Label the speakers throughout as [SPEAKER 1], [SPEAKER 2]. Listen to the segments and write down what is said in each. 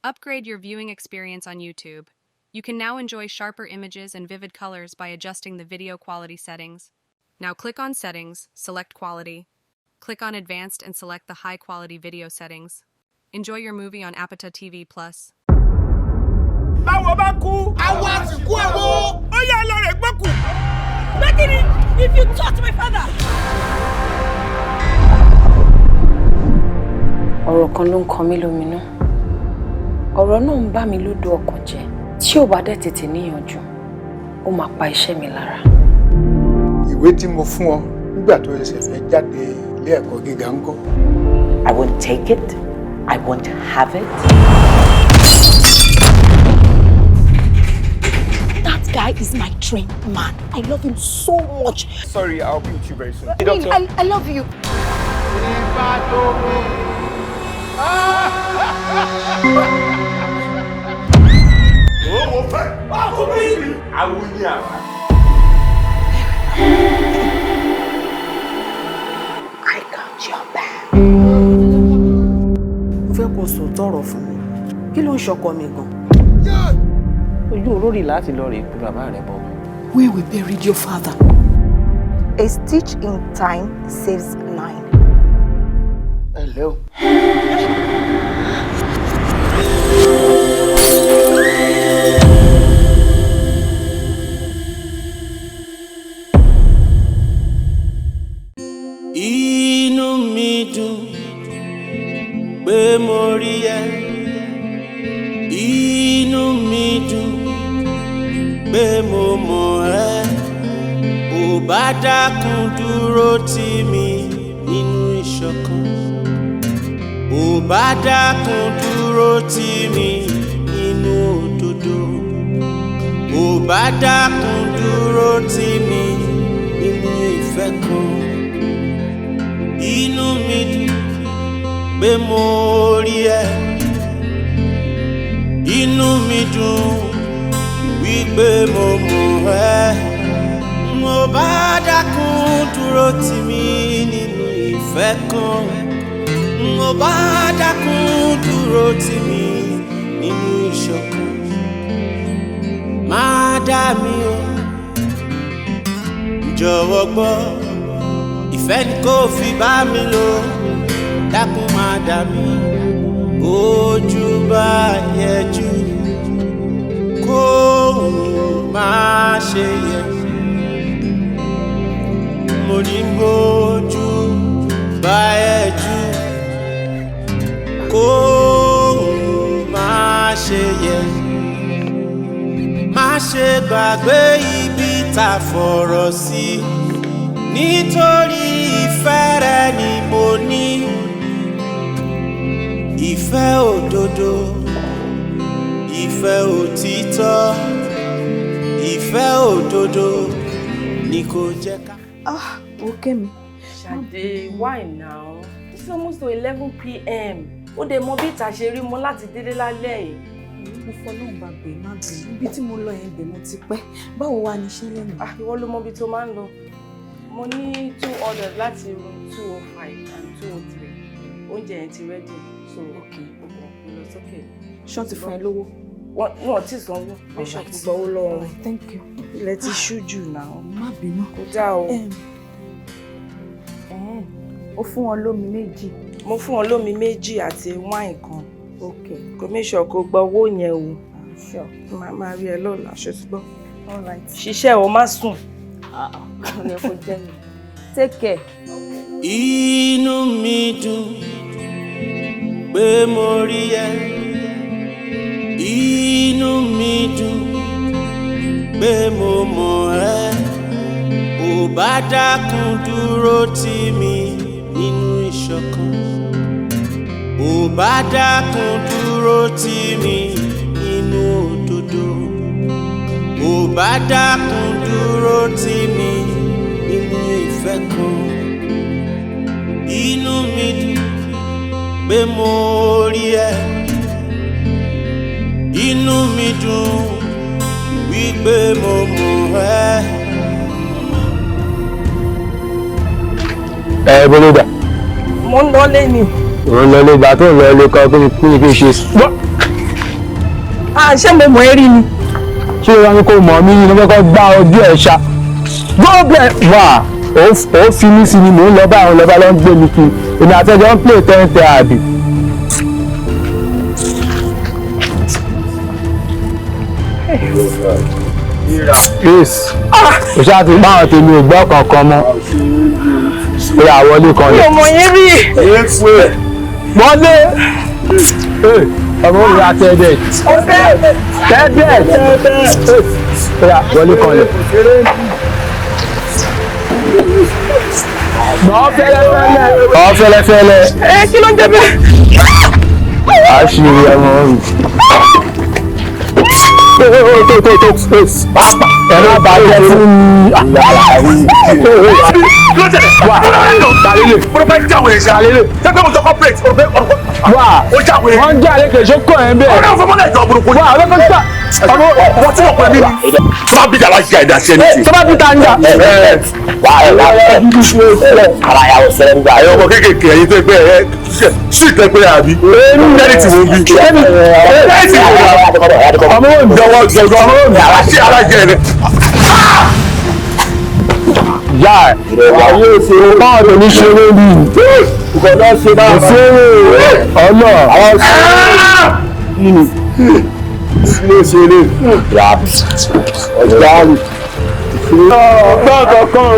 [SPEAKER 1] Upgrade your viewing experience on YouTube. You can now enjoy sharper images and vivid colors by adjusting the video quality settings. Now click on Settings, select Quality. Click on Advanced and select the High Quality Video settings. Enjoy your movie on Apata TV Plus.
[SPEAKER 2] Báwo bá kú.
[SPEAKER 3] Àwọn àsìkò ẹ̀wọ̀.
[SPEAKER 2] Ó yá, lọ rẹ̀ gbọ́kù.
[SPEAKER 4] Bẹ́kìnì, if you touch my father.
[SPEAKER 5] Ọ̀rọ̀ kan ló ń kọ mí lóminú. Ọ̀rọ̀ náà ń bà mí lódò ọkàn jẹ́. Tí ò bá dẹ̀ tètè níyànjú, ó máa pa iṣẹ́ mi lára.
[SPEAKER 3] Ìwé tí mo fún ọ nígbà tó ṣẹ̀ṣẹ̀ fẹ́ jáde ilé ẹ̀kọ́ gíga ńkọ́?
[SPEAKER 6] I won't take it. I won't have it.
[SPEAKER 4] That guy is my dream man. I love him so much.
[SPEAKER 2] Sorry, I'll be with you very soon.
[SPEAKER 4] I mean, I love you.
[SPEAKER 3] Ifá tó mú.
[SPEAKER 2] Owó fẹ́. Ọkùnrin. Àwọn ní àrà.
[SPEAKER 6] I got your back.
[SPEAKER 7] Mo fẹ́ kó sòótọ́ ọ̀rọ̀ fún mi. Kí ló ń ṣọkọ mi gan?
[SPEAKER 8] Ojú olórí láti lọ rè pé bàbá rẹ bọ.
[SPEAKER 4] Where we buried your father.
[SPEAKER 9] A stitch in time saves nine.
[SPEAKER 3] Ẹ ǹlẹ́ o.
[SPEAKER 10] Inú mi dùn pé mo rí ẹ. Inú mi dùn pé mo mọ̀ ẹ́. Ò bá dákun dúró tì mí nínú ìṣọ̀kan. Ò bá dákun dúró tì mí nínú òdodo. Ò bá dákun dúró tì mí nínú ìfẹ́ kan. Inú mi dùn pé mo rí ẹ. Inú mi dùn wípé mo mọ̀ ẹ́. Mo bá dákun dúró tì mí nínú ìfẹ́ kan. Mo bá dákun dúró tì mí nínú ìṣọ̀kan. Má dá mi o, jọ̀wọ́ gbọ́. Ìfẹ́ ni kò fi bá mi lò, dákun má dá mi. Ojú bá yẹjú, kóhùn má ṣe yẹ. Mo ní bójú bá yẹjú, kóhùn má ṣe yẹ. Má ṣe gbàgbé ibi tá a fọ̀rọ̀ sí, nítorí ìfẹ́ rẹ ni mo ní. Ìfẹ́ òdodo, ìfẹ́ òtítọ́, ìfẹ́ òdodo ni kò jẹ́ ká.
[SPEAKER 11] Ah, okay mi.
[SPEAKER 12] Ṣadé, why now? It's almost to 11 p.m. Ó dẹ̀ mọ bí ìta ṣe rí mọ́ láti délé lálẹ́ yìí.
[SPEAKER 11] Mo fọlọ́run bá bẹ̀, má bẹ̀. Ibi tí mo lọ yẹn bẹ̀, mo ti pẹ́. Báwo wà ní iṣẹ́ lẹ́nu?
[SPEAKER 12] Ah, ìwọ ló mọ ibi tó máa ń lọ. Mo ní two orders láti room 205 and 203. Oúnjẹ yẹn ti ready. So, okay, mo lọ sókè.
[SPEAKER 11] Ṣé wọ́n ti fún ẹ lówó?
[SPEAKER 12] Wọ́n ti sanwó. Make sure kó gbowó lọ́wọ́ wọn.
[SPEAKER 11] Thank you.
[SPEAKER 12] Ilẹ̀ ti ṣú jù náà.
[SPEAKER 11] Má bínú.
[SPEAKER 12] Kò dáa o.
[SPEAKER 11] Ó fún wọn lómi méjì?
[SPEAKER 12] Mo fún wọn lómi méjì àti wine kan.
[SPEAKER 11] Okay.
[SPEAKER 12] Kò make sure kó gba owó yẹn o.
[SPEAKER 11] Sure.
[SPEAKER 12] Màá máa rí ẹ lọ́la, ṣe ti gbọ́?
[SPEAKER 11] All right.
[SPEAKER 12] Ṣiṣẹ́ o, má sùn.
[SPEAKER 11] Ah, ní kò jẹ́ mi. Take care.
[SPEAKER 10] Inú mi dùn pé mo rí ẹ. Inú mi dùn pé mo mọ̀ ẹ́. Ò bá dákun dúró tì mí nínú ìṣọ̀kan. Ò bá dákun dúró tì mí nínú òdodo. Ò bá dákun dúró tì mí nínú ìfẹ́ kan. Inú mi dùn pé mo rí ẹ. Inú mi dùn wípé mo mọ̀ ẹ́.
[SPEAKER 13] Ẹ bọ́lá dà?
[SPEAKER 12] Mo ń lọlé ni.
[SPEAKER 13] Òun lọ lé ìgbà tó ń lọ ilé kan, kí ni kí n ṣe?
[SPEAKER 12] Ṣé mo mọ̀ ẹ́ rí ni?
[SPEAKER 13] Ṣé wọn ní kò mọ̀ mí ni mo kọ́kọ́ gbá ojú ẹ̀ ṣá. Gbọ́dọ̀ wà ó fi mí sí ni mò ń lọ bá àwọn lọ́ba ló ń gbé mi kiri. Èmi àtẹ́jọ́ ń play tẹ́ńtẹ́ àbí. Yes. Kò ṣáà ti bá àwọn tèmi ò gbọ́ kankan mọ́. Ó yà wọlé kan
[SPEAKER 12] Mi ò mọ̀ yín rí.
[SPEAKER 13] Wọlé! Ọmọ òwúrọ̀ tẹ́ẹ̀dẹ̀. Tẹ́ẹ̀dẹ̀! Ó yà wọlé kan lẹ̀. Gbọ́ fẹ́lẹ́fẹ́lẹ́. Gbọ́ fẹ́lẹ́fẹ́lẹ́.
[SPEAKER 12] Ẹ kí ló ń jẹ bẹ́ẹ̀?
[SPEAKER 13] A ṣì rí ọmọ òrùn. Ẹ má bàa jẹ́ fún mi. Wà wọ́n ń jà lẹ́kẹ̀ẹ́ ṣó kàn ẹ́ bẹ́ẹ̀.
[SPEAKER 2] Ọ̀rẹ́ òfin mọ́lẹ̀ ìjọ burúkú.
[SPEAKER 13] Wà ọlọ́kọ̀ sá.
[SPEAKER 2] Ọmọ tí wọ́n pẹ̀ mí. Tó bá bí jàlá jà ìdá sí ẹni tí.
[SPEAKER 13] Tó bá bí ta ń jà.
[SPEAKER 2] Ara yà wò sẹ́rẹ̀ nígbà. Ẹ̀yin ọmọ kéékèèké ẹ̀yin tó gbé ẹ̀ sí ìtẹ́gbẹ́ àbí. Ẹni tí mo bí. Ẹni tí mo bí.
[SPEAKER 13] Ọmọ òǹdọ̀wọ̀ jọ̀dọ̀ ọmọ òǹdọ̀wọ̀.
[SPEAKER 2] Àṣẹ alájẹ rẹ̀.
[SPEAKER 13] Yá ẹ̀ báwo ló ní ṣe lórí òṣèré ọlọ́
[SPEAKER 2] ṣeré ọ̀gáàlì.
[SPEAKER 13] Ọgbọ́n kankan o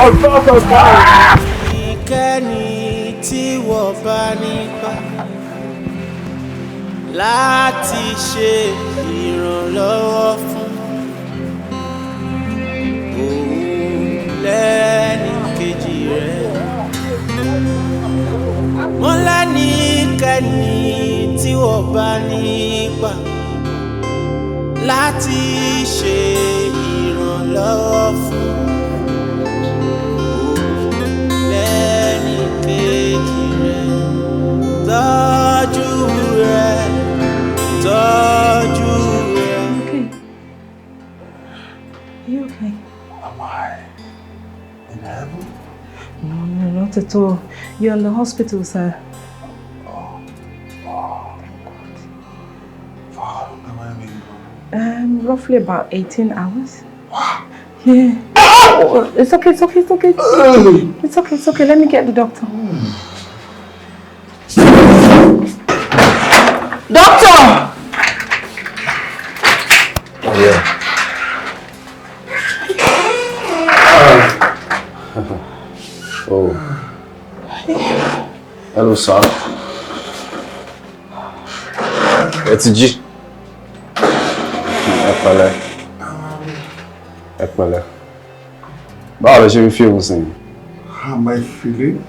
[SPEAKER 13] ọgbọ́n kankan o.
[SPEAKER 10] Ìkẹ́ni tí wọ́n bá nípa láti ṣe ìrànlọ́wọ́ fún òun lẹ́ni kejì rẹ̀. Mo lẹ́nikẹ́ni tí wọ́n bá nípa láti ṣe ìrànlọ́wọ́ fún òun lẹ́ni kejì rẹ̀. Tọ́jú rẹ̀, tọ́jú rẹ̀.
[SPEAKER 12] Okay. You okay?
[SPEAKER 14] Am I in heaven?
[SPEAKER 12] No, no, not at all. You're in the hospital, sir.
[SPEAKER 14] Oh, oh. For how long am I in?
[SPEAKER 12] Roughly about 18 hours. Wow. Yeah. Oh, it's okay, it's okay, it's okay. It's okay, it's okay. Let me get the doctor. Doctor!
[SPEAKER 15] Yeah. Oh. Hello, sir. Ẹ ti jí. Ẹ pẹ̀lẹ́. Ẹ pẹ̀lẹ́. Báwo lẹ ṣe ń feel sí?
[SPEAKER 14] How am I feeling?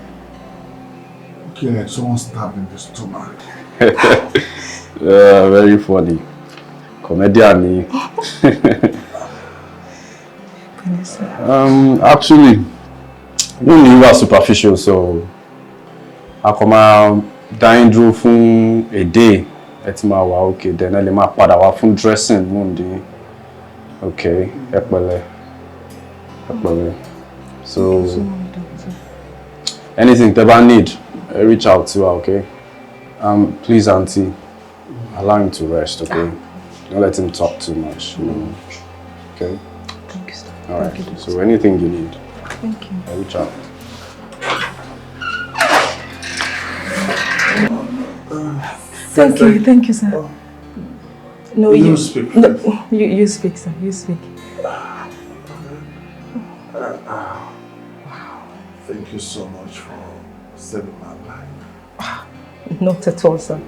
[SPEAKER 14] Okay, like someone stabbed in the stomach.
[SPEAKER 15] Yeah, very funny. Comedian ni. Actually, wound yìí wà superficial, so a kò máa dá yín dúró fún a day. Ẹ ti máa wà okay, then ẹ lè máa padà wá fún dressing wound yín. Okay, ẹ pẹ̀lẹ́. Ẹ pẹ̀lẹ́. So, anything tẹ́ bá need, reach out to her, okay? Please, auntie, allow him to rest, okay? Don't let him talk too much. Okay?
[SPEAKER 12] Thank you, sir.
[SPEAKER 15] All right.
[SPEAKER 12] Thank you,
[SPEAKER 15] so anything you need,
[SPEAKER 12] Thank you.
[SPEAKER 15] Reach out.
[SPEAKER 12] Thank you, sir. No,
[SPEAKER 14] you
[SPEAKER 12] you
[SPEAKER 14] speak.
[SPEAKER 12] No, you speak, sir. You speak.
[SPEAKER 14] Thank you so much for saving my life.
[SPEAKER 12] Not at all, sir.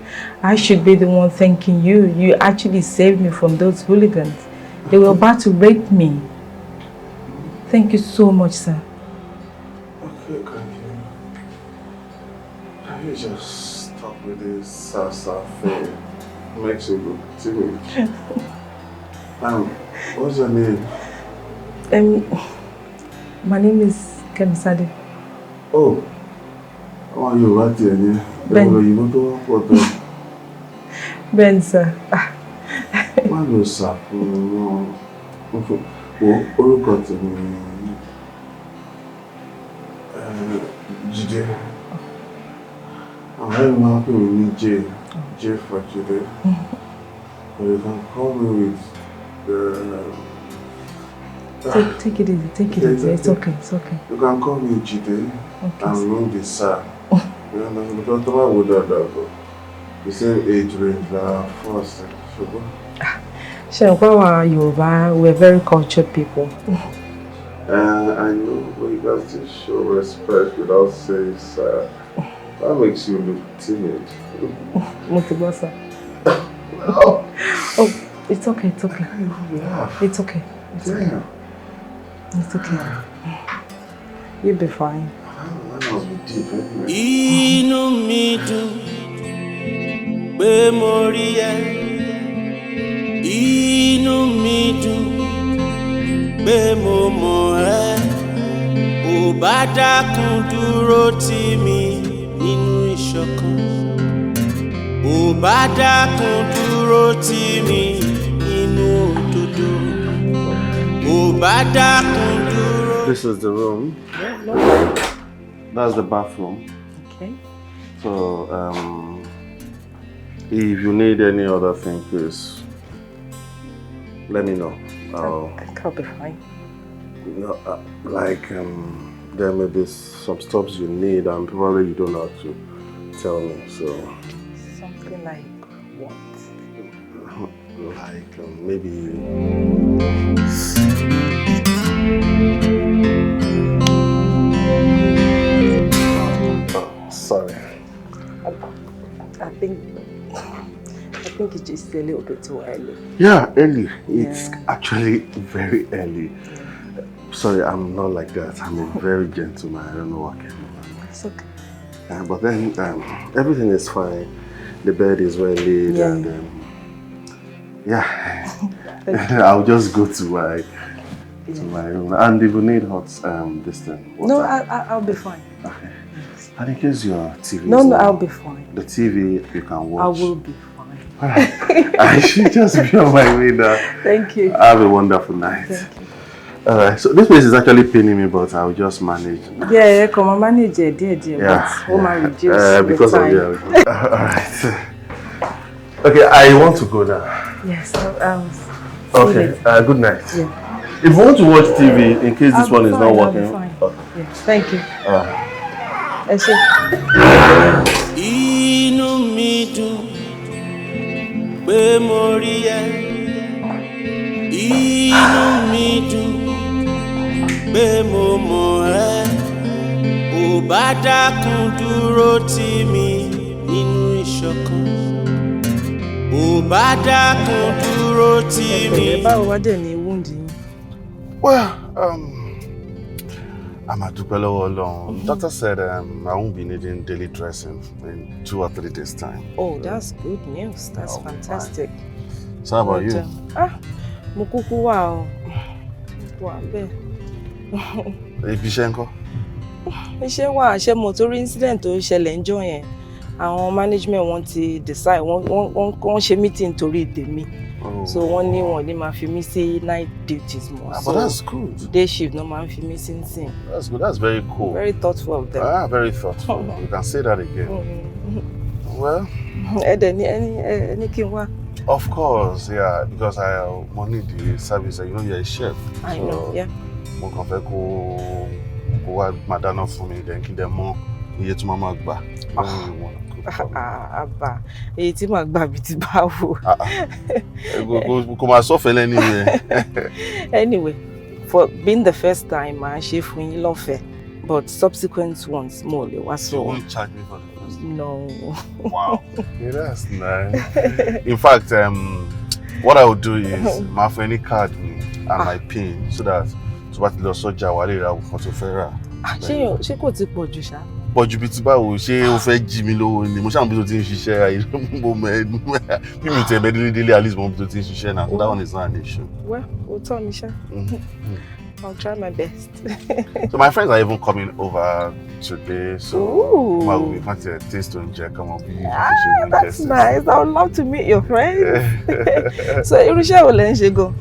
[SPEAKER 12] I should be the one thanking you. You actually saved me from those hooligans. They were about to rape me. Thank you so much, sir.
[SPEAKER 14] Okay, can you just stop with this sasa thing? Makes you look timid. What's your name?
[SPEAKER 12] My name is Kemisade.
[SPEAKER 14] Oh, àwọn Yorùbá tiẹ̀ ní
[SPEAKER 12] Bẹ́ẹ̀ni.
[SPEAKER 14] ẹ̀rọ òyìnbó tó wá pọ̀ tó.
[SPEAKER 12] Ben, sir.
[SPEAKER 14] Má lọ ṣàfihàn wo orúkọ tèmi ni Jídé. Àwọn ẹ̀rọ máa ń pè mí ní J, J for Jídé. But you can call me with the.
[SPEAKER 12] Take it easy, take it easy. It's okay, it's okay.
[SPEAKER 14] You can call me Jide.
[SPEAKER 12] Okay.
[SPEAKER 14] I'm Lungi, sir. You know, because I would have the same age range, like first.
[SPEAKER 12] Ṣé o àwa Yorùbá, we're very cultured people.
[SPEAKER 14] I know, but you got to show respect without saying sir. That makes you look timid.
[SPEAKER 12] Mo ti gbọ́, sir.
[SPEAKER 14] No.
[SPEAKER 12] Oh, it's okay, it's okay.
[SPEAKER 14] Laugh.
[SPEAKER 12] It's okay. It's okay.
[SPEAKER 14] Damn.
[SPEAKER 12] It's okay. You'll be fine.
[SPEAKER 14] That must be deep anyway.
[SPEAKER 10] Inú mi dùn pé mo rí ẹ. Inú mi dùn pé mo mọ̀ ẹ́. Ò bá dákun dúró tì mí nínú ìṣọ̀kan. Ò bá dákun dúró tì mí nínú òdodo. Ò bá dákun dúró.
[SPEAKER 14] This is the room.
[SPEAKER 12] Yeah, no.
[SPEAKER 14] That's the bathroom.
[SPEAKER 12] Okay.
[SPEAKER 14] So, if you need any other thing, please let me know. I'll,
[SPEAKER 12] I think I'll be fine.
[SPEAKER 14] Like, there may be some stuff you need, and probably you don't know how to tell me. So,
[SPEAKER 12] Something like what?
[SPEAKER 14] Like maybe. Oh, sorry.
[SPEAKER 12] I think it's just a little bit too early.
[SPEAKER 14] Yeah, early. It's actually very early. Sorry, I'm not like that. I'm a very gentleman. I don't know what came over me.
[SPEAKER 12] It's okay.
[SPEAKER 14] But then everything is fine. The bed is well laid, and yeah, I'll just go to my room. And if you need hot this thing,
[SPEAKER 12] No,
[SPEAKER 14] water.
[SPEAKER 12] I'll be fine.
[SPEAKER 14] Okay. And in case your TV
[SPEAKER 12] No,
[SPEAKER 14] is
[SPEAKER 12] no,
[SPEAKER 14] on,
[SPEAKER 12] I'll be fine.
[SPEAKER 14] The TV you can watch.
[SPEAKER 12] I will be fine.
[SPEAKER 14] Alright. I should just be on my way now.
[SPEAKER 12] Thank you.
[SPEAKER 14] Have a wonderful night.
[SPEAKER 12] Thank you.
[SPEAKER 14] Alright, so this place is actually paining me, but I'll just manage.
[SPEAKER 12] Yeah, come on, manage it, dear, dear, but ó máa reduce with
[SPEAKER 14] because
[SPEAKER 12] time.
[SPEAKER 14] Of, yeah. Alright. Okay, I want to go now.
[SPEAKER 12] Yes, I'll see you
[SPEAKER 14] Okay,
[SPEAKER 12] later.
[SPEAKER 14] Good night.
[SPEAKER 12] Yeah.
[SPEAKER 14] If you want to watch TV, in case this
[SPEAKER 12] I'll be
[SPEAKER 14] one is
[SPEAKER 12] fine,
[SPEAKER 14] not
[SPEAKER 12] I'll be
[SPEAKER 14] working.
[SPEAKER 12] fine.
[SPEAKER 14] Okay.
[SPEAKER 12] Yeah, thank you.
[SPEAKER 14] Alright.
[SPEAKER 12] Ẹ ṣé.
[SPEAKER 10] Inú mi dùn pé mo rí ẹ. Inú mi dùn pé mo mọ̀ ẹ́. Ò bá dákun dúró tì mí nínú ìṣọ̀kan. Ò bá dákun dúró tì mí.
[SPEAKER 12] Ẹ báwo wá dẹ̀ ní wound yín?
[SPEAKER 14] Well, I'm a dúpẹ́ lọ́wọ́ Ọlọ́run. Doctor said I won't be needing daily dressing in 2 or 3 days' time.
[SPEAKER 12] Oh, that's good news. That's
[SPEAKER 14] I'll be fine.
[SPEAKER 12] fantastic.
[SPEAKER 14] So how about
[SPEAKER 12] But,
[SPEAKER 14] you?
[SPEAKER 12] Ah, mo kúkú wà o. Wà bẹ́ẹ̀.
[SPEAKER 14] Ibi iṣẹ́ ńkọ́?
[SPEAKER 12] Iṣẹ́ wà. Ṣé mo torí incident tó ṣẹlẹ̀ ńjọ́ yẹn, àwọn management wọ́n ti decide, wọ́n ṣe meeting torí tèmi.
[SPEAKER 14] Oh.
[SPEAKER 12] So wọ́n ní wọn ò ní máa fi mí sí night duties mọ́.
[SPEAKER 14] Ah,
[SPEAKER 12] So
[SPEAKER 14] but that's good.
[SPEAKER 12] day shift náà máa ń fi mí sí nsìn.
[SPEAKER 14] That's good. That's very cool.
[SPEAKER 12] Very thoughtful of them.
[SPEAKER 14] Ah, very thoughtful. You can say that again. Well,
[SPEAKER 12] Ẹ dẹ̀ ní ẹni ẹni kí n wá.
[SPEAKER 14] Of course, yeah, because I mo need the service. You know, you're a chef.
[SPEAKER 12] I know, yeah.
[SPEAKER 14] Mo kàn fẹ́ kó wá máa dáná fún mi, then kí n dẹ̀ mọ iye tí mo máa gbà when you wanna cook for me.
[SPEAKER 12] Ah, àbá èyí tí màá gbà bíi ti báwo?
[SPEAKER 14] Ah, ah. Kò máa sọ́fẹ̀ẹ́ lẹ́nu yẹn.
[SPEAKER 12] Anyway, for being the first time, màá ṣe fún yín lọ́fẹ̀ẹ́, but subsequent ones mo lè wá.
[SPEAKER 14] So you won't charge me for the first?
[SPEAKER 12] No.
[SPEAKER 14] Wow. Okay, that's nice. In fact, what I would do is máa fún ẹ ní card mi and my PIN so that tó bá ti lọ sọ́jà, wà lè ra nǹkan tó fẹ́ rà.
[SPEAKER 12] Ṣé kò ti pọ̀ jù ṣá?
[SPEAKER 14] Pọ̀jù bíi ti báwo? Ṣé o fẹ́ jí mi lówó ni? Mo ṣáà mọ bí tó ti ń ṣiṣẹ́ ayé, mo mọ ẹ bí mi tẹ̀ bẹ́ délé délé, at least mo mọ bí tó ti ń ṣiṣẹ́ náà, so that one is not an issue.
[SPEAKER 12] Well, òótọ́ ni ṣá. I'll try my best.
[SPEAKER 14] So my friends are even coming over today, so
[SPEAKER 12] Ooh.
[SPEAKER 14] máa wù mí kàn tiẹ̀ taste oúnjẹ kan mọ bí
[SPEAKER 12] Ah,
[SPEAKER 14] ṣe oúnjẹ
[SPEAKER 12] that's
[SPEAKER 14] sí.
[SPEAKER 12] nice. I would love to meet your friends. So irú iṣẹ́ wo lẹ ń ṣe gan?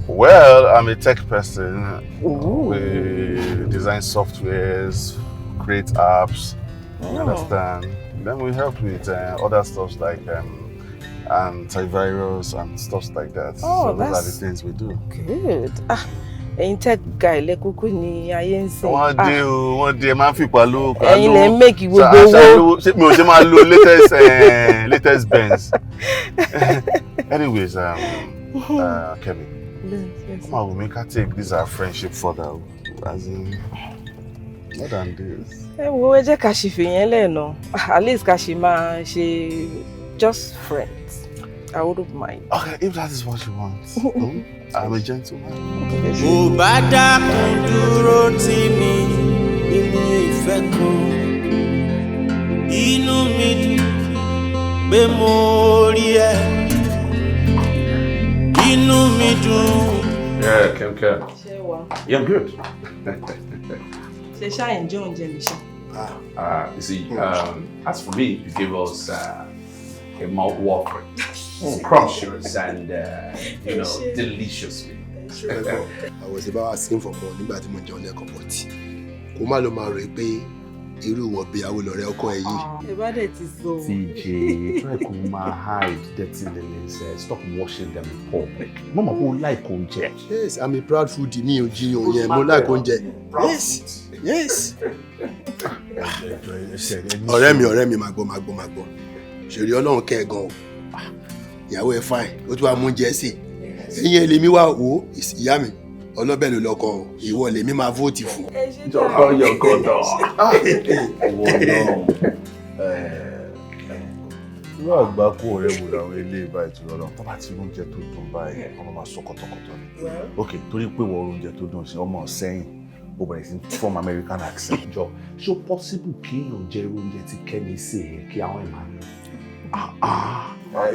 [SPEAKER 14] Well, I'm a tech person.
[SPEAKER 12] Ooh.
[SPEAKER 14] We design softwares, create apps, you
[SPEAKER 12] Oh.
[SPEAKER 14] understand? Then we help with other stuff like Antivirus and stuff like that.
[SPEAKER 12] Oh,
[SPEAKER 14] So those are
[SPEAKER 12] that's
[SPEAKER 14] the things we do.
[SPEAKER 12] good. Ah, ẹ̀yin tech guy lẹ́kúkú ní ayé ń sìn.
[SPEAKER 14] Wọ́n dé o, wọ́n dé, ẹ máa ń fipá lówó kan.
[SPEAKER 12] Ẹ̀yin lẹ ń make gbogbo owó.
[SPEAKER 14] Ṣé mi ò ṣe máa lo latest Benz? Anyways, Kemi,
[SPEAKER 12] Yes.
[SPEAKER 14] come on, we can take this our friendship further. As in, more than this.
[SPEAKER 12] Ẹ wo, ẹ jẹ́ ká ṣì fìyẹn lẹ́ẹ̀nà. At least ká ṣì máa ṣe just friends. I wouldn't mind.
[SPEAKER 14] Okay, if that is what you want. I'm a gentleman.
[SPEAKER 10] Ò bá dákun dúró tì mí nínú ìfẹ́ kan. Inú mi dùn pé mo rí ẹ. Inú mi dùn.
[SPEAKER 15] Yeah, Kem Kem.
[SPEAKER 12] Ṣé wà?
[SPEAKER 15] Yeah, I'm good.
[SPEAKER 12] Ṣe ṣáà enjoy oúnjẹ mi ṣá?
[SPEAKER 15] You see, as for me, you gave us a mouth-watering, scrumptious, and delicious meal.
[SPEAKER 16] I was about asking for more nígbà tí mo jẹun lẹ́ẹ̀kan, but kó má lọ máa rò pé irú ìwọ̀n bí àwọn olọ̀rẹ́ ọkọ ẹ yìí.
[SPEAKER 12] Ẹ bá dẹ̀ ti sọ.
[SPEAKER 15] TJ, try kó máa hide dirty linens. Stop washing them in public. Mo mọ̀ pé o like oúnjẹ.
[SPEAKER 16] Yes, I'm a proud foodie, mi ò jiyàn yẹn, mo like oúnjẹ. Yes. Ọ̀rẹ́ mi, máa gbọ́, máa gbọ́, máa gbọ́. Ṣèrí Ọlọ́run kẹ́ ẹ gan o. Ìyàwó ẹ fine, ó tún wá mú oúnjẹ sí. Ẹ̀yin ẹ lèmi wá wò ó, ìyá mi, ọlọ́bẹ̀ ló lọ́kọ o, ìwọ lèmi máa vote fún.
[SPEAKER 15] Jọkọ yọkọtọ.
[SPEAKER 14] Ìwọ náà. Irú àgbákò ọ̀rẹ́ wo làwọn ilé ìbá ìtura náà tó bá ti rí oúnjẹ tó dùn báyìí, ọmọ máa sọ kọ̀tọ̀kọ̀tọ̀ ni. Ok, torí pé wọ́n rí oúnjẹ tó dùn sí ọmọ sẹ́yìn, ó bẹ̀rẹ̀ sí form American accent.
[SPEAKER 15] Jọ, ṣó possible kí èèyàn jẹ irú oúnjẹ tí Kẹ́mi sè é kí àwọn ẹ̀ máa yọ?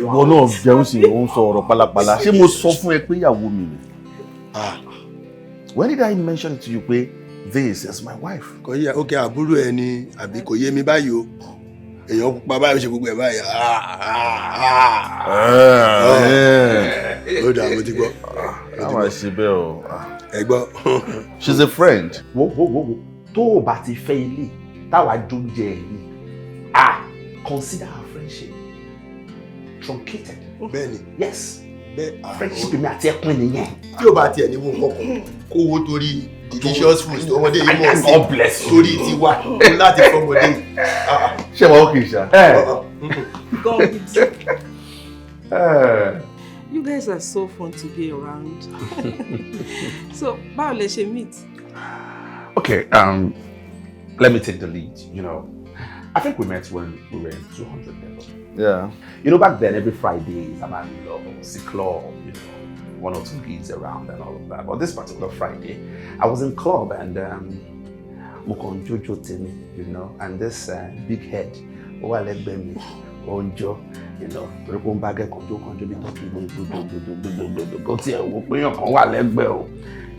[SPEAKER 14] Ìwọ náà jẹun sí, ó ń sọ ọ̀rọ̀ pálapàla. Ṣé mo sọ fún ẹ pé ìyàwó mi ni? When did I mention it to you pé this is my wife?
[SPEAKER 16] Kò yẹ, ok, àbúrò ẹ ni àbí? Kò yé mi báyìí o. Èèyàn pupa báyìí, ó ṣe gbogbo ẹ báyìí. Ó dà, mo ti gbọ́.
[SPEAKER 14] A máa ṣe bẹ́ẹ̀ o.
[SPEAKER 16] Ẹ gbọ́.
[SPEAKER 14] She's a friend.
[SPEAKER 15] Wo wo wo wo, tó o bá ti fẹ́ ilé táwa jóúnjẹ ẹ̀ yìí, ah, consider our friendship truncated.
[SPEAKER 16] Bẹ́ẹ̀ni.
[SPEAKER 15] Yes.
[SPEAKER 16] Bẹ́ẹ̀.
[SPEAKER 15] Friendship mi àti ẹkùn nìyẹn.
[SPEAKER 16] Tí o bá tiẹ̀ ní wo nǹkan kan kó wo torí delicious food tó ọmọdé yìí mọ̀ sí.
[SPEAKER 15] God bless you.
[SPEAKER 16] Torí tiwa láti fọmọdé yìí.
[SPEAKER 14] Ṣé wàá ókè ṣá?
[SPEAKER 12] God with you. You guys are so fun to be around. So, báwo lẹ ṣe meet?
[SPEAKER 15] Okay, let me take the lead. I think we met when we were in 200 level. Back then every Friday, I'm at the club, one or two gigs around and all of that. But this particular Friday, I was in club and mo kàn jójó tèmi, and this big head, ó wà lẹ́gbẹ̀ẹ́ mi, ó ń jó, torí pé ó ń bá akẹ́kọ̀ọ́ jó kan jó bí tọ́kì gbogbogbogbogbogbogbò, kó tiẹ̀ wò pé èèyàn kan wà lẹ́gbẹ̀ẹ́ o.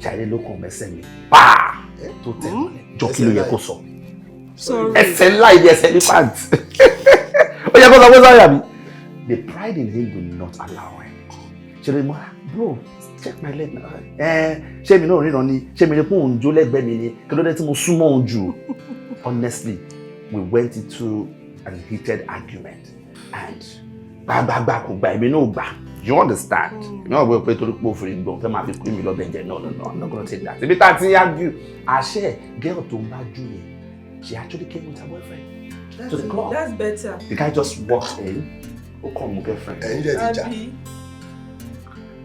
[SPEAKER 15] Ṣàìdé ló kàn mẹ́sẹ̀ mi, pàà tó tẹ̀ mọ́lẹ̀. Jọ, kí ló yẹ kó sọ?
[SPEAKER 12] Sorry.
[SPEAKER 15] Ẹsẹ̀ ńlá ibi ẹsẹ̀ elephant. Ó yẹ kó sọ pé sorry àbí? The pride in him will not allow him. Ṣe lè mọ, "Bro, check my leg now." Ẹ ṣé mi náà ríran ni? Ṣé mi rí pé òun jó lẹ́gbẹ̀ẹ́ mi ni? Kí ló dé tí mo súnmọ́ òun jù? Honestly, we went into an heated argument and gbàgbàgbà kò gbà, èmi náà gbà. You understand? Èmi náà gbọ́ pé torí pé òfin gbọ̀n fẹ́ máa fi kú mi lọ́bẹ̀ jẹ́. No, no, no, I'm not gonna take that. Ibi tá a ti ń argue, àṣẹ girl tó ń bá jù yẹn, she actually came with her boyfriend to the club.
[SPEAKER 12] That's better.
[SPEAKER 15] The guy just walked in, ó kàn mú girlfriend.
[SPEAKER 16] Ẹ̀yin dẹ̀ ti jà.
[SPEAKER 12] Àbí?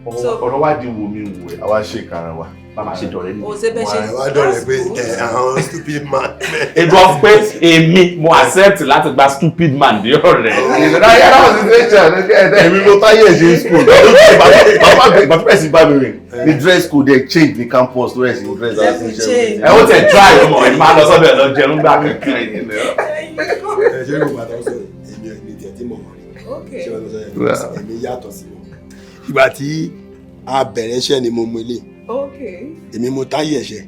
[SPEAKER 14] Ọ̀rọ̀ wá di wo mi wò ẹ́, àwa ṣe ìkara wa.
[SPEAKER 15] Bàbá ṣe dọ̀rẹ́ ni.
[SPEAKER 12] O ṣe bẹ́ ṣe.
[SPEAKER 16] Wà á dọ̀rẹ́ pé ẹ àwọn stupid man.
[SPEAKER 15] Ètò pé èmi mo accept láti gba stupid man bí ọ̀rẹ́.
[SPEAKER 14] Èmi ló táyé ẹ̀ ṣe ń school. Bàbá bàbá bẹ̀rẹ̀ sí bá mi rìn. The dress code dey change ní campus tó rẹ̀ sí dress as in ṣe.
[SPEAKER 15] Ẹ ó tẹ̀ try ọmọ ẹ̀ máa lọ sọ́bẹ̀ lọ jẹun gbà kankan yìí.
[SPEAKER 16] Ẹ ṣe é, gbàtà sọ èmi èmi tiẹ̀ tí mo mọ̀ rí. Ṣé wọ́n sọ yẹn, èmi yàtọ̀ sí wọn. Ìgbà tí a bẹ̀rẹ̀ iṣẹ́ ni mo mú ilé. Èmi mo táyé ẹ̀ṣẹ̀.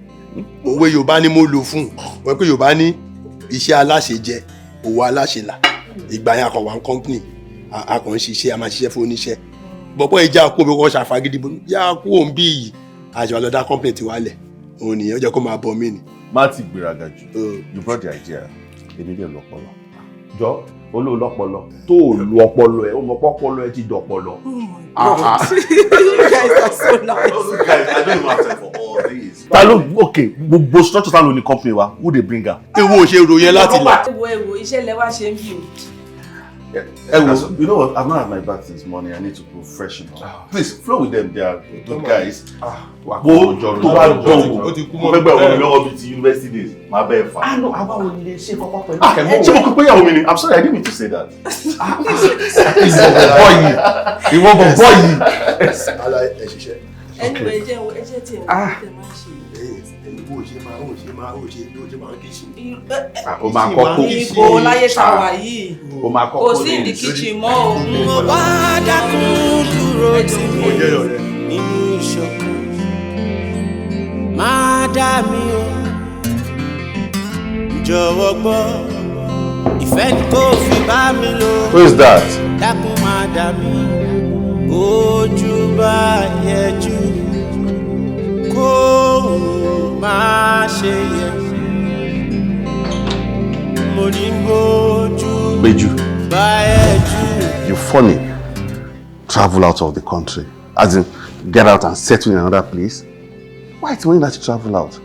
[SPEAKER 16] Òwe Yorùbá ni mo lò fún wọn pé Yorùbá ní iṣẹ́ aláṣẹ jẹ òwò aláṣẹ là. Ìgbà yẹn akọ̀ wà ní company, a kàn ń ṣiṣẹ́, a máa ṣiṣẹ́ fún oníṣẹ́ bọ̀pọ̀ ìjà kó mi kọ́ ṣàfagídí bó yá kó òun bí yìí àṣọ àlọ́dá company ti wálẹ̀ òun nìyẹn, ó jẹ́ kó máa bọ̀ mí ni.
[SPEAKER 14] Má ti gbéraga jù. You brought the idea. Èmi dẹ̀ lọ́pọlọ.
[SPEAKER 15] Jọ,
[SPEAKER 17] Olóòlọ́pọlọ tó o lu ọpọlọ ẹ, ó mọ pọpọlọ ẹ ti dọpọlọ.
[SPEAKER 11] Oh my God. You guys are so nice.
[SPEAKER 14] Guys, I don't even have time for all this.
[SPEAKER 2] Ta ló, okay, gbogbo structure ta ló ní company wa, who dey bring am?
[SPEAKER 16] Ewu ò ṣe ròyìn láti lẹ̀.
[SPEAKER 12] Ẹ wo, ẹ wo, iṣẹ́ lẹ wá ṣe ń bí o.
[SPEAKER 14] Ẹ wo, you know what? I've not had my bath since morning. I need to go freshen up. Please flow with them. They are good guys. Wo, tó bá dán wò, mo fẹ́ gbẹ́ ọ̀rọ̀ mi lọ́wọ́ bíi ti university days, máa bẹ́ẹ̀ fà.
[SPEAKER 17] Ah no, àwa ò lè ṣe kọ́kọ́ pẹ̀lú
[SPEAKER 14] Ah,
[SPEAKER 17] kẹ̀mọ́.
[SPEAKER 14] ṣé mo kò pé ìyàwó mi ni? I'm sorry, I didn't mean to say that.
[SPEAKER 17] Ìwọ bọ̀bọ̀ yìí, ìwọ bọ̀bọ̀ yìí.
[SPEAKER 16] Ala ẹ ṣiṣẹ́.
[SPEAKER 12] Anyway, ẹ jẹ́ ẹ jẹ́ tiẹ̀ wọ́n tẹ̀ máa ń ṣe.
[SPEAKER 16] Bó ṣe máa ó ṣe máa ó ṣe ó ṣe máa kí ṣe.
[SPEAKER 17] O máa kọ́ kó.
[SPEAKER 12] Ibo láyé tá a wà yìí.
[SPEAKER 17] O máa kọ́
[SPEAKER 12] Kò
[SPEAKER 17] kó
[SPEAKER 12] sí in the kitchen mọ́ o.
[SPEAKER 10] Mo wá dákun dúró tì mí nínú ìṣọ̀kan. Má dá mi o, jọ̀wọ́ gbọ́, ìfẹ́ ni kò fi bá mi lò.
[SPEAKER 14] Who is that?
[SPEAKER 10] Dákun má dá mi, ojú bá yẹjú, kó má ṣe yẹ. Mo ní bójú
[SPEAKER 14] Péjú.
[SPEAKER 10] bá yẹjú.
[SPEAKER 14] You funny. Travel out of the country. As in, get out and settle in another place. Why it's when that you travel out?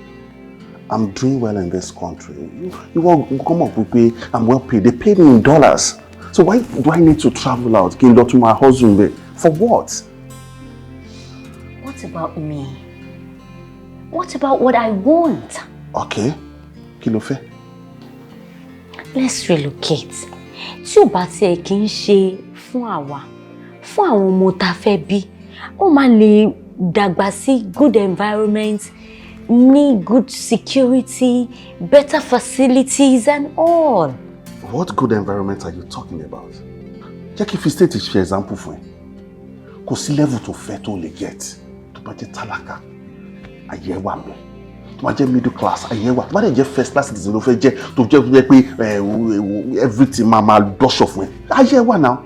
[SPEAKER 14] I'm doing well in this country. You won't come up with pay. I'm well paid. They pay me in dollars. So why do I need to travel out? Kí n lọ to my husband there? For what?
[SPEAKER 6] What about me? What about what I want?
[SPEAKER 14] Okay. Kí ló fẹ́?
[SPEAKER 6] Let's relocate. Tí ò bá tiẹ̀ kí ń ṣe fún àwa, fún àwọn ọmọ tá a fẹ́ bí, ó máa lè dàgbà sí good environment, ní good security, better facilities and all.
[SPEAKER 14] What good environment are you talking about? Jẹ́ kí n fi state ṣe example fún ẹ. Kò sí level tó fẹ́ tó lè get. Tó bá jẹ́ tálákà, ayé wà mẹ́. Tó bá jẹ́ middle class, ayé wà. Tó bá dẹ̀ jẹ́ first class citizen ló fẹ́ jẹ́, tó jẹ́ pé everything máa máa dọ́ṣọ̀ fún ẹ. Ayé wà now.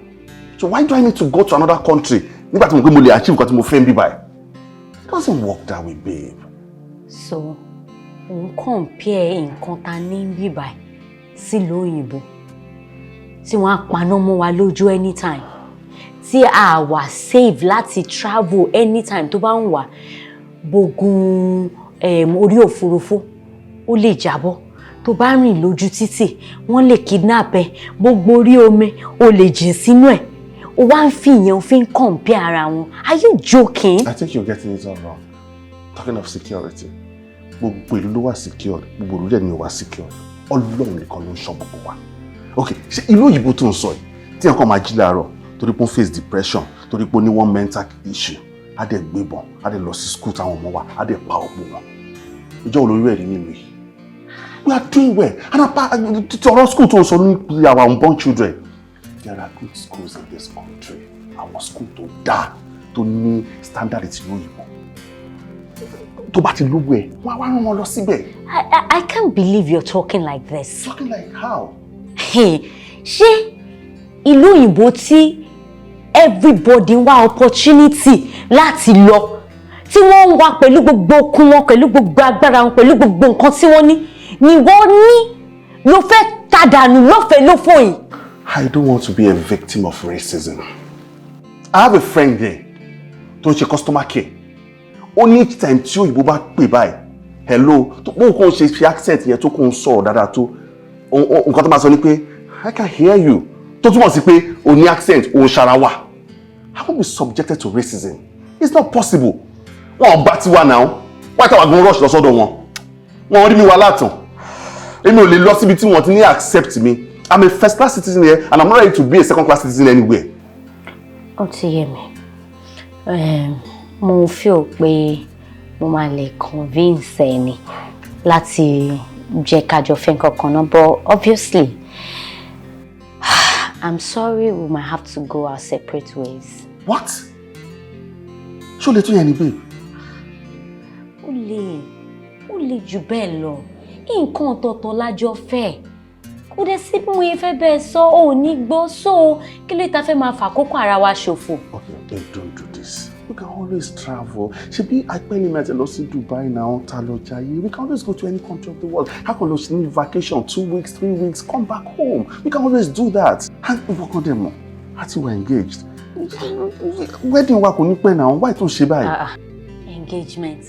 [SPEAKER 14] So why do I need to go to another country nígbà tí mo pé mo lè achieve nǹkan tí mo fẹ́ ń bí báyìí? It doesn't work that way, babe.
[SPEAKER 6] So, òun compare nǹkan ta ní bí báyìí sílùú òyìnbó tí wọ́n á paná mọ́ wa lójú anytime, tí a wà safe láti travel anytime tó bá ń wà, bógun orí òfurufú ó lè jábọ́, tó bá rìn lójú títì wọ́n lè kidnap ẹ, gbogbo orí omi ó lè jìn sínú ẹ̀, ó wá ń fi ìyẹn fi ń compare ara wọn. Are you joking?
[SPEAKER 14] I think you're getting it all wrong. Talking of security, gbogbo ìlú ló wà secured, gbogbo ìlú dẹ̀ ni ó wà secured. Ọlọ́run nìkan ló ń ṣọ́ gbogbo wa. Ok, ṣé ìlú òyìnbó tó ń sọ yìí, tí ẹ̀kọ́ máa jí láàárọ̀ torí pé ó ń face depression, torí pé ó ní one mental issue, á dẹ̀ gbébọn, á dẹ̀ lọ sí school táwọn ọmọ wa, á dẹ̀ pa ọ̀pọ̀ wọn. Ìjọ olórí rẹ̀ rí nílùú yìí? We are doing well. And apart, títí ọ̀rọ̀ school tó ń sọ ní our unborn children, there are good schools in this country. Àwọn school tó dáa, tó ní standard tìlú òyìnbó. Tó bá ti lówó ẹ̀, wọ́n á wá rán wọn lọ síbẹ̀.
[SPEAKER 6] I can't believe you're talking like this.
[SPEAKER 14] Talking like how?
[SPEAKER 6] Hey, ṣé ìlú òyìnbó tí everybody ń wá opportunity láti lọ, tí wọ́n ń wá pẹ̀lú gbogbo okun wọn, pẹ̀lú gbogbo agbára wọn, pẹ̀lú gbogbo nǹkan tí wọ́n ní ni wọ́n ní ló fẹ́ tàdánù lọ́fẹ̀ẹ́ lófò yìí?
[SPEAKER 14] I don't want to be a victim of racism. I have a friend there tó ń ṣe customer care. Ó ní each time tí òyìnbó bá pè báyìí, "Hello," tó bóun kò ń ṣe fi accent yẹn tó kò ń sọ̀rọ̀ dáadáa tó, nǹkan tó máa sọ ni pé, "I can hear you," tó túmọ̀ sí pé o ní accent, o ń ṣara wà. I won't be subjected to racism. It's not possible. Wọn ò bá tiwa náà. Wọ́n àtàwọn àgbọn rush lọ sọ́dọ̀ wọn. Wọ́n rí mi wá látàn. Èmi ò lè lọ síbi tí wọ́n ti ní accept me. I'm a first class citizen here and I'm not ready to be a second class citizen anywhere.
[SPEAKER 6] Ó ti yé mi. Mo feel pé mo máa lè convince ẹ ni láti jẹ́ ká jọ fẹ́ nǹkan kan náà, but obviously I'm sorry, we might have to go our separate ways.
[SPEAKER 14] What? Ṣé o lè tún yẹn ni, babe?
[SPEAKER 6] Ó lè, ó lè jù bẹ́ẹ̀ lọ. Nǹkan ọ̀tọ̀ọ̀tọ̀ lájọ fẹ́. Kò dẹ̀ sí bí mo yẹ fẹ́ bẹ́ẹ̀ sọ, ò ní gbọ́, so kí ló ta fẹ́ máa fàkókò ara wa ṣòfò?
[SPEAKER 14] Okay, babe, don't do this. Look can always travel. Ṣebí àìpẹ́ ni mẹ́tẹ̀ lọ sí Dubai now, ta lọ jayé. We can always go to any country of the world. How can we ní vacation 2 weeks, 3 weeks, come back home? We can always do that. And ìwọ kan dẹ̀ mọ̀, a ti were engaged. Wedding wa kò ní pẹ́ now, why tó ń ṣe báyìí?
[SPEAKER 6] Ah, ah. Engagement.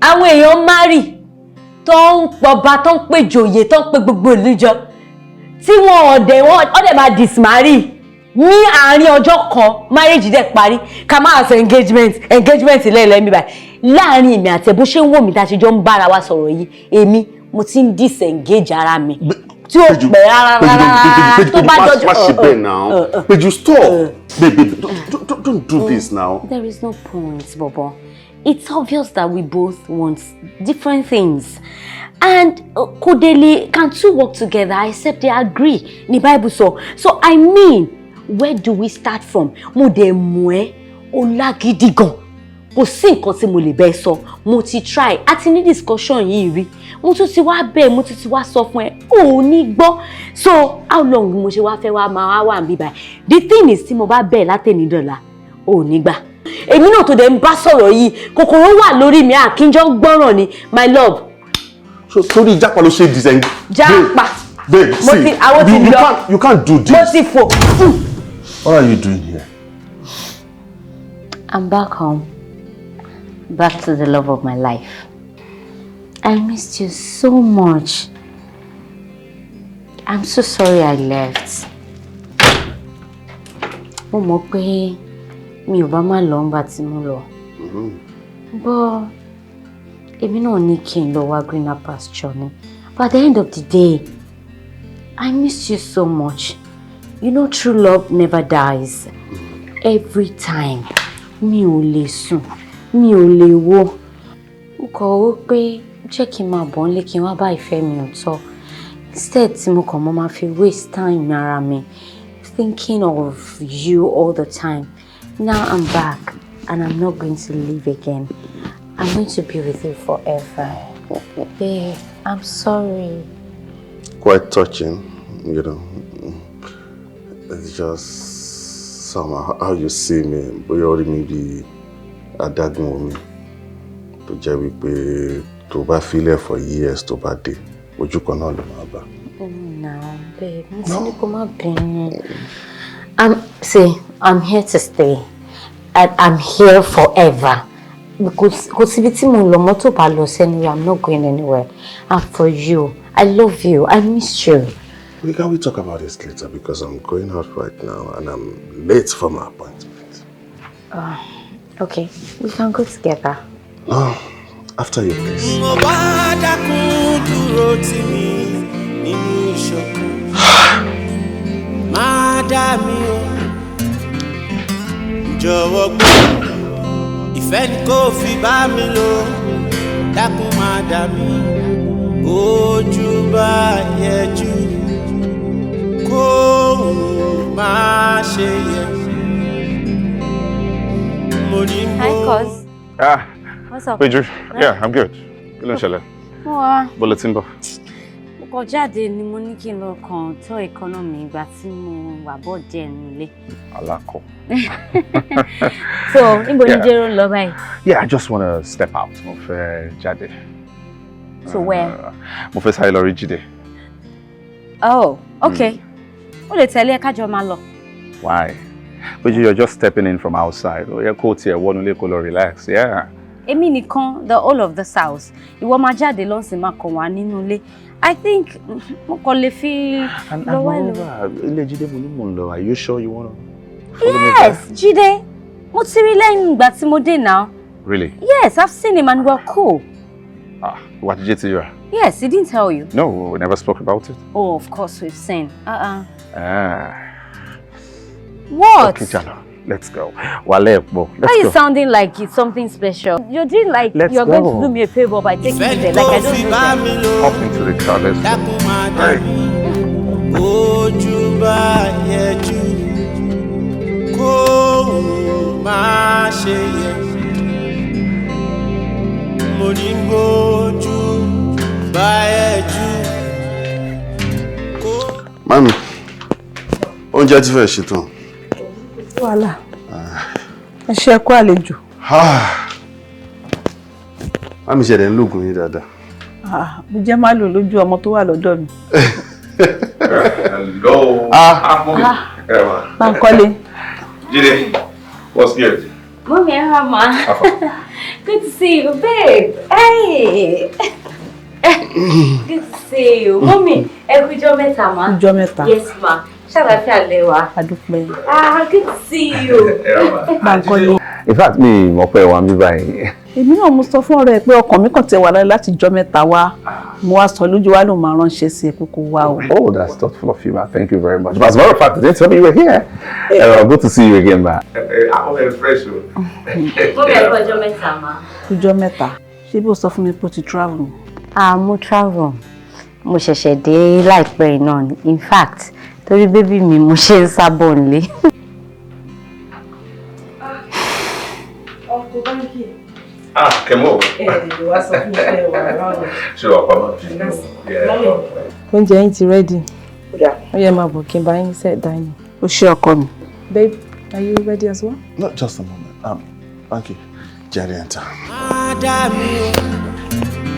[SPEAKER 6] Àwọn èèyàn marry tó ń pọba, tó ń pè jòyè, tó ń pè gbogbo ìlú jọ, tí wọn ọ̀dẹ̀ wọn ọ̀dẹ̀ máa dismarry ní àárín ọjọ́ kan, marriage dẹ̀ parí. Ká máa sọ engagement, engagement lẹ́ẹ̀lẹ́mí báyìí. Láàárín èmi àti ẹ̀, bó ṣe ń wò mí tá a ṣe jọ ń bára wa sọ̀rọ̀ yìí, èmi mo ti ń disengage ara mi tí ó pẹ́ rárá rárá tó bá dọ́jọ́.
[SPEAKER 14] Má ṣe bẹ́ẹ̀ now. Péjú, stop. Babe, babe, don't do this now.
[SPEAKER 6] There is no point, Bobo. It's obvious that we both want different things. And Kodele, can two work together except they agree? Ní Bible sọ. So I mean, where do we start from? Mo dẹ̀ mọ̀ ẹ́, ó lágídí gan. Kò sí nǹkan tí mo lè bẹ́ẹ̀ sọ. Mo ti try. A ti ní discussion yìí rí. Mo tún ti wá bẹ́ẹ̀, mo tún ti wá sọ fún ẹ. Ò ní gbọ́. So how long mo ṣe wá fẹ́ wá máa wá wà níbí báyìí? The thing is, tí mo bá bẹ́ẹ̀ látẹ̀ní dọ̀la, ò ní gbà. Èmi náà tó dẹ̀ ń bá sọ̀rọ̀ yìí, kòkòrò wà lórí mi, àkínjọ́ gbọ́ràn ni, my love.
[SPEAKER 14] So torí jápa ló ṣe disengage?
[SPEAKER 6] Jápa.
[SPEAKER 14] Babe,
[SPEAKER 6] Mo
[SPEAKER 14] see,
[SPEAKER 6] ti- àwọn ti
[SPEAKER 14] you
[SPEAKER 6] lọ.
[SPEAKER 14] can't do this.
[SPEAKER 6] Mo ti fò.
[SPEAKER 14] What are you doing here?
[SPEAKER 6] I'm back home. Back to the love of my life. I missed you so much. I'm so sorry I left. Mo mọ̀ pé mi ò bá má lọ ńgbà tí mo lọ. But èmi náà ní kí n lọ wá greener pasture ni. But at the end of the day, I miss you so much. You know true love never dies. Every time, mi ò lè sùn, mi ò lè wo. Mo kàn wò pé jẹ́ kí n máa bọ̀ nílé, kí n wá bá ìfẹ́ mi ò tọ́. Instead tí mo kàn mọ́ máa fi waste time ara mi thinking of you all the time. Now I'm back and I'm not going to leave again. I'm going to be with you forever. Babe, I'm sorry.
[SPEAKER 14] Quite touching. It's just somehow how you see me, bóyá orí mi bí adágún omi tó jẹ́ wípé tó bá filẹ̀ for years, tó bá dé, ojú kan náà ló máa bá.
[SPEAKER 6] Oh, no, babe. Mo ti ní kó má bínú. See, I'm here to stay. And I'm here forever. Because kò síbi tí mo lọ mọ́tò bá lọ sẹ́nu, I'm not going anywhere. I'm for you. I love you. I miss you.
[SPEAKER 14] Can we talk about this later, because I'm going out right now and I'm late for my appointment.
[SPEAKER 6] Okay, we can go together.
[SPEAKER 14] No, after you, please.
[SPEAKER 10] Mo bá dákun dúró tì mí nínú ìṣọ̀kan, má dá mi o, jọ̀wọ́ gbọ́, ìfẹ́ ni kò fi bá mi lò, dákun má dá mi, ojú bá yẹjú kóhùn má ṣe yẹ mo ní mo.
[SPEAKER 6] Hi, cuz.
[SPEAKER 15] Ah,
[SPEAKER 6] What's up?
[SPEAKER 15] Péjú, yeah, I'm good. Kí ló ń ṣẹlẹ̀?
[SPEAKER 6] Mo wá.
[SPEAKER 15] Bulletin bọ̀.
[SPEAKER 6] Mo kàn jáde ni, mo ní kí n lọ kàn tọ́ economy ìgbà tí mo wà bọ̀ díẹ̀ nílé.
[SPEAKER 15] Alákọ̀.
[SPEAKER 6] So, níbo ni
[SPEAKER 15] Yeah.
[SPEAKER 6] Jéró ń lọ báyìí?
[SPEAKER 15] Yeah, I just wanna step out. Mo fẹ́ jáde.
[SPEAKER 6] To where?
[SPEAKER 15] Mo fẹ́ sáré lọ rí Jídé.
[SPEAKER 6] Oh, okay. Ó lè tẹ̀lé ẹ, kájọ máa lọ.
[SPEAKER 15] Why? Péjú, you're just stepping in from outside. Ó yẹ kó tiẹ̀ wọnú ilé kó lọ relax. Yeah.
[SPEAKER 6] Èmi nìkan, the whole of this house. Ìwọ máa jáde lọ́sìn, máa kàn wá nínú ilé. I think mo kàn lè fi lọ wá lọ.
[SPEAKER 15] Moreover, ilé Jídé mo ní mò ń lọ. Are you sure you wanna follow me there?
[SPEAKER 6] Yes, Jídé. Mo ti rí lẹ́yìn ìgbà tí mo dé now.
[SPEAKER 15] Really?
[SPEAKER 6] Yes, I've seen him and we're cool.
[SPEAKER 15] Ah, what did you tell you?
[SPEAKER 6] Yes, he didn't tell you.
[SPEAKER 15] No, we never spoke about it.
[SPEAKER 6] Oh, of course we've seen. Uh-uh.
[SPEAKER 15] Ah.
[SPEAKER 6] What?
[SPEAKER 15] Okay, Jalo, let's go. Wale, bo, let's
[SPEAKER 6] Why you
[SPEAKER 15] go.
[SPEAKER 6] sounding like it's something special? You're doing like
[SPEAKER 15] Let's
[SPEAKER 6] you're going
[SPEAKER 15] go.
[SPEAKER 6] to do me a favor by taking me there. Like I don't know them.
[SPEAKER 15] Hop into the car, let's go. Hey.
[SPEAKER 10] Ojú bá yẹjú kóhùn má ṣe yẹ mo ní bójú bá yẹjú.
[SPEAKER 14] Mami, oúnjẹ ti fẹ́ ṣetán.
[SPEAKER 12] Wàhálà. Ẹ ṣe, ẹ kú àlejò.
[SPEAKER 14] Mami, ṣẹ̀dẹ̀ ń lògùn yín dáadáa.
[SPEAKER 12] Ah, mo jẹ́ má lò lójú ọmọ tó wà lọ́dọ̀ mi.
[SPEAKER 18] Hello.
[SPEAKER 14] Ah.
[SPEAKER 18] Mommy.
[SPEAKER 12] Ah. Bankole.
[SPEAKER 18] Jide, what's good?
[SPEAKER 6] Mommy, how Good to see you, babe. Hey. Good to see you. Mommy, ẹ kú ijọ́ mẹ́ta ma.
[SPEAKER 12] Ijọ́ mẹ́ta.
[SPEAKER 6] Yes ma. Ṣàlàáfíà lẹ wà.
[SPEAKER 12] A dúpẹ́.
[SPEAKER 6] Ah, good to see you.
[SPEAKER 12] Bankole.
[SPEAKER 19] In fact, mi mọ̀ pé wà ń bí báyìí.
[SPEAKER 12] Èmi náà mo sọ fún ọ̀rẹ́ ẹ pé ọkàn mi kàn tẹ wà láyé láti ijọ́ mẹ́ta wá. Mo wá sọ lójú wa ló máa ránṣẹ́ sí ẹ pé kó wá o.
[SPEAKER 19] Oh, that's thoughtful of you, ma. Thank you very much. But as a matter of fact, they didn't tell me you were here. Good to see you again, ma.
[SPEAKER 18] I'm fresh o.
[SPEAKER 6] Mommy, ẹ kú ọjọ́ mẹ́ta ma.
[SPEAKER 12] Ijọ́ mẹ́ta. Ṣé bí o sọ fún mi pé o ti travel?
[SPEAKER 6] Ah, mo travel. Mo ṣẹ̀ṣẹ̀ dé láìpẹ́ yìí náà ni. In fact, torí baby mi mo ṣe ń sábọ̀ nílé.
[SPEAKER 12] Ọkọ̀ báńkì.
[SPEAKER 18] Ah, Kemo.
[SPEAKER 12] Ẹ lè wá sọ fún mi pé wà around.
[SPEAKER 18] Ṣé wàá pamọ́?
[SPEAKER 12] Oúnjẹ yín ti ready. Ó yẹ máa bọ̀ kí n bá yín set dining. Ó ṣe, ọkọ mi. Babe, are you ready as well?
[SPEAKER 14] Not just a moment. Thank you. Jerry enter.
[SPEAKER 10] Má dá mi o,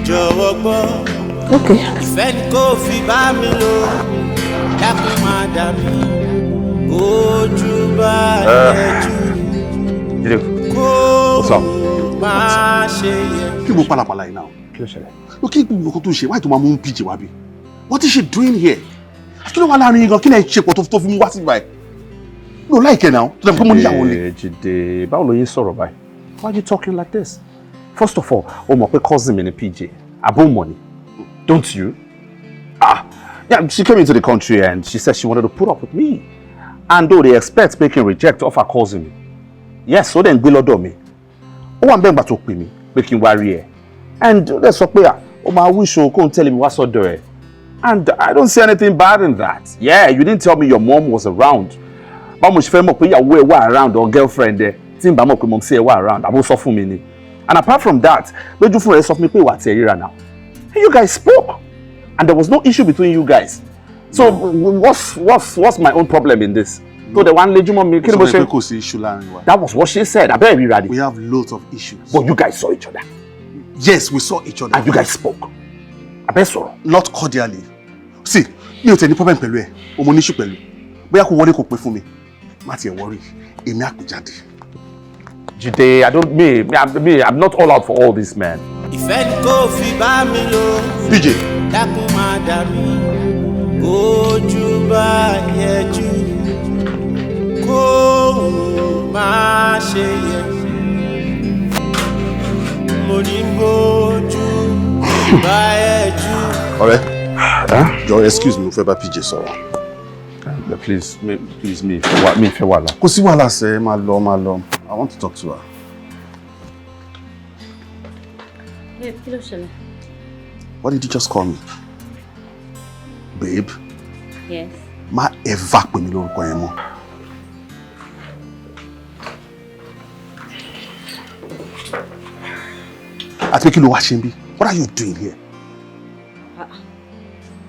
[SPEAKER 10] jọ̀wọ́ gbọ́.
[SPEAKER 12] Okay.
[SPEAKER 10] Ìfẹ́ ni kò fi bá mi lò, dákun má dá mi. Ojú bá yẹjú
[SPEAKER 19] Jide,
[SPEAKER 10] kó
[SPEAKER 19] what's up?
[SPEAKER 10] má ṣe yẹ.
[SPEAKER 14] Kí ló pàlàpàlà yìí náà?
[SPEAKER 19] Kí ló ṣẹlẹ̀?
[SPEAKER 14] Ló kí gbogbo nǹkan tó ń ṣe, wáyé tó máa mú PJ wá bí? What is she doing here? Kí ló wà láàrin yín gan? Kí lẹ ṣe pọ̀ tó fi mú wá sí ibà yìí? Mi ò like ẹ̀ náà, tó dẹ̀ pé mo níyàwó ni.
[SPEAKER 19] Jide, báwo ló yín sọ̀rọ̀ báyìí? Why are you talking like this? First of all, o mọ̀ pé cousin mi ni PJ. Àbó mọ̀ ni. Don't you? Ah, yeah, she came into the country and she said she wanted to put up with me. And though they expect pé kí n reject offer cousin mi. Yes, ó dẹ̀ ń gbé lọ́dọ̀ mi. Ó wà ń bẹ́ẹ̀ gbà tó pè mí pé kí n wá rí ẹ. And ó dẹ̀ sọ pé à, ó máa wish o kóun tẹ̀lé mi wá sọ́dọ̀ ẹ̀. And I don't see anything bad in that. Yeah, you didn't tell me your mom was around. Báwo mo ṣe fẹ́ mọ̀ pé ìyàwó ẹ̀ wà around or girlfriend ẹ̀ tí n bá mọ̀ pé mumsy ẹ̀ wà around, àbó sọ fún mi ni. And apart from that, lójú fún rẹ̀ sọ fún mi pé ìwà àti ẹ̀ ríra now. And you guys spoke. And there was no issue between you guys. So what's my own problem in this? Tó dẹ̀ wá ń lejúmọ́ mi, kí ni mo
[SPEAKER 14] Sọ
[SPEAKER 19] ṣe?
[SPEAKER 14] pé kò sí issue láàrin wa.
[SPEAKER 19] That was what she said. Abẹ́ ìríra ni.
[SPEAKER 14] We have loads of issues.
[SPEAKER 19] But you guys saw each other.
[SPEAKER 14] Yes, we saw each other.
[SPEAKER 19] And you guys spoke. Abẹ́ sọ̀rọ̀.
[SPEAKER 14] Not cordially. See, mi ò tẹ̀ ní problem pẹ̀lú ẹ̀, o mo ní issue pẹ̀lú. Bóyá kò wọlé kò pé fún mi. Má tiẹ̀ worry, èmi á pè jáde.
[SPEAKER 19] Jide, I don't me me I'm, me I'm not all out for all this, man.
[SPEAKER 10] Ìfẹ́ ni kò fi bá mi lò.
[SPEAKER 14] PJ.
[SPEAKER 10] Dákun má dá mi. Ojú bá yẹjú kó má ṣe yẹ. Mo ní bójú bá yẹjú.
[SPEAKER 14] Ọ̀rẹ́, jọ̀ọ́, excuse me, mo fẹ́ bá PJ sọ̀rọ̀.
[SPEAKER 19] Please, me, please, mi fẹ́ wàhálà.
[SPEAKER 14] Kò sí wàhálà sẹ́, máa lọ, máa lọ. I want to talk to her.
[SPEAKER 6] Babe, kí ló ṣẹlẹ̀?
[SPEAKER 14] What did you just call me? Babe,
[SPEAKER 6] Yes.
[SPEAKER 14] má ever pè mí lórúkọ yẹn mọ́. Àti pé kí ló wá ṣe ń bí? What are you doing here?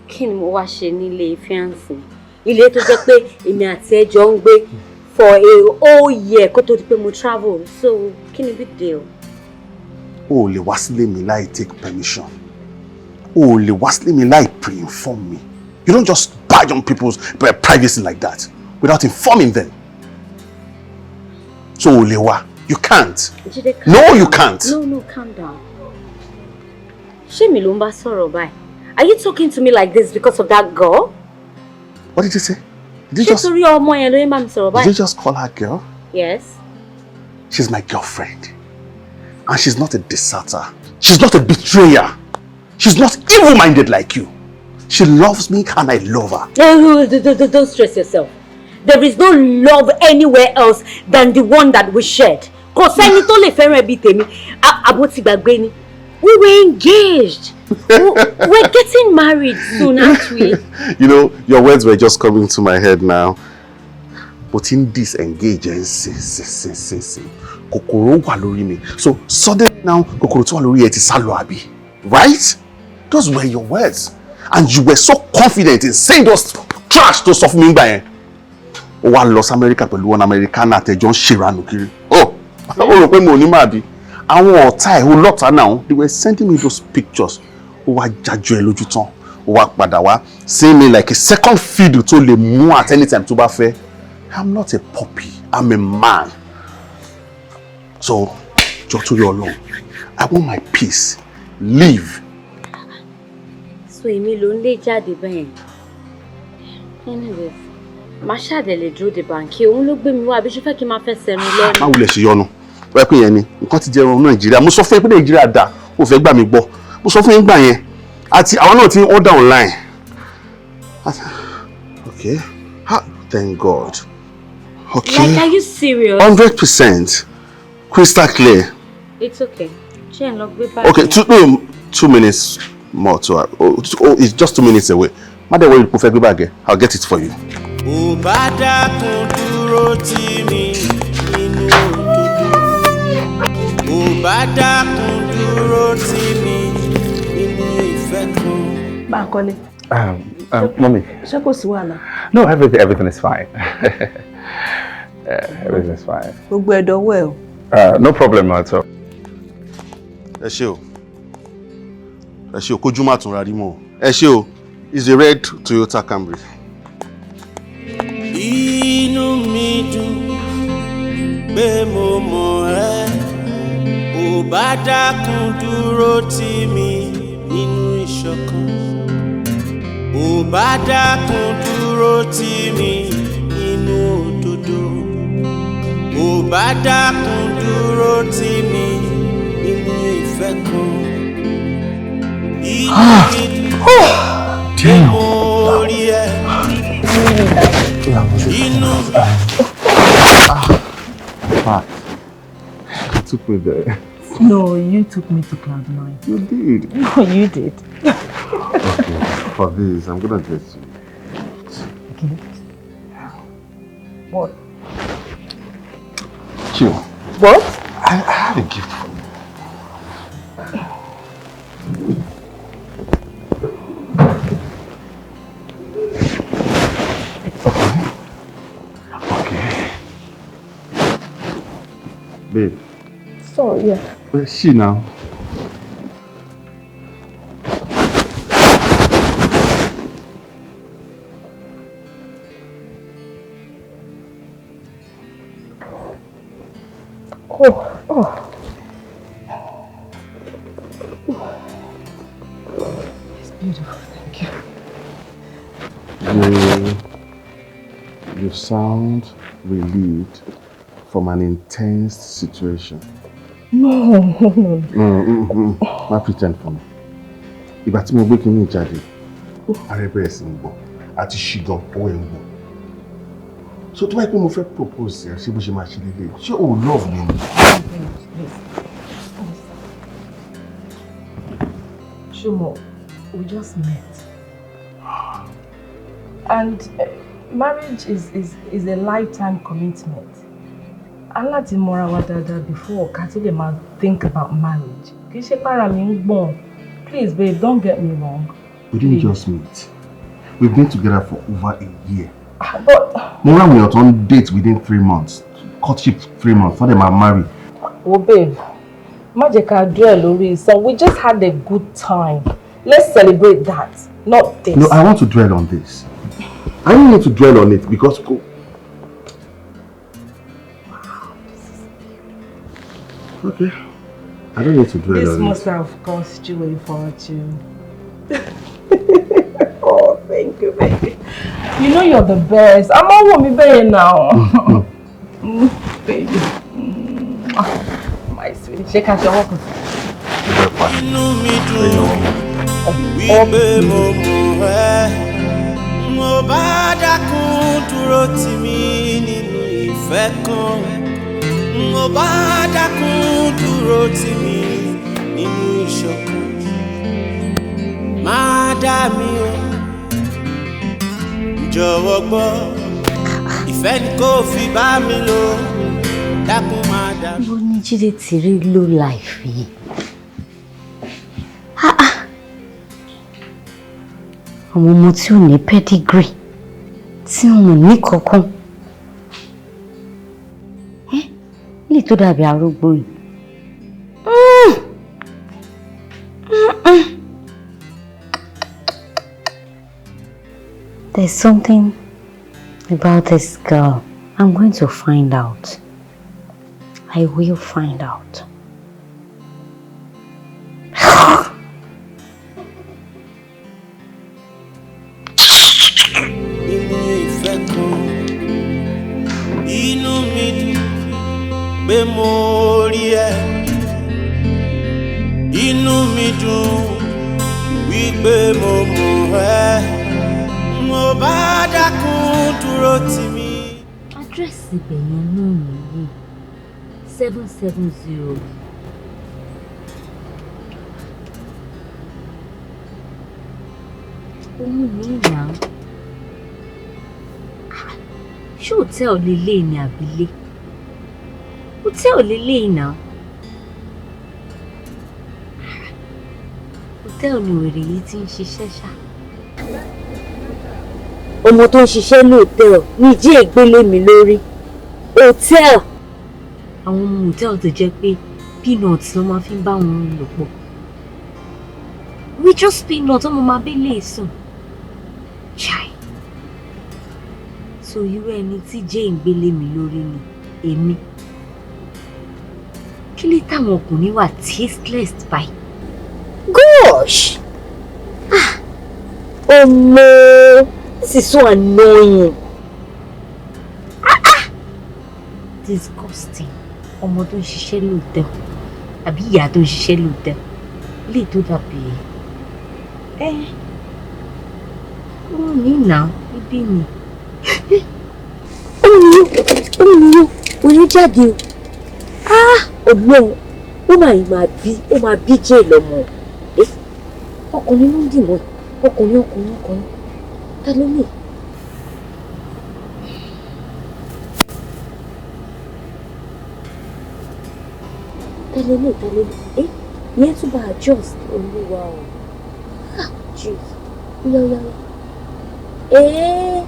[SPEAKER 6] Kí ni mo wá ṣe nílé fiancé? Ilé tó jẹ́ pé èmi àti ẹ jọ ń gbé for a whole year kó tó di pé mo travel. So, kí ni big deal?
[SPEAKER 14] O ò lè wá sílé mi láì take permission. O ò lè wá sílé mi láì pre-inform me. You don't just barge on people's privacy like that without informing them. So o ò lè wá. You can't.
[SPEAKER 6] Jide, calm
[SPEAKER 14] No, you
[SPEAKER 6] down.
[SPEAKER 14] can't.
[SPEAKER 6] No, calm down. Ṣé mi ló ń bá sọ̀rọ̀ báyìí? Are you talking to me like this because of that girl?
[SPEAKER 14] What did you say? Did you
[SPEAKER 6] Ṣé
[SPEAKER 14] just
[SPEAKER 6] torí ọmọ yẹn ló ń bá mi sọ̀rọ̀
[SPEAKER 14] did you
[SPEAKER 6] báyìí?
[SPEAKER 14] just call her girl?
[SPEAKER 6] Yes.
[SPEAKER 14] She's my girlfriend. And she's not a deserter. She's not a betrayer. She's not evil-minded like you. She loves me and I love her.
[SPEAKER 6] No, don't stress yourself. There is no love anywhere else than the one that we shared. Kò sẹ́ni tó lè fẹ́ràn ẹbí tèmi. Àbó ti gbàgbé ni. We were engaged. We're getting married soon, aren't we?
[SPEAKER 14] You know, your words were just coming to my head now. But in disengage and sin, sin, sin, sin, sin. Kòkòrò wà lórí mi. So suddenly now, kòkòrò tó wà lórí ẹ ti sálọ àbí? Right? Those were your words. And you were so confident in saying those trash tó sọ fún mi nígbà yẹn.
[SPEAKER 19] Ó wá lọ sí Amẹ́ríkà pẹ̀lú wọn Amẹ́ríkánà àtẹ̀jọ́ ń ṣèrànù kiri. Ó rò pé mo ò ní máa bí. Àwọn ọ̀tá ẹ̀ ó lọ́tà náà, they were sending me those pictures. Ó wá jájọ ẹ lójú tán. Ó wá padà wá seeing me like a second fiddle tó lè mú at any time tó bá fẹ́. I'm not a puppy, I'm a man. So, jọ torí Ọlọ́run, I want my peace. Leave.
[SPEAKER 6] So èmi ló ń lé jáde bẹ́ẹ̀. Anyways, màá ṣàdẹ̀lẹ̀ dúró de báńkì, òun ló gbé mi wá, àbí ṣe fẹ́ kí n máa fẹ́ sẹ́nu lọ́nà.
[SPEAKER 19] Má wulẹ̀ ṣe yọnu. Wọ́n pè yẹn ni, nǹkan ti jẹ́ ẹran Nàìjíríà. Mo sọ fún yín pé Nàìjíríà dà, ó fẹ́ gbà mí gbọ́. Mo sọ fún yín gbà yẹn. Àti àwọn náà ti ń order online. Okay. Ah, thank God. Okay.
[SPEAKER 6] Like, are you serious?
[SPEAKER 19] 100%. Crystal clear.
[SPEAKER 6] It's okay. Ṣé ń lọ gbé báàgì?
[SPEAKER 19] Okay, 2 minutes more to oh, it's just 2 minutes away. Má dẹ̀ worry, kò fẹ́ gbé báàgì. I'll get it for you.
[SPEAKER 10] Ò bá dákun dúró tì mí nínú òdodo. Ò bá dákun dúró tì mí nínú ìfẹ́ kan.
[SPEAKER 7] Báńkọ́lé.
[SPEAKER 18] Mommy.
[SPEAKER 7] Ṣé kò sí wàhálà?
[SPEAKER 18] No, everything is fine. Everything is fine.
[SPEAKER 7] Gbogbo ẹ̀dọ̀wọ́ ẹ̀ o.
[SPEAKER 18] No problem at all.
[SPEAKER 19] Ẹ ṣé o. Ẹ ṣé o, kójú má tún ra rí mọ́ o. Ẹ ṣé o. It's a red Toyota Camry.
[SPEAKER 10] Inú mi dùn pé mo mọ̀ ẹ́. Ò bá dákun dúró tì mí nínú ìṣọ̀kan. Ò bá dákun dúró tì mí nínú òdodo. Ò bá dákun dúró tì mí nínú ìfẹ́ kan. Inú mi dùn pé mo rí ẹ. Inú.
[SPEAKER 14] Fact, you took me there.
[SPEAKER 12] No, you took me to cloud nine.
[SPEAKER 14] You did.
[SPEAKER 12] No, you did.
[SPEAKER 14] Okay, for this, I'm gonna get you.
[SPEAKER 12] Gift? What?
[SPEAKER 14] Chill.
[SPEAKER 12] What?
[SPEAKER 14] I have a gift for you. Okay. Okay. Babe.
[SPEAKER 12] So, yeah.
[SPEAKER 14] Where's she now?
[SPEAKER 12] Oh. It's beautiful, thank you.
[SPEAKER 14] You sound relieved from an intense situation.
[SPEAKER 12] No.
[SPEAKER 14] Má pretend for me. Ìgbà tí mo gbé kinní jáde, ara ẹ bẹ̀rẹ̀ sí ń gbọ̀n àti ṣìgàn owó ẹ̀ ń gbọ̀n. So tó bá yẹ pé mo fẹ́ propose ẹ̀, ṣé bó ṣe máa ṣe lélẹ̀? Ṣé o love me ni?
[SPEAKER 12] Ṣùgbọ́n, we just met. And marriage is a lifetime commitment. A láti mọra wa dáadáa before ká tó lè máa think about marriage. Kì í ṣe para mi ń gbọ̀n. Please, babe, don't get me wrong.
[SPEAKER 14] We didn't just meet. We've been together for over a year.
[SPEAKER 12] But
[SPEAKER 14] Mo ráwọn èèyàn tó ń date within 3 months, courtship 3 months, wọ́n dẹ̀ máa marry.
[SPEAKER 12] Well, babe, má jẹ́ ká dwell lórí. So we just had a good time. Let's celebrate that, not this.
[SPEAKER 14] No, I want to dwell on this. I don't need to dwell on it because. Okay. I don't need to dwell
[SPEAKER 12] This
[SPEAKER 14] on
[SPEAKER 12] must
[SPEAKER 14] it.
[SPEAKER 12] have cost you a fortune. Oh, thank you, baby. You know you're the best. I'm all me baby now. Baby. My sweetie. Shake her, shake her.
[SPEAKER 10] Inú mi dùn wípé mo mọ̀ ẹ́. Mo bá dákun dúró tì mí nínú ìfẹ́ kan. Mo bá dákun dúró tì mí nínú ìṣọ̀kan. Má dá mi o, jọ̀wọ́ gbọ́. Ìfẹ́ ni kò fi bá mi lò, dákun má dá mi.
[SPEAKER 6] Ibo ni Jídé ti rí low life yìí? Ah, ah. Àwọn ọmọ tí ò ní pedigree, tí wọn ò ní kankan. Ilé tó dàbí arúgbó yìí. There's something about this girl. I'm going to find out. I will find out.
[SPEAKER 10] Nínú ìfẹ́ kan, inú mi dùn pé mo rí ẹ. Inú mi dùn wípé mo mọ̀ ẹ́. Mo bá dákun dúró tì mí.
[SPEAKER 6] Àdírẹ́sì ibẹ̀ yẹn náà nìyí, 770. Òun ní ìyá. Ṣé hòtẹ́ẹ̀lì lélẹ́yìí ni àbílẹ̀? Hòtẹ́ẹ̀lì lélẹ́yìí náà. Hòtẹ́ẹ̀lì wèrè yìí ti ń ṣiṣẹ́ ṣá. Ọmọ tó ń ṣiṣẹ́ ní hòtẹ́ẹ̀lì ní jí ègbélé mi lórí. Hòtẹ́ẹ̀lì. Àwọn ọmọ hòtẹ́ẹ̀lì tó jẹ́ pé peanuts ló máa fi ń bá wọn lò pọ̀. We just peanuts ọmọ máa bẹ́ lè sùn. Chai. So irú ẹni tí Jane gbélé mi lórí ni èmi. Kí ló táwọn ọkùnrin wà tasteless báyìí? Gosh! Ah! Ọmọ! This is so annoying. Ah ah! Disgusting. Ọmọ tó ń ṣiṣẹ́ lóòótọ́ àbí ìyá tó ń ṣiṣẹ́ lóòótọ́ lè tó dàbí ẹ. Ó ní ìnà ibi ni. Ó ní ó ní oyún jáde o. Ah! Ọlọ́run, ó máa bí, ó máa bí jẹ́ lọ́mọ. Ọkùnrin ló ń dì mọ́, ọkùnrin ọkùnrin ọkùnrin. Ta ló lè? Ta ló lè? Ta ló lè? Eh, ìyẹn tún bá adjust olúwa o. Ah, jeez. Oya oya oya. Eh.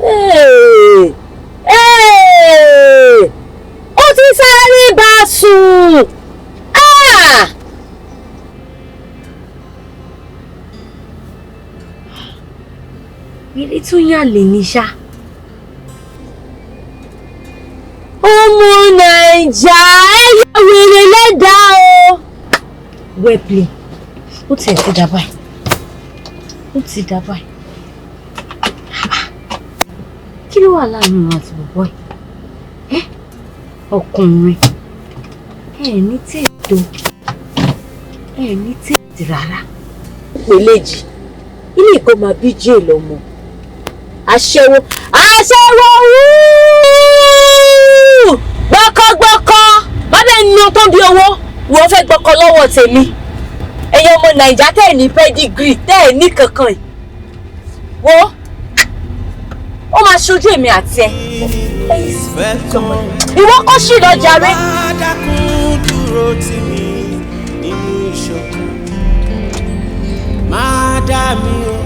[SPEAKER 6] Hey! Hey! Ó ti sáré bá a sùn. Ah! Ilé tún yàn lè ní ṣá. Ọmọ Nàìjà ẹ̀yà wèrè lẹ́dàá o. Wẹ́pìlì, ó tiẹ̀ ti dà báyìí. Ó ti dà báyìí. Kí ló wà láàrin òun àti bọ̀bọ́ ẹ̀? Ọkùnrin, ẹ ní tètò, ẹ ní tètè rárá. Pèléjì, ilé ìkọ́ máa bí jẹ́ lọ́mọ. Aṣẹ́wó, aṣẹ́wó wúúú! Gbọ́kọ́gbọ́kọ́, bàbá ẹni tó bí owó, wọ́n fẹ́ gbọ́kọ́ lọ́wọ́ tèmi. Ẹ̀yin ọmọ Nàìjà tẹ́ ẹ̀ ní pẹ́dígírì, tẹ́ ẹ̀ ní kankan yìí. Wo, ó máa ṣojú èmi àti ẹ. Ìwọ kò ṣì lọ jàre.
[SPEAKER 10] Má dákun dúró tì mí nínú ìṣọ̀kan. Má dá mi o.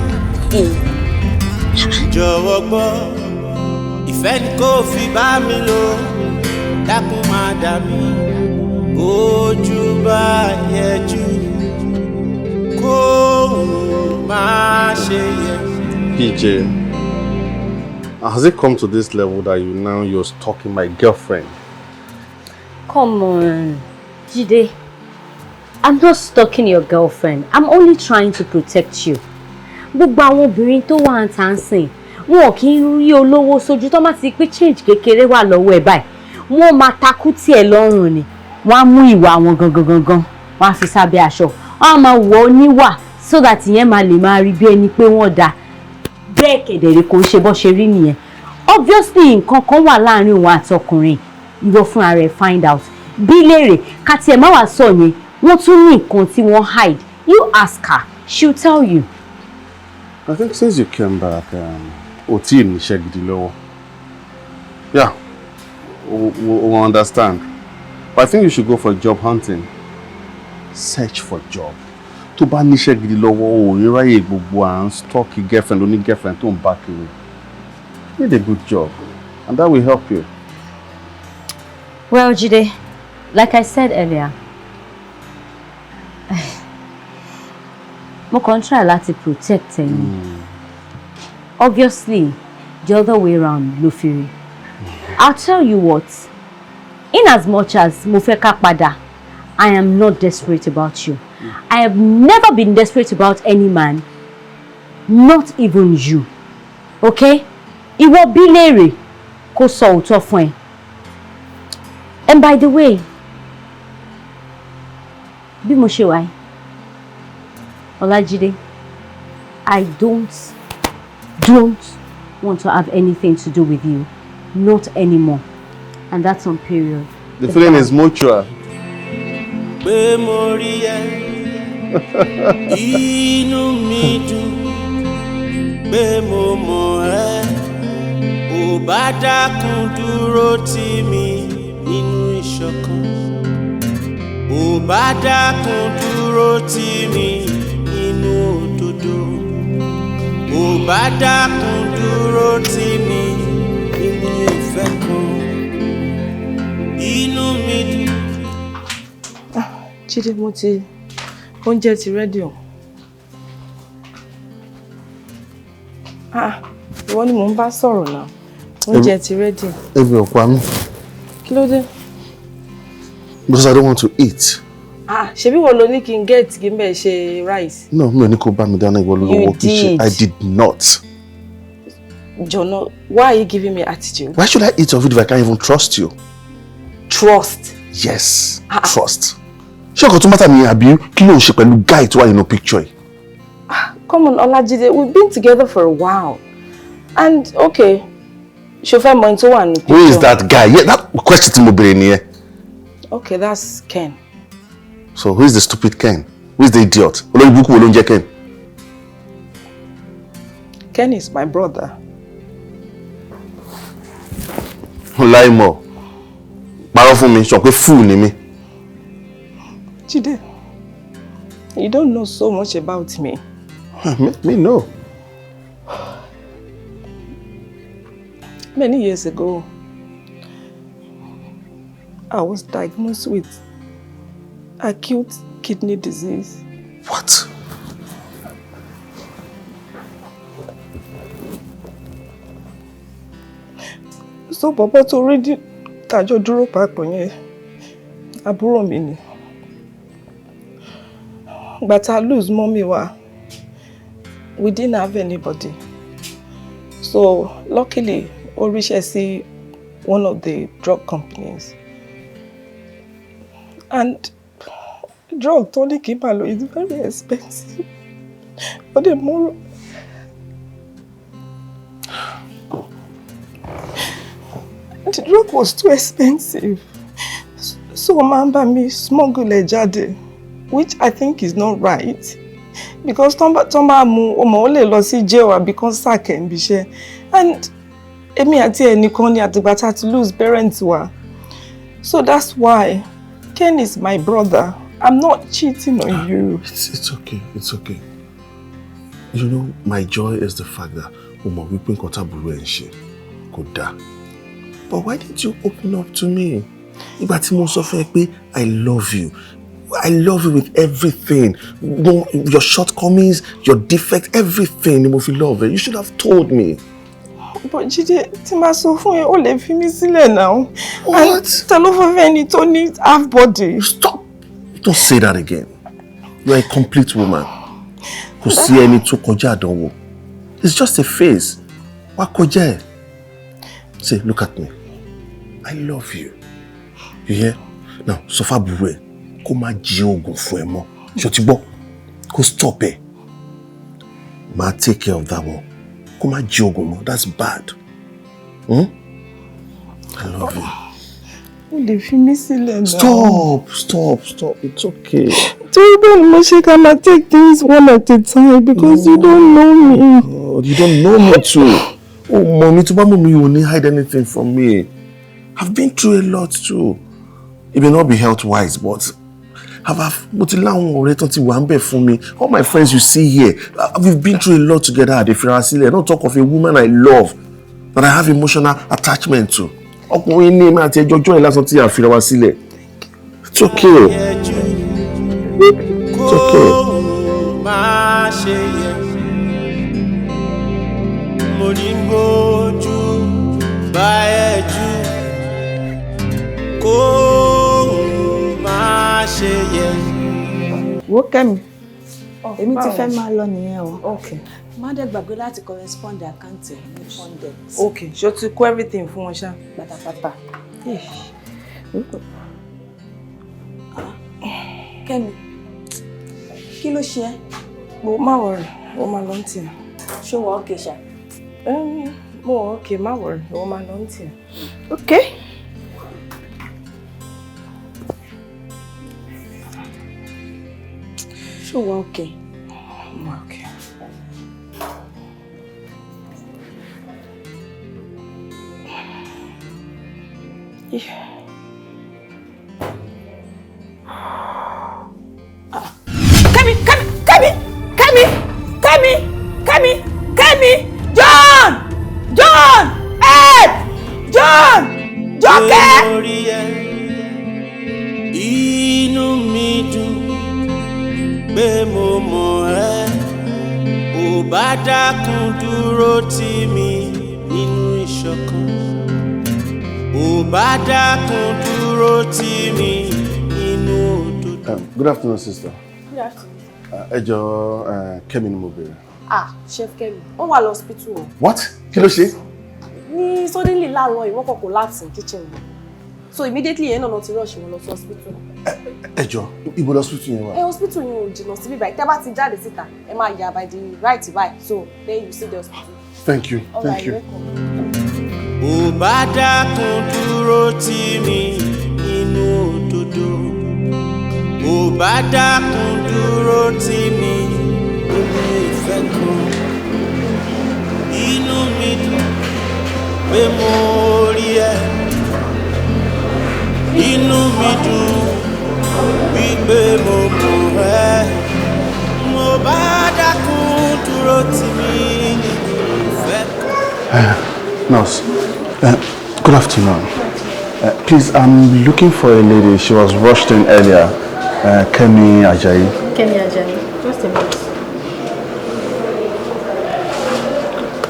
[SPEAKER 10] Jọ̀wọ́ gbọ́, ìfẹ́ ni kò fi bá mi lò. Dákun má dá mi. Ojú bá yẹjú, kóhùn má ṣe yẹ.
[SPEAKER 14] PJ, has it come to this level that you're stalking my girlfriend?
[SPEAKER 6] Come on, Jide. I'm not stalking your girlfriend. I'm only trying to protect you. Gbogbo àwọn obìnrin tó wà ń tà ń sìn, wọn kì í rí olówó sójú tó má ti pé change kékeré wà lọ́wọ́ ẹ̀ báyìí. Wọ́n máa takú tí ẹ lọ́rùn ni. Wọ́n á mú ìwà wọn gangan gangan, wọ́n á fi sábẹ́ aṣọ. Wọ́n á máa wọ̀ ọ́ níwà so that ìyẹn máa lè máa rí bí ẹni pé wọ́n dáa. Bẹ́ẹ̀ kẹ̀dẹ̀rẹ̀ kò ń ṣe bó ṣe rí nìyẹn. Obviously nǹkan kan wà láàrin òun àtọkùnrin, ìwọ fúnra rẹ̀ find out. Bí léèrè ká tiẹ̀ má wàá sọ yẹn, wọ́n tún ní nǹkan tí wọ́n hide. You ask her, she'll tell you.
[SPEAKER 14] I think since you came back, o tí ì níṣẹ́ gidi lọ́wọ́. Yeah, we understand. But I think you should go for job hunting. Search for job. Tó bá níṣẹ́ gidi lọ́wọ́, o ò ní ráyè gbogbo à ń stalk girlfriend oní girlfriend tó ń bá kiri. Need a good job, and that will help you.
[SPEAKER 6] Well, Jide, like I said earlier, mo kàn ń try láti protect ẹ ni. Obviously, the other way round ló fi rí. I'll tell you what, in as much as mo fẹ́ ká padà, I am not desperate about you. I have never been desperate about any man, not even you. Okay? Ìwọ bí léèrè kó sọ òótọ́ fún ẹ. And by the way, bí mo ṣe wà yìí, Ọlájídé, I don't want to have anything to do with you. Not anymore. And that's on period.
[SPEAKER 14] The feeling is mutual.
[SPEAKER 10] Pé mo rí ẹ, inú mi dùn pé mo mọ̀ ẹ́. Ò bá dákun dúró tì mí nínú ìṣọ̀kan, ò bá dákun dúró tì mí nínú òdodo, ò bá dákun dúró tì mí nínú ìfẹ́ kan, inú mi dùn.
[SPEAKER 12] Jídé, mo ti oúnjẹ ti ready o. Ah, ìwọ ni mò ń bá sọ̀rọ̀ náà. Oúnjẹ ti ready.
[SPEAKER 14] Ebi ò pa mí.
[SPEAKER 12] Kí ló dé?
[SPEAKER 14] Because I don't want to eat.
[SPEAKER 12] Ah, ṣebí wọ́n ló ní kí n get kí n bẹ́ẹ̀ ṣe rice.
[SPEAKER 14] No, mi ò ní kó bá mi dáná, ìwọ ló
[SPEAKER 12] You
[SPEAKER 14] wọ kitchen.
[SPEAKER 12] did.
[SPEAKER 14] I did not.
[SPEAKER 12] Jọ̀nà, why are you giving me attitude?
[SPEAKER 14] Why should I eat of it if I can't even trust you?
[SPEAKER 12] Trust?
[SPEAKER 14] Yes, trust. Ṣé ọkọ̀ tó mátà mi àbí kí ló ń ṣe pẹ̀lú guy tó wà nínú picture yìí?
[SPEAKER 12] Come on, Olajide, we've been together for a while. And okay, ṣo fẹ́ mọ ẹni tó wà nínú picture?
[SPEAKER 14] Who is that guy? Yeah, that question tí mo béèrè nìyẹn.
[SPEAKER 12] Okay, that's Ken.
[SPEAKER 14] So who is the stupid Ken? Who is the idiot? Olórí burúkú wo ló ń jẹ́ Ken?
[SPEAKER 12] Ken is my brother.
[SPEAKER 14] Láìmọ̀, parọ́ fún mi, sọ pé fool ni mí.
[SPEAKER 12] Jide, you don't know so much about me.
[SPEAKER 14] Me no.
[SPEAKER 12] Many years ago, I was diagnosed with acute kidney disease.
[SPEAKER 14] What?
[SPEAKER 12] So bàbá tó rí tàjọ dúró papọ̀ yẹn, àbúrò mi ni. Ìgbà tá a lose mommy wa, we didn't have anybody. So luckily, ó ríṣẹ́ sí one of the drug companies. And drug tó ní kí n máa lò is very expensive. Ó dẹ̀ mú. The drug was too expensive. So máa ń bá mi smuggle ẹ̀ jáde, which I think is not right. Because tó bá mú ọmọ ó lè lọ sí jail àbí kán sack ẹ̀ níbi iṣẹ́. And èmi àti ẹnìkan ni àtìgbà tá a ti lose parents wa. So that's why Ken is my brother. I'm not cheating on you.
[SPEAKER 14] It's okay. It's okay. You know, my joy is the fact that o mọ̀ wípé nǹkan tábúrò ẹ̀ ń ṣe kò dáa. But why didn't you open up to me? Nígbà tí mo sọ fún ẹ pé I love you. I love you with everything. No, your shortcomings, your defects, everything ni mo fi love ẹ. You should have told me.
[SPEAKER 12] But Jide, tí màá sọ fún ẹ, ó lè fi mí sílẹ̀ now. What? Ta ló fẹ́ fẹ́ ẹni tó ní half body?
[SPEAKER 14] Stop! Don't say that again. You are a complete woman. Kò sí ẹni tó kọjá àdánwò. It's just a phase. Wá kọjá ẹ̀. Say, look at me. I love you. You hear? Now, sọ fábúrò ẹ kó má jí oògùn fún ẹ mọ́. Ṣó ti gbọ́? Kó stop ẹ. Máa take care of that one. Kó má jí oògùn mọ́. That's bad. Hmm? I love you.
[SPEAKER 12] O lè fi mí sílẹ̀ náà.
[SPEAKER 14] Stop, stop, stop. It's okay.
[SPEAKER 12] Torí bẹ́ẹ̀ ni mo ṣe ká máa take things one at a time because you don't know me.
[SPEAKER 14] Oh, you don't know me too. Oh, mommy, tó bá mú mi, you will not hide anything from me. I've been through a lot too. It may not be health-wise, but mo ti láwọn ọ̀rẹ́ tó ti wà ń bẹ̀ fún mi. All my friends you see here, we've been through a lot together. Àdèfira sílẹ̀. Don't talk of a woman I love. that I have emotional attachment to. Ọkùnrin ní èmi àti ẹjọ́ join lásán tí a fi ra wa sílẹ̀. It's okay. It's okay.
[SPEAKER 10] Má ṣe yẹ mo ní bójú bá ẹ jù kó má ṣe yẹ.
[SPEAKER 11] Wo Kẹ́mi, èmi ti fẹ́ máa lọ nìyẹn o.
[SPEAKER 7] Okay.
[SPEAKER 11] Má dẹ̀ gbàgbé láti correspond account ẹ̀ ní funded.
[SPEAKER 7] Okay, ṣó ti kó everything fún wọn ṣá?
[SPEAKER 11] Pátápátá. Kẹ́mi, kí ló ṣe ẹ́?
[SPEAKER 7] Mo má worry, ó máa lọ ń tiẹ̀.
[SPEAKER 11] Ṣé wàá okay ṣá?
[SPEAKER 7] Mo wà okay, má worry, ó máa lọ ń tiẹ̀.
[SPEAKER 11] Okay. Ṣé wàá okay?
[SPEAKER 7] Mo wà okay.
[SPEAKER 11] Kẹ́mi, Kẹ́mi, Kẹ́mi, Kẹ́mi, Kẹ́mi, Kẹ́mi, Kẹ́mi, John, John, help, John, Jọkẹ́.
[SPEAKER 10] Lórí ẹ, inú mi dùn pé mo mọ̀ ẹ́, ò bá dákun dúró tì mí nínú ìṣọ̀kan, ò bá dákun dúró tì mí nínú òdodo.
[SPEAKER 14] Good afternoon, sister.
[SPEAKER 5] Good afternoon.
[SPEAKER 14] Ẹ jọ̀ọ́, Kẹ́mi ni mo béèrè.
[SPEAKER 5] Ah, Chef Kẹ́mi, ó wà lọ́sípítù o.
[SPEAKER 14] What? Kí ló ṣe?
[SPEAKER 5] Ní suddenly láàárọ̀ ìwọ́n kàn collapse in kitchen wọn. So immediately yẹn náà ti rush wọn lọ sí hospital.
[SPEAKER 14] Ẹ jọ̀ọ́, ibo lọ́sípítù yẹn wà?
[SPEAKER 5] Ẹ hospital yẹn ò jìnnà síbí báyìí. Tẹ́ bá ti jáde síta, ẹ máa yà by the right by. So then you see the hospital.
[SPEAKER 14] Thank you.
[SPEAKER 5] All
[SPEAKER 14] Thank
[SPEAKER 5] right,
[SPEAKER 14] you.
[SPEAKER 5] Welcome.
[SPEAKER 10] Ò bá dákun dúró tì mí nínú òdodo, ò bá dákun dúró tì mí nínú ìfẹ́ kan, inú mi dùn pé mo rí ẹ, inú mi dùn wípé mo mọ̀ ẹ́, mo bá dákun dúró tì mí nínú ìfẹ́ kan.
[SPEAKER 14] Nurse, good afternoon. Please, I'm looking for a lady. She was rushed in earlier. Kemi Ajayi.
[SPEAKER 20] Kemi Ajayi, just a minute.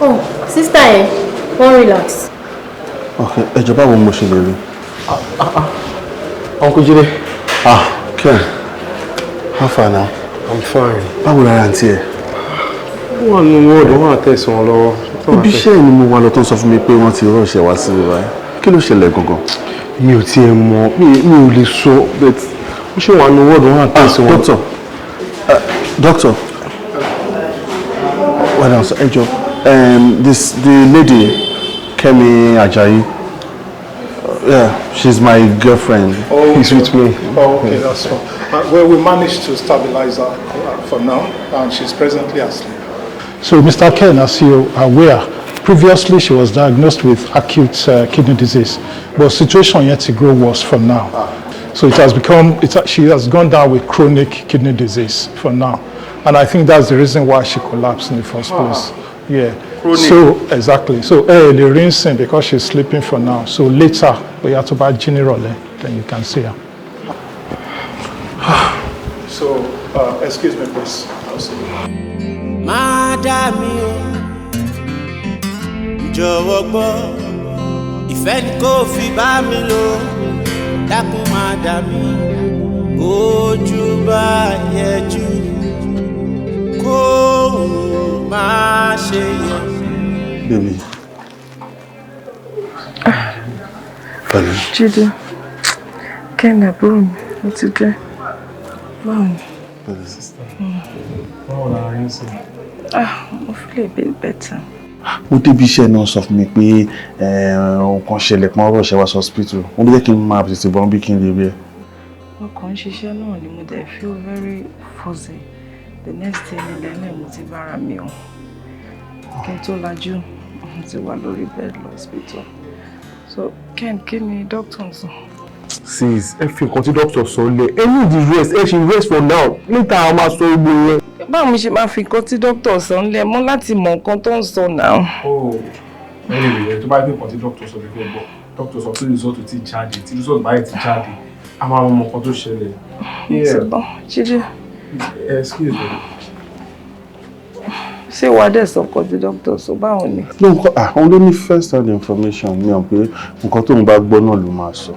[SPEAKER 20] Oh, sister, wọ́n relax.
[SPEAKER 14] Okay, ẹ jọ̀ọ́, báwo mo ṣe lè rí?
[SPEAKER 17] Uncle Jide.
[SPEAKER 14] Ah, Ken. How far now?
[SPEAKER 17] I'm fine.
[SPEAKER 14] Báwo lára àǹtí ẹ?
[SPEAKER 17] Wọ́n wà nínú wọ́ọ̀dù, wọ́n àtẹ̀sán wọn lọ́wọ́.
[SPEAKER 14] Ibi iṣẹ́ ni mo wà lọ tó ń sọ fún mi pé wọ́n ti rọ̀ṣẹ̀ wá sí ibà. Kí ló ṣẹlẹ̀ gangan?
[SPEAKER 17] Mi ò tiẹ̀ mọ̀, mi ò lè sọ, but ó ṣe wà nínú wọ́ọ̀dù, wọ́n àtẹ̀sán wọn.
[SPEAKER 14] Doctor, doctor, well done, sir. Ẹ jọ̀ọ́, this the lady, Kemi Ajayi. Yeah, she's my girlfriend.
[SPEAKER 3] Oh,
[SPEAKER 17] He's with me.
[SPEAKER 3] Oh, okay, that's fine. Well, we managed to stabilize her for now, and she's presently asleep.
[SPEAKER 21] So, Mr. Ken, as you are aware, previously she was diagnosed with acute kidney disease, but situation yet to grow worse from now. So it has become, she has gone down with chronic kidney disease for now. And I think that's the reason why she collapsed in the first place. Yeah.
[SPEAKER 3] Chronic.
[SPEAKER 21] So, exactly. So, early rinsing because she's sleeping for now. So later, we have to buy generally, then you can see her.
[SPEAKER 3] So, excuse me, please. I'll see you.
[SPEAKER 10] Má dá mi o, jọ̀wọ́ gbọ́, ìfẹ́ ni kò fi bá mi lò, dákun má dá mi, ojú bá yẹjú, kó má ṣe yẹ.
[SPEAKER 14] Baby. Pẹ̀lẹ́.
[SPEAKER 12] Jídé, Kẹ́mi àbúrò mi, ó ti dé. Báwo ni?
[SPEAKER 14] Pẹ̀lẹ́, sister.
[SPEAKER 15] Báwo la rí sí?
[SPEAKER 12] Ah, mo feel a bit better.
[SPEAKER 14] Mo débi iṣẹ́ náà sọ fún mi pé nǹkan ṣẹlẹ̀ pọ́n ọ̀rọ̀ ṣe wá sí hospital. Wọ́n bí jẹ́ kí n máa tètè bọ́ bí kí n lè rí ẹ.
[SPEAKER 12] Mo kàn ń ṣiṣẹ́ náà ni mo dẹ̀ feel very fuzzy. The next day ni lẹ́lẹ̀ mo ti bára mi o. Kí n tó lajú, mo ti wà lórí bed lọ hospital. So, Ken, kí ni doctor ń sọ?
[SPEAKER 17] Sis, ẹ fi nǹkan tí doctor sọ lẹ̀. Ẹ need the rest, ẹ ṣe rest for now. Later a máa sọ gbogbo yẹn.
[SPEAKER 12] Báwo mo ṣe máa fi nǹkan tí doctor sọ ńlẹ̀ mọ́ láti mọ nǹkan tó ń sọ náà?
[SPEAKER 15] Oh,
[SPEAKER 17] Anyway, tó bá gbé nǹkan tí doctor sọ fẹ́ gbọ́, doctor sọ pé result ti jáde. Tí result báyìí ti jáde, a máa mọ nǹkan tó ṣẹlẹ̀.
[SPEAKER 12] Yeah. Jídé.
[SPEAKER 17] Excuse me.
[SPEAKER 12] Ṣé wàá dẹ̀ sọ nǹkan tí doctor sọ, báwo ni?
[SPEAKER 14] Ló ń kọ́ àwọn ló ní first hand information mi hàn pé nǹkan tóun bá gbọ́ náà ló máa sọ.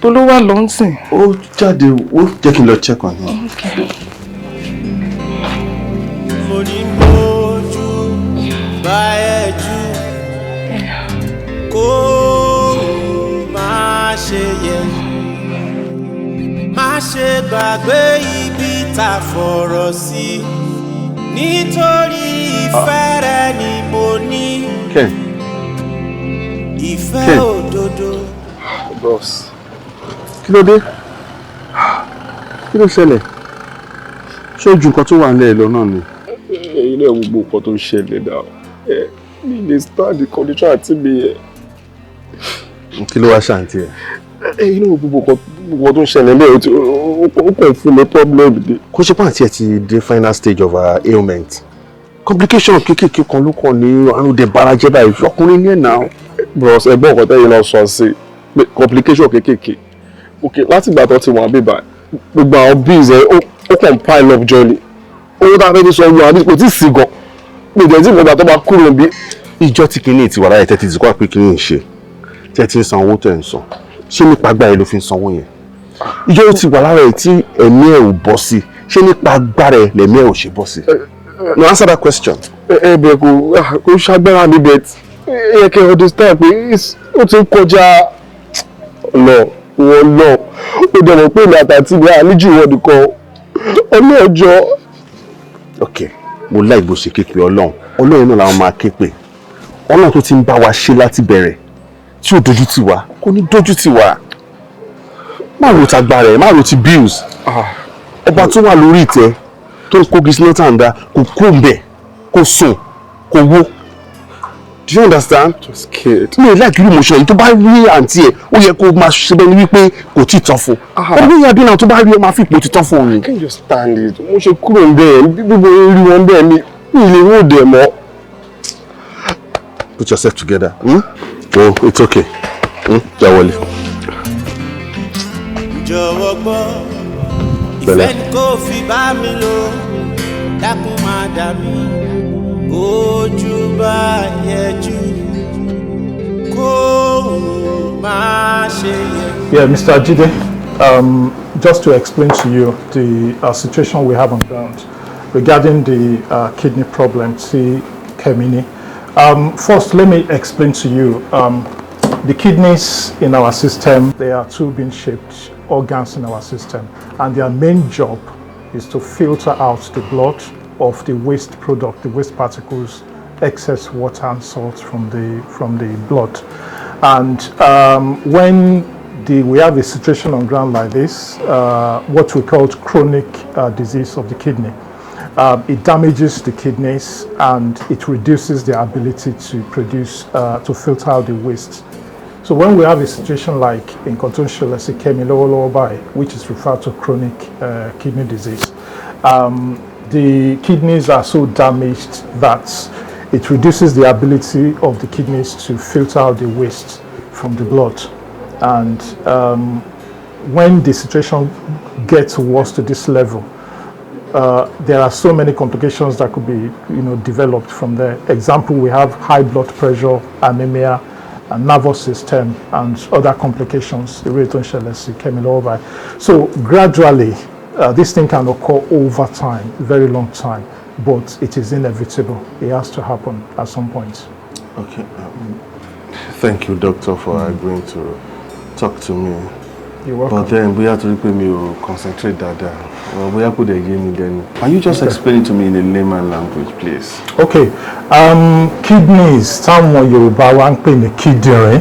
[SPEAKER 12] Tó ló wà ló ń sìn?
[SPEAKER 14] Ó jáde, ó jẹ́ kí n lọ check on him.
[SPEAKER 12] Okay.
[SPEAKER 10] Mo ní bójú bá ẹ jù kó má ṣe yẹ, má ṣe gbàgbé ibi tá a fọ̀rọ̀ sí, nítorí ìfẹ́ rẹ ni mo ní.
[SPEAKER 14] Ken.
[SPEAKER 10] Ìfẹ́
[SPEAKER 14] Ken.
[SPEAKER 10] òdodo.
[SPEAKER 17] Boss.
[SPEAKER 14] Kí ló dé? Kí ló ṣẹlẹ̀? Ṣé ojú nǹkan tó wà nílẹ̀ lọ náà ni?
[SPEAKER 17] Ẹ̀yin náà, gbogbo nǹkan tó ń ṣẹlẹ̀ náà, ẹ mi lè stand the condition àti mi yẹn.
[SPEAKER 14] Kí ló wá ṣàǹtì ẹ̀?
[SPEAKER 17] Ẹ̀yin náà, gbogbo nǹkan tó ń ṣẹlẹ̀ lẹ́yìn tí ó kàn fún mi problem ni.
[SPEAKER 14] Kó ṣe pàǹtí ẹ̀ ti dé final stage of ailment. Complication kéékèèké kan ló kàn ní àrùn dẹ̀ bára jẹ́ báyìí. Ọkùnrin ní ẹ̀ náà.
[SPEAKER 17] Bros, ẹgbọ́n nǹkan tẹ́yìn lọ sọ sí pé complication kéékèèké. Ok, láti ìgbà tó ti wà bíbá, gbogbo àwọn bills ẹ ó kàn pile up jọ ni. Owó tá a fẹ́ fi sọ wà kò tí ì sí gan. Mi ò dẹ̀ tí mo gbà tó bá kúrò bí.
[SPEAKER 14] Ìjọ tí kinní ti wà láyé tẹ́tí ti kọ́ àpé kinní ń ṣe, tẹ́ ti ń san owó tẹ̀ ń san, ṣé nípa agbára ẹ ló fi ń sanwó yẹn? Ìjọ tó ti wà lára ẹ̀ tí ẹ̀mí ẹ̀ ò bọ́ sí, ṣé nípa agbára ẹ lẹ̀mí ẹ̀ ò ṣe bọ́ sí? No, answer that question.
[SPEAKER 17] Ẹ bẹ̀ kò ṣàgbára mi, bẹ̀ ẹ yẹ kí ẹ understand pé ó ti ń kọjá lọ wọ́n lọ. Ó dẹ̀ mọ̀ pé èmi àtàtì mi àníjù ìwọ nìkan ọlọ́ọ̀jọ́.
[SPEAKER 14] Ok, mo láì bó ṣe képe Ọlọ́run. Ọlọ́run náà làwọn máa képe. Ọlọ́run tó ti ń bá wa ṣe láti bẹ̀rẹ̀ tí ò dojú tì wá kò ní dojú tì wá. Má ro tagbára ẹ, má ro ti bills. Ọba tó wà lórí ìtẹ́ tó ń kógi sí lọ́tàǹdà kò kó ń bẹ̀, kò sùn, kò wó. Do you understand?
[SPEAKER 17] Just scared.
[SPEAKER 14] Mi ò like irú emotion yìí. Tó bá rí àǹtí ẹ̀, ó yẹ kó máa ṣe bẹ́ẹ̀ ni wípé kò tí ì tán fún un. Ọdún yìí àbí náà tó bá rí ọ, máa fi ipò tí tán fún un ni.
[SPEAKER 17] I can't just stand it. Mo ṣe kúrò ń bẹ́ẹ̀ bí gbogbo rí wọn bẹ́ẹ̀ mi mi lè wò dẹ̀ mọ́.
[SPEAKER 14] Put yourself together. Hmm? Oh, it's okay. Hmm? Jẹ́ wọlé.
[SPEAKER 10] Jọ̀wọ́ gbọ́.
[SPEAKER 14] Pẹ̀lẹ́.
[SPEAKER 10] Ìfẹ́ ni kò fi bá mi lò, dákun má dà mí. Ojú bá yẹjú kó má ṣe yẹ.
[SPEAKER 21] Yeah, Mr. Jide, just to explain to you the situation we have on ground regarding the kidney problem, tí Kemi ní. First, let me explain to you the kidneys in our system. They are two bean-shaped organs in our system, and their main job is to filter out the blood of the waste product, the waste particles, excess water and salt from the blood. And when we have a situation on ground like this, what we call chronic disease of the kidney, it damages the kidneys and it reduces their ability to produce, to filter out the waste. So when we have a situation like nǹkan tó ń ṣẹlẹ̀ sí Kẹ́mi lọ́wọ́lọ́wọ́ báyìí, which is referred to chronic kidney disease, the kidneys are so damaged that it reduces the ability of the kidneys to filter out the waste from the blood. And when the situation gets worse to this level, there are so many complications that could be developed from there. Example, we have high blood pressure, anemia, and nervous system, and other complications. Irú èyí tó ń ṣẹlẹ̀ sí Kẹ́mi lọ́wọ́ báyìí. So gradually, this thing can occur over time, very long time, but it is inevitable. It has to happen at some point.
[SPEAKER 14] Okay. Thank you, doctor, for agreeing to talk to me.
[SPEAKER 21] You're welcome.
[SPEAKER 14] But then, bóyá torí pé mi ò concentrate dáadáa, or bóyá kò dẹ̀ yé mi dẹnu. Can you just explain it to me in a layman language, please?
[SPEAKER 21] Okay, kidneys táwọn Yorùbá wa ń pè ní kíndìnrín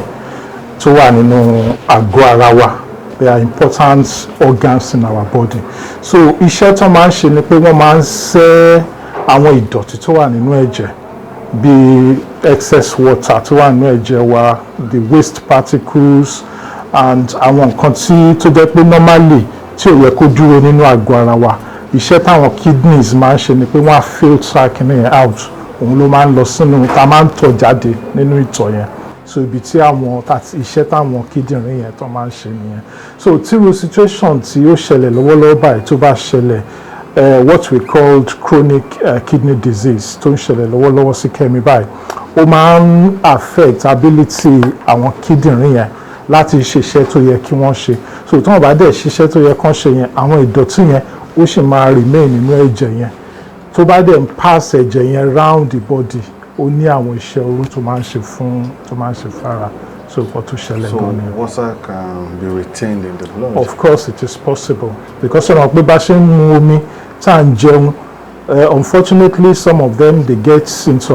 [SPEAKER 21] tó wà nínú àgọ́ ara wa, they are important organs in our body. So iṣẹ́ tó máa ń ṣe ni pé wọ́n máa ń sẹ́ àwọn ìdọ̀tí tó wà nínú ẹ̀jẹ̀, bíi excess water tó wà nínú ẹ̀jẹ̀ wa, the waste particles and àwọn nǹkan tí tó jẹ́ pé normally tí ò yẹ kó dúró nínú àgọ́ ara wa. Iṣẹ́ táwọn kidneys máa ń ṣe ni pé wọ́n á filter kìnìún yẹn out, Òun ló máa ń lọ sínú tá a máa ń tọ̀ jáde nínú ìtọ̀ yẹn. So ibi tí àwọn iṣẹ́ táwọn kíndìnrín yẹn tó máa ń ṣe nìyẹn. So tíru situation tí ó ṣẹlẹ̀ lọ́wọ́lọ́wọ́ báyìí tó bá ṣẹlẹ̀, what we called chronic kidney disease tó ń ṣẹlẹ̀ lọ́wọ́lọ́wọ́ sí Kẹ́mi báyìí, ó máa ń affect ability àwọn kíndìnrín yẹn láti ṣiṣẹ́ tó yẹ kí wọ́n ṣe. So tí wọ́n bá dẹ̀ ṣiṣẹ́ tó yẹ kán ṣe yẹn, àwọn ìdọ̀tí yẹn ó sì máa remain nínú ẹ̀jẹ̀ yẹn. Tó bá dẹ̀ ń pass ẹ̀jẹ̀ yẹn round the body, ó ní àwọn iṣẹ́ oró tó máa ń ṣe fún tó máa ń ṣe fára. So nǹkan tó ṣẹlẹ̀
[SPEAKER 14] So
[SPEAKER 21] gan ni.
[SPEAKER 14] water can be retained in the blood.
[SPEAKER 21] Of course it is possible, because ọ̀nà pé bá ṣe ń mu omi tá à ń jẹun, unfortunately some of them, they get into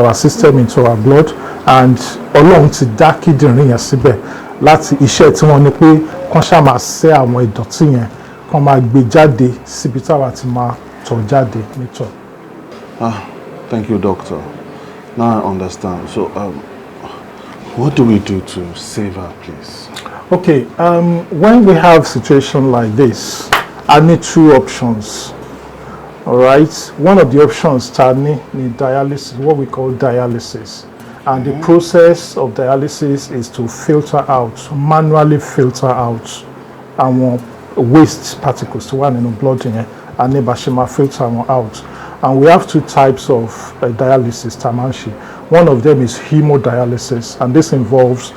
[SPEAKER 21] our system, into our blood, and Ọlọ́run ti dá kíndìnrín yẹn síbẹ̀ láti iṣẹ́ tí wọ́n ní pé kán ṣáà máa ṣẹ́ àwọn ìdọ̀tí yẹn, kán máa gbé jáde síbi táwa ti máa tọ̀ jáde nítọ̀.
[SPEAKER 14] Ah, thank you, doctor. Now I understand. So, what do we do to save her, please?
[SPEAKER 21] Okay, when we have situation like this, I need two options. All right, one of the options, tá a ní, ni dialysis, what we call dialysis. And the process of dialysis is to filter out, manually filter out àwọn waste particles tó wà nínú blood yẹn, a ní bá ṣe máa filter wọn out. And we have two types of dialysis tá a máa ń ṣe. One of them is hemodialysis, and this involves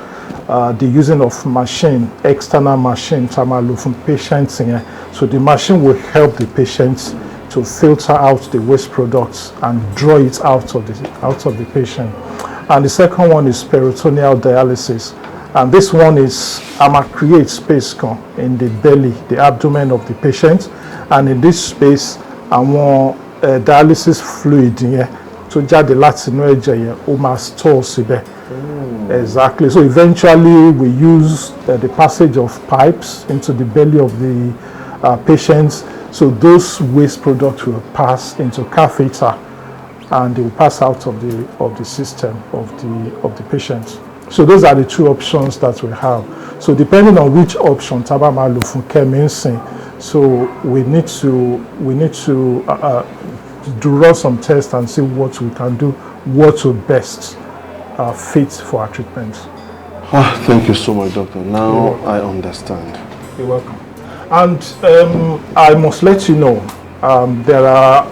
[SPEAKER 21] the using of machine, external machine tá a máa lò fún patients yẹn. So the machine will help the patients to filter out the waste products and draw it out of the patient. And the second one is peritoneal dialysis. And this one is a máa create space kan in the belly, the abdomen of the patient. And in this space, àwọn dialysis fluid yẹn tó jáde láti inú ẹ̀jẹ̀ yẹn, ó máa store síbẹ̀. Exactly. So eventually we use the passage of pipes into the belly of the patients. So those waste products will pass into catheter and they will pass out of the system of the patient. So those are the two options that we have. So depending on which option tá bá máa lò fún Kẹ́mi ńsìn, so we need to do run some tests and see what we can do, what will best fit for our treatment.
[SPEAKER 14] Ah, thank you so much, doctor. Now
[SPEAKER 21] You're welcome.
[SPEAKER 14] I understand.
[SPEAKER 21] You're welcome. And I must let you know, there are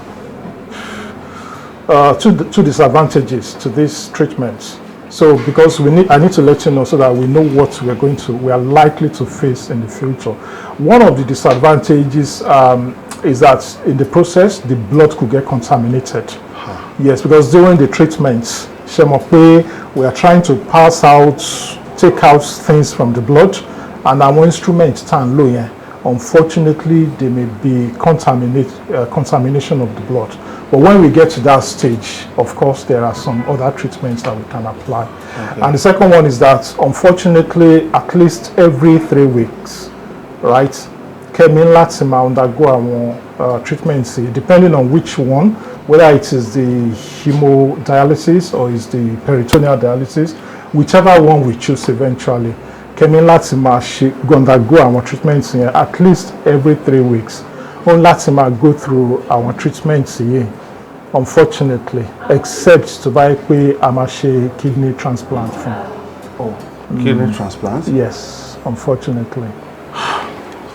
[SPEAKER 21] two disadvantages to this treatment. So because I need to let you know so that we know what we are likely to face in the future. One of the disadvantages is that in the process, the blood could get contaminated. Yes, because during the treatments, ṣe mọ̀ pé we are trying to pass out, take out things from the blood, and our instruments tá à ń lò yẹn, unfortunately, they may be contamination of the blood. But when we get to that stage, of course, there are some other treatments that we can apply. And the second one is that, unfortunately, at least every 3 weeks, right, Kẹ́mi ní láti máa undergo àwọn treatments yìí, depending on which one, whether it is the hemodialysis or is the peritoneal dialysis, whichever one we choose eventually, Kẹ́mi ní láti máa ṣe undergo àwọn treatments yẹn at least every 3 weeks. Ó ní láti máa go through àwọn treatments yìí, unfortunately, except tó bá yẹ pé a máa ṣe kidney transplant fún.
[SPEAKER 14] Oh, kidney transplant?
[SPEAKER 21] Yes, unfortunately.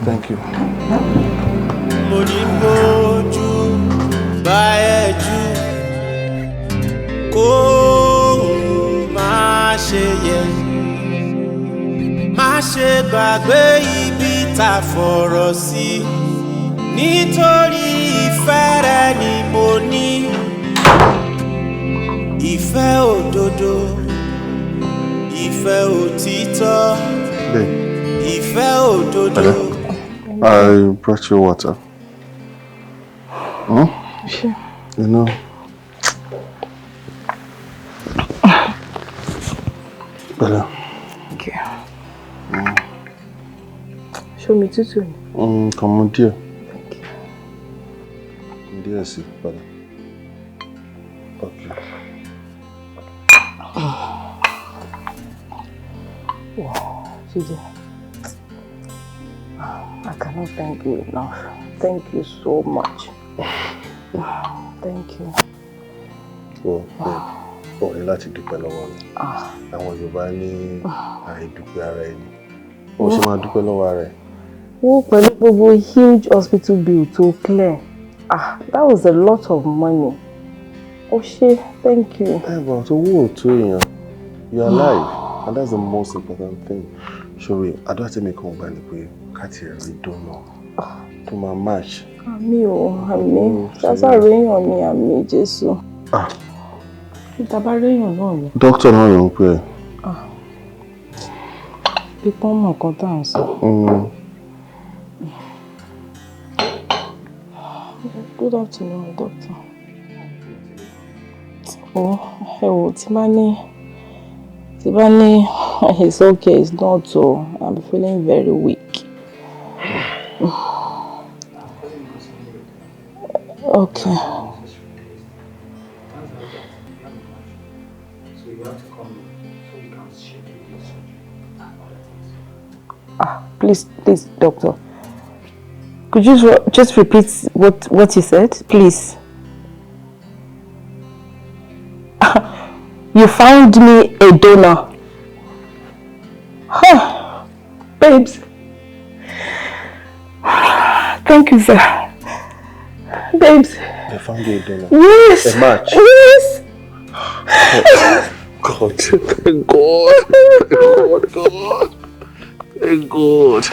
[SPEAKER 14] Thank you.
[SPEAKER 10] Mo ní bójú bá ẹ jù kó má ṣe yẹ, má ṣe gbàgbé ibi tá a fọ̀rọ̀ sí, nítorí ìfẹ́ rẹ ni mo ní, ìfẹ́ òdodo, ìfẹ́ òtítọ́,
[SPEAKER 14] Babe.
[SPEAKER 10] Ìfẹ́ òdodo.
[SPEAKER 14] Hello. I brought you water. Hmm?
[SPEAKER 12] Sure.
[SPEAKER 14] You know, Hello.
[SPEAKER 12] Thank you. Ṣé omi tútù ni?
[SPEAKER 14] Kàn mú díẹ̀. Díẹ̀ sí, padà. Okay.
[SPEAKER 12] Wow, Jídé. I cannot thank you enough. Thank you so much. Thank you.
[SPEAKER 14] Well, babe, o ní láti dúpẹ́ lọ́wọ́ mi. Àwọn Yorùbá ní àìdúpẹ́ ara ẹni. Ó ṣe máa dúpẹ́ lọ́wọ́ ara ẹ̀.
[SPEAKER 5] Wo pẹ̀lú gbogbo huge hospital bill tó clear. Ah, that was a lot of money. Ó ṣé, thank you.
[SPEAKER 14] Ẹ bọ̀ tó owó ò tó èèyàn. You are alive and that's the most important thing. Sorry, àdúrà tí mi kàn gbà ni pé ká tiẹ̀ rí donor tó máa match.
[SPEAKER 5] Àmín o, àmín. Ṣáṣá réyàn ni, àmín Jésù.
[SPEAKER 14] Ah.
[SPEAKER 5] Ìta bá réyàn náà ni.
[SPEAKER 14] Dókítà náà ló ń pè ẹ́.
[SPEAKER 5] Ah. Pípọ́n mọ̀ nǹkan tá à ń sọ. Good afternoon, doctor. Oh, ẹ wò, tí bá ní it's okay, it's not o. I'm feeling very weak. Okay.
[SPEAKER 3] So you have to come in so we can schedule your surgery and other things.
[SPEAKER 5] Ah, please, please, doctor. Could you just repeat what you said, please? You found me a donor. Huh. Babes. Thank you, sir. Babes.
[SPEAKER 14] They found you a donor.
[SPEAKER 5] Yes.
[SPEAKER 14] A match.
[SPEAKER 5] Yes.
[SPEAKER 14] God, thank God. Thank God, God. Thank God.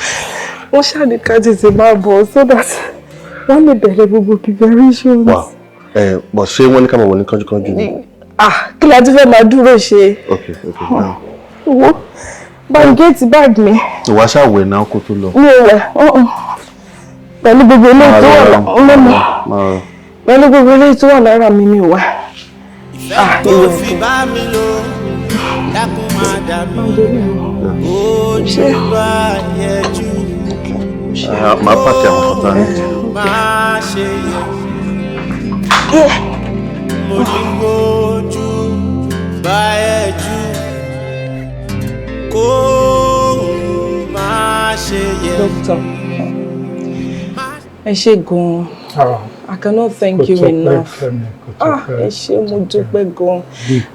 [SPEAKER 5] Wọ́n ṣáà ní ká tètè máa bọ̀ so that wọ́n lè bẹ̀rẹ̀ gbogbo preparations.
[SPEAKER 14] Wow. Ẹ bọ̀, ṣé wọ́n ní ká máa wọ̀ ní kánjúkánjú ni?
[SPEAKER 5] Ah, kí la tún fẹ́ máa dúró ṣe?
[SPEAKER 14] Okay, now.
[SPEAKER 5] Wo, bá ń get bag mi.
[SPEAKER 14] Ìwà ṣàwẹ̀ náà kó tó lọ.
[SPEAKER 5] Mi ò wẹ̀, uh-uh. Pẹ̀lú gbogbo eléyìí tó wà lọ́mọ.
[SPEAKER 14] Máa
[SPEAKER 5] Pẹ̀lú gbogbo eléyìí tó wà lára mi, mi ò wẹ̀. Ah,
[SPEAKER 10] tó fi bá mi lò, dákun má dà mí ojú bá yẹjú.
[SPEAKER 14] Máa pack àwọn kọta ní.
[SPEAKER 10] Má ṣe yẹ mo ní wojú bá yẹjú kó má ṣe yẹ.
[SPEAKER 12] Doctor, ẹ ṣé gan-an. I cannot thank you enough. Ah, ẹ ṣé, mo dúpẹ́ gan-an.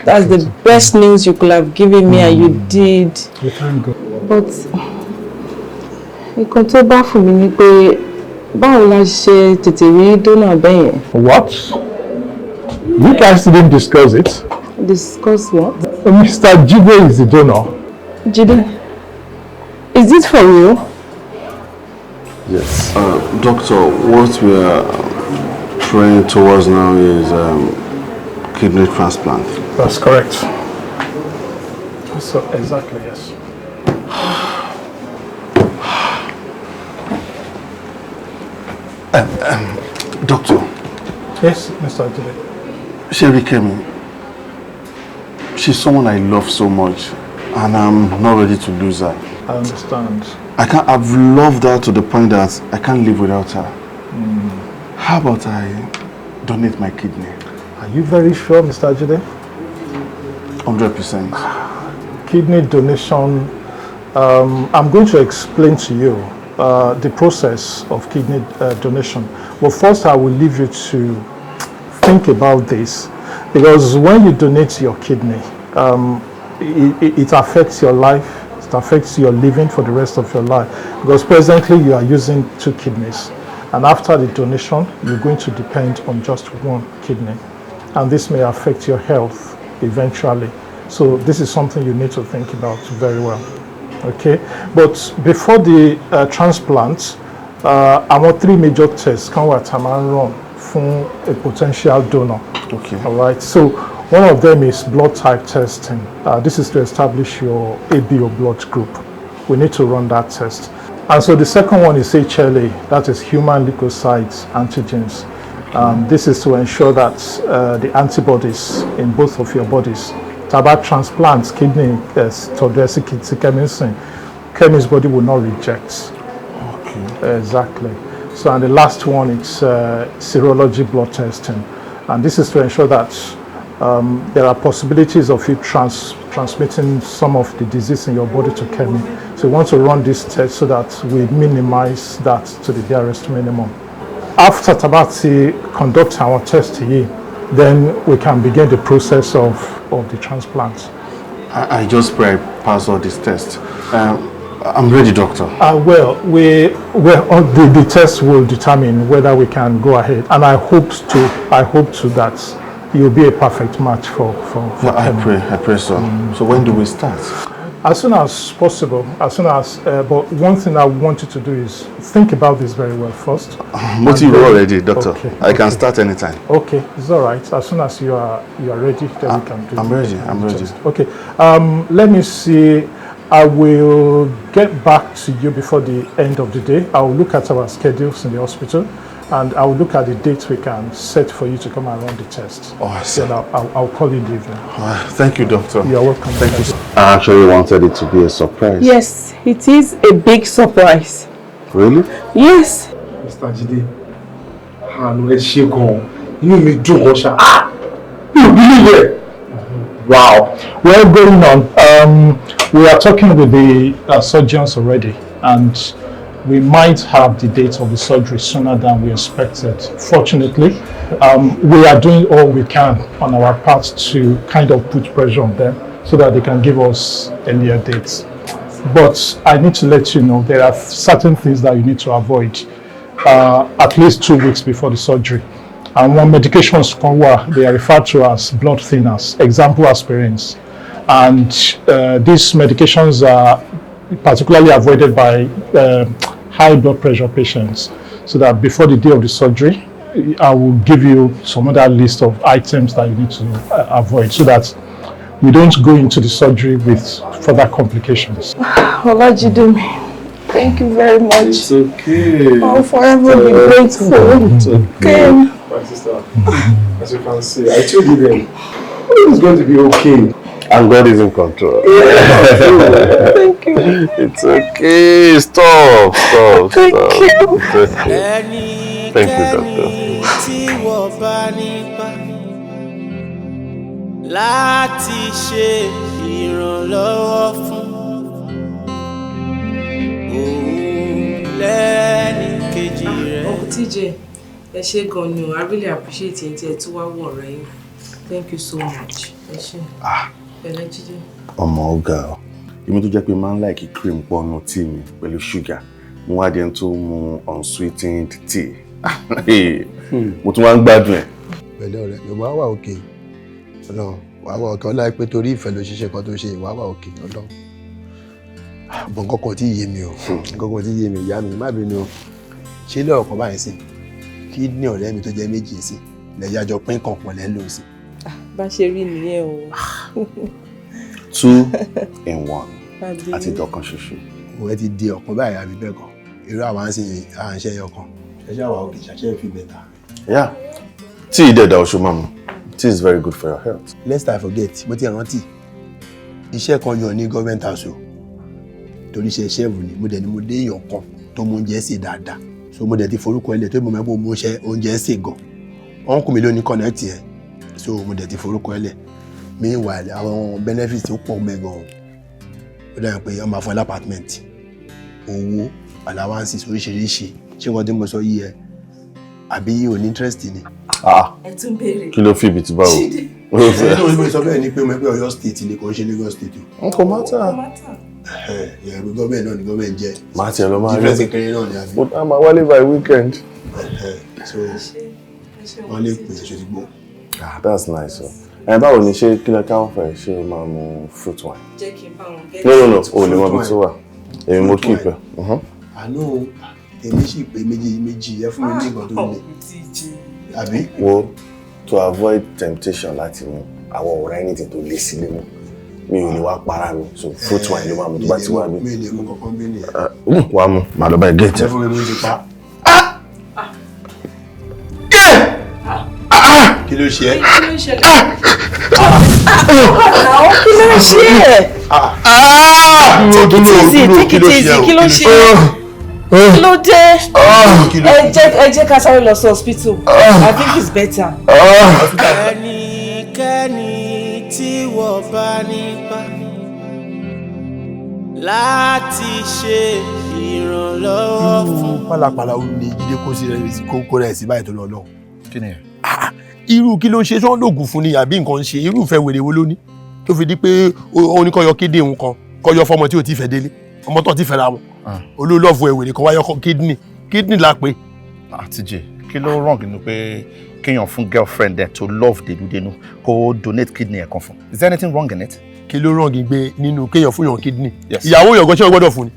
[SPEAKER 12] That's the best news you could have given me and you did.
[SPEAKER 21] We thank God.
[SPEAKER 5] But nǹkan tó bá fún mi ni pé báwo la ṣe tètè rí donor bẹ́ẹ̀ yẹn?
[SPEAKER 21] What? You guys didn't discuss it.
[SPEAKER 5] Discuss what?
[SPEAKER 21] Mr. Jide is the donor.
[SPEAKER 5] Jide, is this for real?
[SPEAKER 14] Yes. Doctor, what we are praying towards now is kidney transplant.
[SPEAKER 21] That's correct. So, exactly, yes.
[SPEAKER 14] Doctor.
[SPEAKER 21] Yes, Mr. Jide.
[SPEAKER 14] Sherry Kemi, she's someone I love so much, and I'm not ready to lose her.
[SPEAKER 21] I understand.
[SPEAKER 14] I can't. I've loved her to the point that I can't live without her. How about I donate my kidney?
[SPEAKER 21] Are you very sure, Mr. Jide?
[SPEAKER 14] 100%.
[SPEAKER 21] Kidney donation, I'm going to explain to you the process of kidney donation. But first, I will leave you to think about this, because when you donate your kidney, it affects your life, it affects your living for the rest of your life. Because presently you are using two kidneys, and after the donation, you're going to depend on just one kidney. And this may affect your health eventually. So this is something you need to think about very well. Okay, but before the transplant, àwọn three major tests kan wà tá a máa ń run fún a potential donor.
[SPEAKER 14] Okay.
[SPEAKER 21] All right. So one of them is blood type testing. This is to establish your ABO blood group. We need to run that test. And so the second one is HLA, that is human leukocyte antigens. This is to ensure that the antibodies in both of your bodies. Tá a bá transplant kidney tọ̀dọ̀ ẹ sí Kemi sìn, Kemi's body will not reject.
[SPEAKER 14] Okay.
[SPEAKER 21] Exactly. So, and the last one is serology blood testing. And this is to ensure that there are possibilities of you transmitting some of the disease in your body to Kemi. So we want to run this test so that we minimize that to the barest minimum. After tá a bá ti conduct our test yìí, Then we can begin the process of the transplant.
[SPEAKER 14] I just pray I pass all these tests. I'm ready, doctor.
[SPEAKER 21] Well, the test will determine whether we can go ahead, and I hope to that you'll be a perfect match for
[SPEAKER 14] Yeah, I
[SPEAKER 21] Kenny.
[SPEAKER 14] pray, I pray so. So when do we start?
[SPEAKER 21] As soon as possible, as soon as. But one thing I want you to do is think about this very well first.
[SPEAKER 14] Mo ti
[SPEAKER 21] And
[SPEAKER 14] rò
[SPEAKER 21] then-
[SPEAKER 14] already, doctor.
[SPEAKER 21] Okay.
[SPEAKER 14] I can start anytime.
[SPEAKER 21] Okay, it's all right. As soon as you are ready, then we can do.
[SPEAKER 14] I'm ready, I'm
[SPEAKER 21] the
[SPEAKER 14] ready.
[SPEAKER 21] test. Okay. Let me see. I will get back to you before the end of the day. I will look at our schedules in the hospital, and I will look at the dates we can set for you to come and run the test.
[SPEAKER 14] Oh, I see.
[SPEAKER 21] Then I'll call you in the evening.
[SPEAKER 14] Thank you, doctor.
[SPEAKER 21] You're welcome.
[SPEAKER 14] Thank you. I actually wanted it to be a surprise.
[SPEAKER 12] Yes, it is a big surprise.
[SPEAKER 14] Really?
[SPEAKER 12] Yes.
[SPEAKER 17] Mr. Jide, àánú ẹ ṣe gan-an, inú mi dùn gan ṣá. Ah! Mi ò believe it.
[SPEAKER 21] Wow. Well, going on, we are talking with the surgeons already, and we might have the date of the surgery sooner than we expected. Fortunately, we are doing all we can on our part to kind of put pressure on them so that they can give us earlier dates. But I need to let you know there are certain things that you need to avoid at least 2 weeks before the surgery. And one medications kan wà, they are referred to as blood thinners, example aspirins. And these medications are particularly avoided by high blood pressure patients. So that before the day of the surgery, I will give you some other list of items that you need to avoid so that we don't go into the surgery with further complications.
[SPEAKER 12] Olajide, thank you very much.
[SPEAKER 17] It's okay.
[SPEAKER 12] I'll forever be grateful.
[SPEAKER 17] It's okay.
[SPEAKER 12] Ken.
[SPEAKER 17] My sister, as you can see, I told you then, it's going to be okay.
[SPEAKER 14] And God is in control.
[SPEAKER 12] Thank you.
[SPEAKER 14] It's okay. Stop, stop,
[SPEAKER 12] Thank
[SPEAKER 14] stop.
[SPEAKER 12] you.
[SPEAKER 14] It's okay. Thank you, doctor.
[SPEAKER 10] Tí wọ́n bá nípa láti ṣe ìrànlọ́wọ́ fún òun lẹ́ni kejì rẹ̀.
[SPEAKER 12] Uncle TJ, ẹ ṣé gan ni o, I really appreciate ẹ̀ tí ẹ tún wá wọ̀ ọ̀rẹ́ yín. Thank you so much. Ẹ ṣé. Pẹ̀lẹ́ Jídé.
[SPEAKER 14] Ọmọ, ọ̀gá ọ, èmi tó jẹ́ pé máa ń like cream pọnú tíì mi pẹ̀lú ṣúgà, mo wá di ẹni tó mu unsweetened tea, mo tún wá ń gbádùn ẹ̀.
[SPEAKER 16] Pẹ̀lẹ́ ọ̀rẹ́ mi, wàá wà òkè. Ọlọ́run, wàá wà òkè. Ọlá pé torí ìfẹ́ ló ṣiṣẹ́ kan tó ṣe, wàá wà òkè. Ọlọ́run bọ̀, nǹkan kan tí yé mi o, nǹkan kan tí yé mi. Ìyá mi, má bínú o. Ṣé lọ́ọ̀kan báyìí sí kidney ọ̀rẹ́ mi tó jẹ́ méjì sí lẹ́yìn àjọ pín kan pọ̀ lẹ́ lò sí?
[SPEAKER 12] Bá ṣe rí nìyẹn o.
[SPEAKER 14] Two in one.
[SPEAKER 12] Àbí?
[SPEAKER 14] Àti dọ̀kan ṣoṣo.
[SPEAKER 16] Òun ẹ ti di ọ̀kan báyìí, àbí bẹ́ẹ̀ kọ́? Irú àwa ń sìn à ń ṣe ẹyọ kan, ṣẹṣẹ àwa òkè ṣàṣẹ fi bẹ̀ta.
[SPEAKER 14] Yeah, tea dẹ̀ da oṣù mamu. Tea is very good for your health.
[SPEAKER 16] Lest I forget, mo ti rántí iṣẹ́ kan yàn ní government house o, torí iṣẹ́ chef ni. Mo dẹ̀ ni mo dé èèyàn kan tó mú oúnjẹ sè dáadáa, so mo dẹ̀ ti forúkọ ẹ lẹ̀ tó mo mọ̀ pé mo ṣe oúnjẹ sè gan. Uncle mi ló ní connect yẹn, so mo dẹ̀ ti forúkọ ẹ lẹ̀. Meanwhile, àwọn benefits tó pọ̀ mẹ́ gan, ó dàbí pé wọ́n máa fún ẹ apartment, owó, allowances oríṣiríṣi. Ṣé nǹkan tí mo sọ yìí ẹ àbí ò ní interest ni?
[SPEAKER 14] Ah.
[SPEAKER 12] Ẹ tún béèrè.
[SPEAKER 14] Kí ló fi ibi tí báwo?
[SPEAKER 16] Ẹ ní mo sọ bẹ́ẹ̀ ni pé mo pé Ọ̀yọ́ State ni, kò ń ṣe Lagos State o.
[SPEAKER 14] N kò matter.
[SPEAKER 16] Ẹ gọ́ọ̀mẹ̀ náà ni gọ́ọ̀mẹ̀ jẹ́.
[SPEAKER 14] Máa tiẹ̀ lọ máa rí.
[SPEAKER 16] Difference kékeré náà ni, àbí?
[SPEAKER 14] But a máa wálé by weekend.
[SPEAKER 16] So wọ́n lè pè é ṣe ti gbọ́.
[SPEAKER 14] Ah, that's nice o. Ẹ báwo ni, ṣé kí lẹ káwọn fẹ́? Ṣé o máa mu fruit wine?
[SPEAKER 12] Jẹ́ kí n bá wọn get.
[SPEAKER 14] No, o lè mọ ibi tó wà. Èmi mo keep ẹ.
[SPEAKER 16] Àánú èmi sì pé méjì méjì, ẹ fún mi ní nǹkan tó le, àbí?
[SPEAKER 14] Wo, to avoid temptation láti mu, àwọn ọ̀rẹ́ anything tó lé sílé mu, mi ò lè wá para mi, so fruit wine ló máa mu tó bá ti wá mi.
[SPEAKER 16] Mi lè mú kankan bí nìyẹn.
[SPEAKER 14] Wàá mu, màá lọ bá ẹ get
[SPEAKER 16] ẹ
[SPEAKER 14] ẹ.
[SPEAKER 16] fún mi, mo ti pa. Kí ló ṣe é?
[SPEAKER 12] Kí ló ń ṣẹlẹ̀? Kí ló ń ṣe é? Take it easy, take it easy. Kí ló ṣe é? Kí ló dé? Ẹ jẹ́ ká sáré lọ sí hospital. I think it's better.
[SPEAKER 10] Ẹnikẹ́ni tí wọ́n bá nípa láti ṣe ìrànlọ́wọ́ fún.
[SPEAKER 16] Pálapàla ó ní Jídé kó sí rẹ̀, kó rẹ̀ sí báyìí tó lọ lọ.
[SPEAKER 19] Kí ni ẹ?
[SPEAKER 16] Irú kí ló ń ṣe? Sọ́n lògùn fún ni àbí nǹkan ń ṣe? Irúfẹ́ wèrè wo ló ní tó fi di pé ó ní kó yọ kidney òun kan, kó yọ fọmọ tí ò ti fẹ́ délé, ọmọ tó ti fẹ́ ra wọn, olólọ́ọ̀fù ẹ̀ wèrè kan wáyọ kidney, kidney la pé.
[SPEAKER 19] TJ, kí ló wrong nínú pé kéèyàn fún girlfriend ẹ tó love dénúdénú, kó donate kidney ẹ̀ kan fún? Is there anything wrong in it?
[SPEAKER 16] Kí ló wrong gbé nínú kéèyàn fún yàn kidney?
[SPEAKER 19] Yes.
[SPEAKER 16] Ìyàwó yàn gan, ṣé o gbọ́dọ̀ fún ni?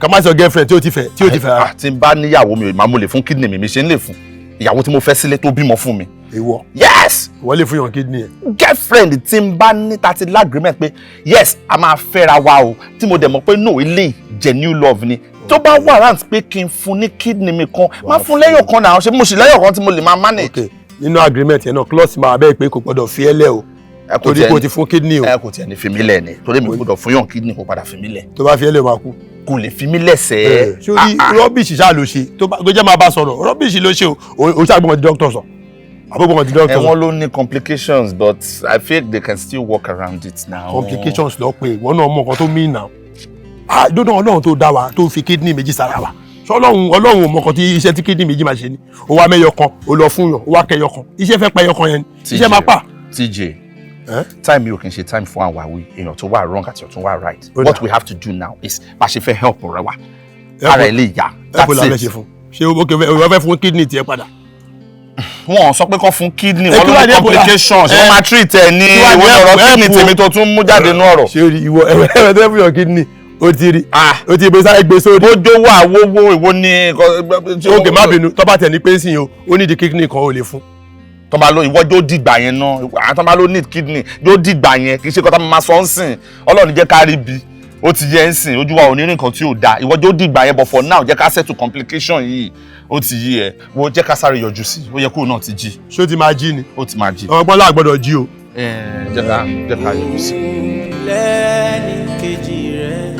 [SPEAKER 16] Ká má sọ girlfriend tí ó ti fẹ́ rárá.
[SPEAKER 19] Tí n bá níyàwó mi, màá mo lè fún kidney mi ṣe ń lè fún ìyàwó tí mo fẹ́ sílé tó bímọ fún mi.
[SPEAKER 16] Ìwọ?
[SPEAKER 19] Yes.
[SPEAKER 16] Ìwọ lè fún yàn kidney ẹ?
[SPEAKER 19] Girlfriend tí n bá ní, ta ti l'agreement pé yes, a máa fẹ́ra wa o, tí mo dẹ̀ mọ̀ pé no, ilé genuine love ni, tó bá warrant pé kí n fún ní kidney mi kan, máa fún lẹ́yọ̀ kan náà. Ṣé mo sì lẹ́yọ̀ kan tí mo lè máa manage.
[SPEAKER 16] Ok, nínú agreement yẹn náà, clause máa bẹ́ẹ̀ pé kò gbọ́dọ̀ fi ẹ́ lẹ̀ o, torí pé o ti fún kidney o.
[SPEAKER 19] Ẹ kò tiẹ̀ ní fi mí lẹ̀ ni, torí mi gbọ́dọ̀ fún yàn kidney kó padà fi mí lẹ̀.
[SPEAKER 16] Tó bá fi ẹ́ lẹ̀, o máa kú.
[SPEAKER 19] Kò lè fi mí lẹ̀ sẹ́ẹ̀.
[SPEAKER 16] Sórí rubbish ṣáà ló ṣe tó bá gbẹ́jẹ́ máa bá sọ̀rọ̀. Rubbish ló ṣe o. O ṣàgbọ́n ti doctor sọ, àbúgbọ́n ti doctor sọ.
[SPEAKER 19] Ẹ̀wọ̀n ló ní complications, but I feel they can still work around it now.
[SPEAKER 16] Complications lọ pé ìwọ náà mọ nǹkan tó mean now. Ah, dúdú Ọlọ́run tó dá wa, tó fi kidney méjì sára wa, ṣọlọ́run, Ọlọ́run ò mọ nǹkan tí iṣẹ́ tí kidney méjì máa ṣe ni? Ó wá mẹ́yọ kan, ó lọ fún yàn, ó wá kẹyọ kan, iṣẹ́ fẹ́ pẹyọ kan yẹn ni, iṣẹ́ máa pa.
[SPEAKER 19] TJ, time yóò kì í ṣe time fún àwáwí èèyàn tó wà wrong àti tó wà right. What we have to do now is bá ṣe fẹ́ help ọ̀rẹ́ wa, ara ẹ̀ lè yá.
[SPEAKER 16] That's
[SPEAKER 19] That's
[SPEAKER 16] it.
[SPEAKER 19] it.
[SPEAKER 16] Ṣe fún ṣé o o fẹ́ fún kidney tiẹ̀ padà?
[SPEAKER 19] Wọn sọ pé kó fún kidney.
[SPEAKER 16] Ẹ,
[SPEAKER 19] Wọn
[SPEAKER 16] kí
[SPEAKER 19] ló
[SPEAKER 16] wàá
[SPEAKER 19] ní
[SPEAKER 16] ní Ebola?
[SPEAKER 19] complications. Wọn máa treat ẹ ní
[SPEAKER 16] Kí wàá ní
[SPEAKER 19] ìwé ọ̀rọ̀
[SPEAKER 16] help
[SPEAKER 19] kidney
[SPEAKER 16] o?
[SPEAKER 19] tèmi tó tún mú jáde nú ọ̀rọ̀.
[SPEAKER 16] Ṣé o rí ìwọ ẹ̀rọ tó fẹ́ fún yàn kidney, o ti rí, o ti gbé sáré gbé sórí.
[SPEAKER 19] Bójó wà wówó, ìwọ ní.
[SPEAKER 16] Ok, má bínú. Tó bá tẹ̀ ní pé ń sìn o, ó ní di kidney kan, ò lè fún.
[SPEAKER 19] Tó bá lọ, ìwọ yóò dìgbà yẹn náà. Àwọn tó bá ló need kidney yóò dìgbà yẹn, kì í ṣe kọ́tà máa sọ ń sìn. Ọlọ́run jẹ́ ká rí bi ó ti yẹ ń sìn, ojú wa ò ní rí nǹkan tí ò dáa. Ìwọ yóò dìgbà yẹn, but for now, jẹ́ ká settle complication yìí. Ó ti yí ẹ, wo, jẹ́ ká sáré yọjú sí i. Ó yẹ kó náà ti jí.
[SPEAKER 16] Ṣé ó ti máa jí ni?
[SPEAKER 19] Ó ti máa jí.
[SPEAKER 16] Ọgbọ́n láà gbọ́dọ̀ jí o.
[SPEAKER 19] Jẹ́ ká yọjú sí i.
[SPEAKER 10] Lẹ́ni kejì rẹ̀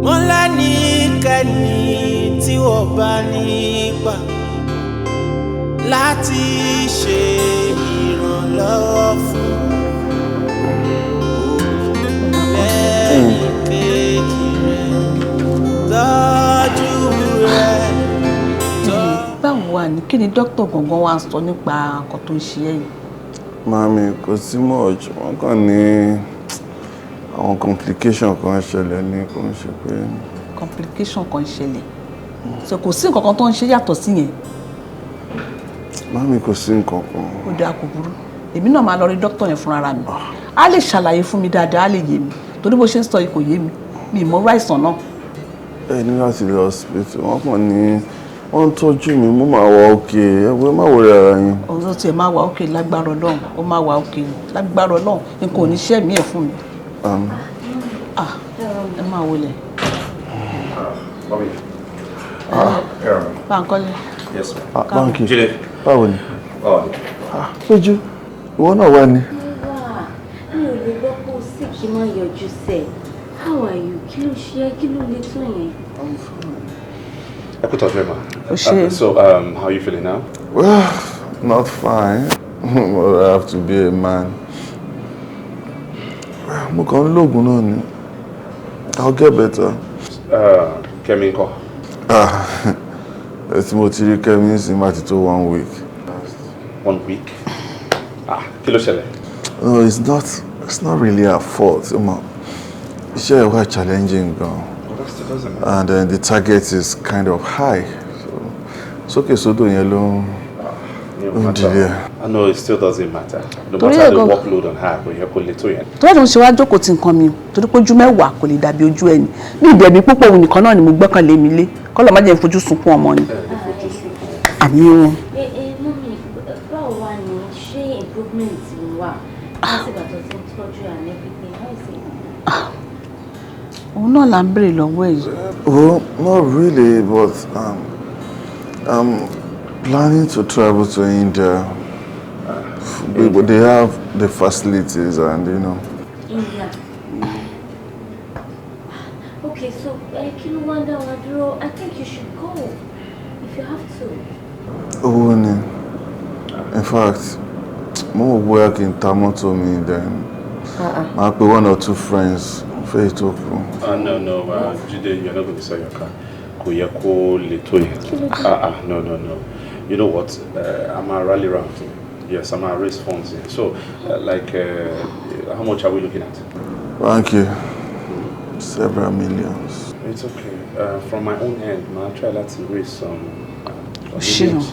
[SPEAKER 10] mo lẹ́nikẹ́ni tí wọ́n bá nípa láti ṣe ìrànlọ́wọ́ fún, lẹ́ni kejì rẹ̀ tọ́jú rẹ̀ tọ́.
[SPEAKER 7] Báwo wà ní, kí ni dókítà gangan wá sọ nípa nǹkan tó ń ṣe ẹ́ yìí?
[SPEAKER 14] Mami, kò sí much. Wọ́n kàn ní àwọn complication kan ṣẹlẹ̀ ní, kò ń ṣe pé.
[SPEAKER 7] Complication kan ṣẹlẹ̀, so kò sí nǹkan kan tó ń ṣe yàtọ̀ sí yẹn?
[SPEAKER 14] Mami, kò sí nǹkan kan.
[SPEAKER 7] Ó dáa, kò burú. Èmi náà máa lọ rí dókítà yẹn fúnra mi, á lè ṣàlàyé fún mi dáadáa, á lè yé mi, torí bó ṣe ń sọ yìí kò yé mi, mi ì mọ irú àìsàn náà.
[SPEAKER 14] Ẹ ní láti lọ hospital. Wọ́n kàn ní wọ́n ń tọ́jú mi, mo máa wà okay. Ẹ wọ́n má worry ara yín.
[SPEAKER 7] Òun tó tiẹ̀ máa wà okay lágbára Ọlọ́run, ó máa wà okay lágbára Ọlọ́run. Nǹkan ò ní ṣẹ́ mi ẹ̀ fún mi. Ah, ẹ máa wọlé.
[SPEAKER 15] Bobby.
[SPEAKER 14] Ah.
[SPEAKER 7] Báńkọ́lé.
[SPEAKER 15] Yes, ma'am.
[SPEAKER 14] Ah, Báńkì.
[SPEAKER 15] Jídé.
[SPEAKER 14] Báwo ni?
[SPEAKER 15] Báwo ni?
[SPEAKER 14] Ah, Péjú, ìwọ náà wà ní.
[SPEAKER 6] Wà, mi ò lè gbọ́ pé o sì kí n má yọjú sẹ́. How are you? Kí ló ṣe é? Kí ló le tó yẹn?
[SPEAKER 15] Ẹ kú tọ́jú ẹ ma.
[SPEAKER 7] Ó ṣé.
[SPEAKER 15] So, how are you feeling now?
[SPEAKER 14] Well, not fine, but I have to be a man. Mo kàn ń lóògùn náà ni. I'll get better.
[SPEAKER 15] Kẹ́mi ńkọ́?
[SPEAKER 14] Ah, tí mo ti rí Kẹ́mi sí máa ti tó one week.
[SPEAKER 15] One week? Ah, kí ló ṣẹlẹ̀?
[SPEAKER 14] No, it's not really her fault. Iṣẹ́ ẹ̀ wá challenging gan.
[SPEAKER 15] Well, that doesn't matter.
[SPEAKER 14] And then the target is kind of high. So, sókè sódò yẹn ló ń
[SPEAKER 15] It
[SPEAKER 14] ló ń delay.
[SPEAKER 15] I know it still doesn't matter. No
[SPEAKER 7] Torí
[SPEAKER 15] matter
[SPEAKER 7] ẹ̀
[SPEAKER 15] the workload on her, kò yẹ kó le tó yẹn.
[SPEAKER 7] Torí ẹ̀ ló ń ṣe wá jókòó ti nǹkan mi o, torí pé ojú mẹ́wàá kò lè dàbí ojú ẹni. Ní ìdẹ̀bí púpọ̀, òun nìkan náà ni mo gbọ́kànlé mi lé. Kọ́lọ̀ má jẹ́ n fojú sunkún ọmọ ni. Àmì o.
[SPEAKER 6] Ẹ ẹ mummy, báwo wà ní, ṣé improvement wà láti ìgbà tó ti ń tọ́jú and everything? How is it?
[SPEAKER 7] Òun náà là ń béèrè lọ́wọ́ ẹ̀ yìí.
[SPEAKER 14] Well, not really, but I'm planning to travel to India. They have the facilities and.
[SPEAKER 6] India. Okay, so kí ló wá ń dá wa dúró? I think you should go if you have to.
[SPEAKER 14] Owó ni. In fact, mo wò bóyá kí n ta mọ́tò mi, then máa pe one or two friends fẹ́ tó kù.
[SPEAKER 15] No, Jide, you're not going to sell your car. Kò yẹ kó le tó yẹn. Ah, ah, no, no, no. You know what? I'm a rally round. Yes, I'm a raise funds here. So, like, how much are we looking at?
[SPEAKER 14] Thank you. Several millions.
[SPEAKER 15] It's okay. From my own end, I'll try to raise some millions.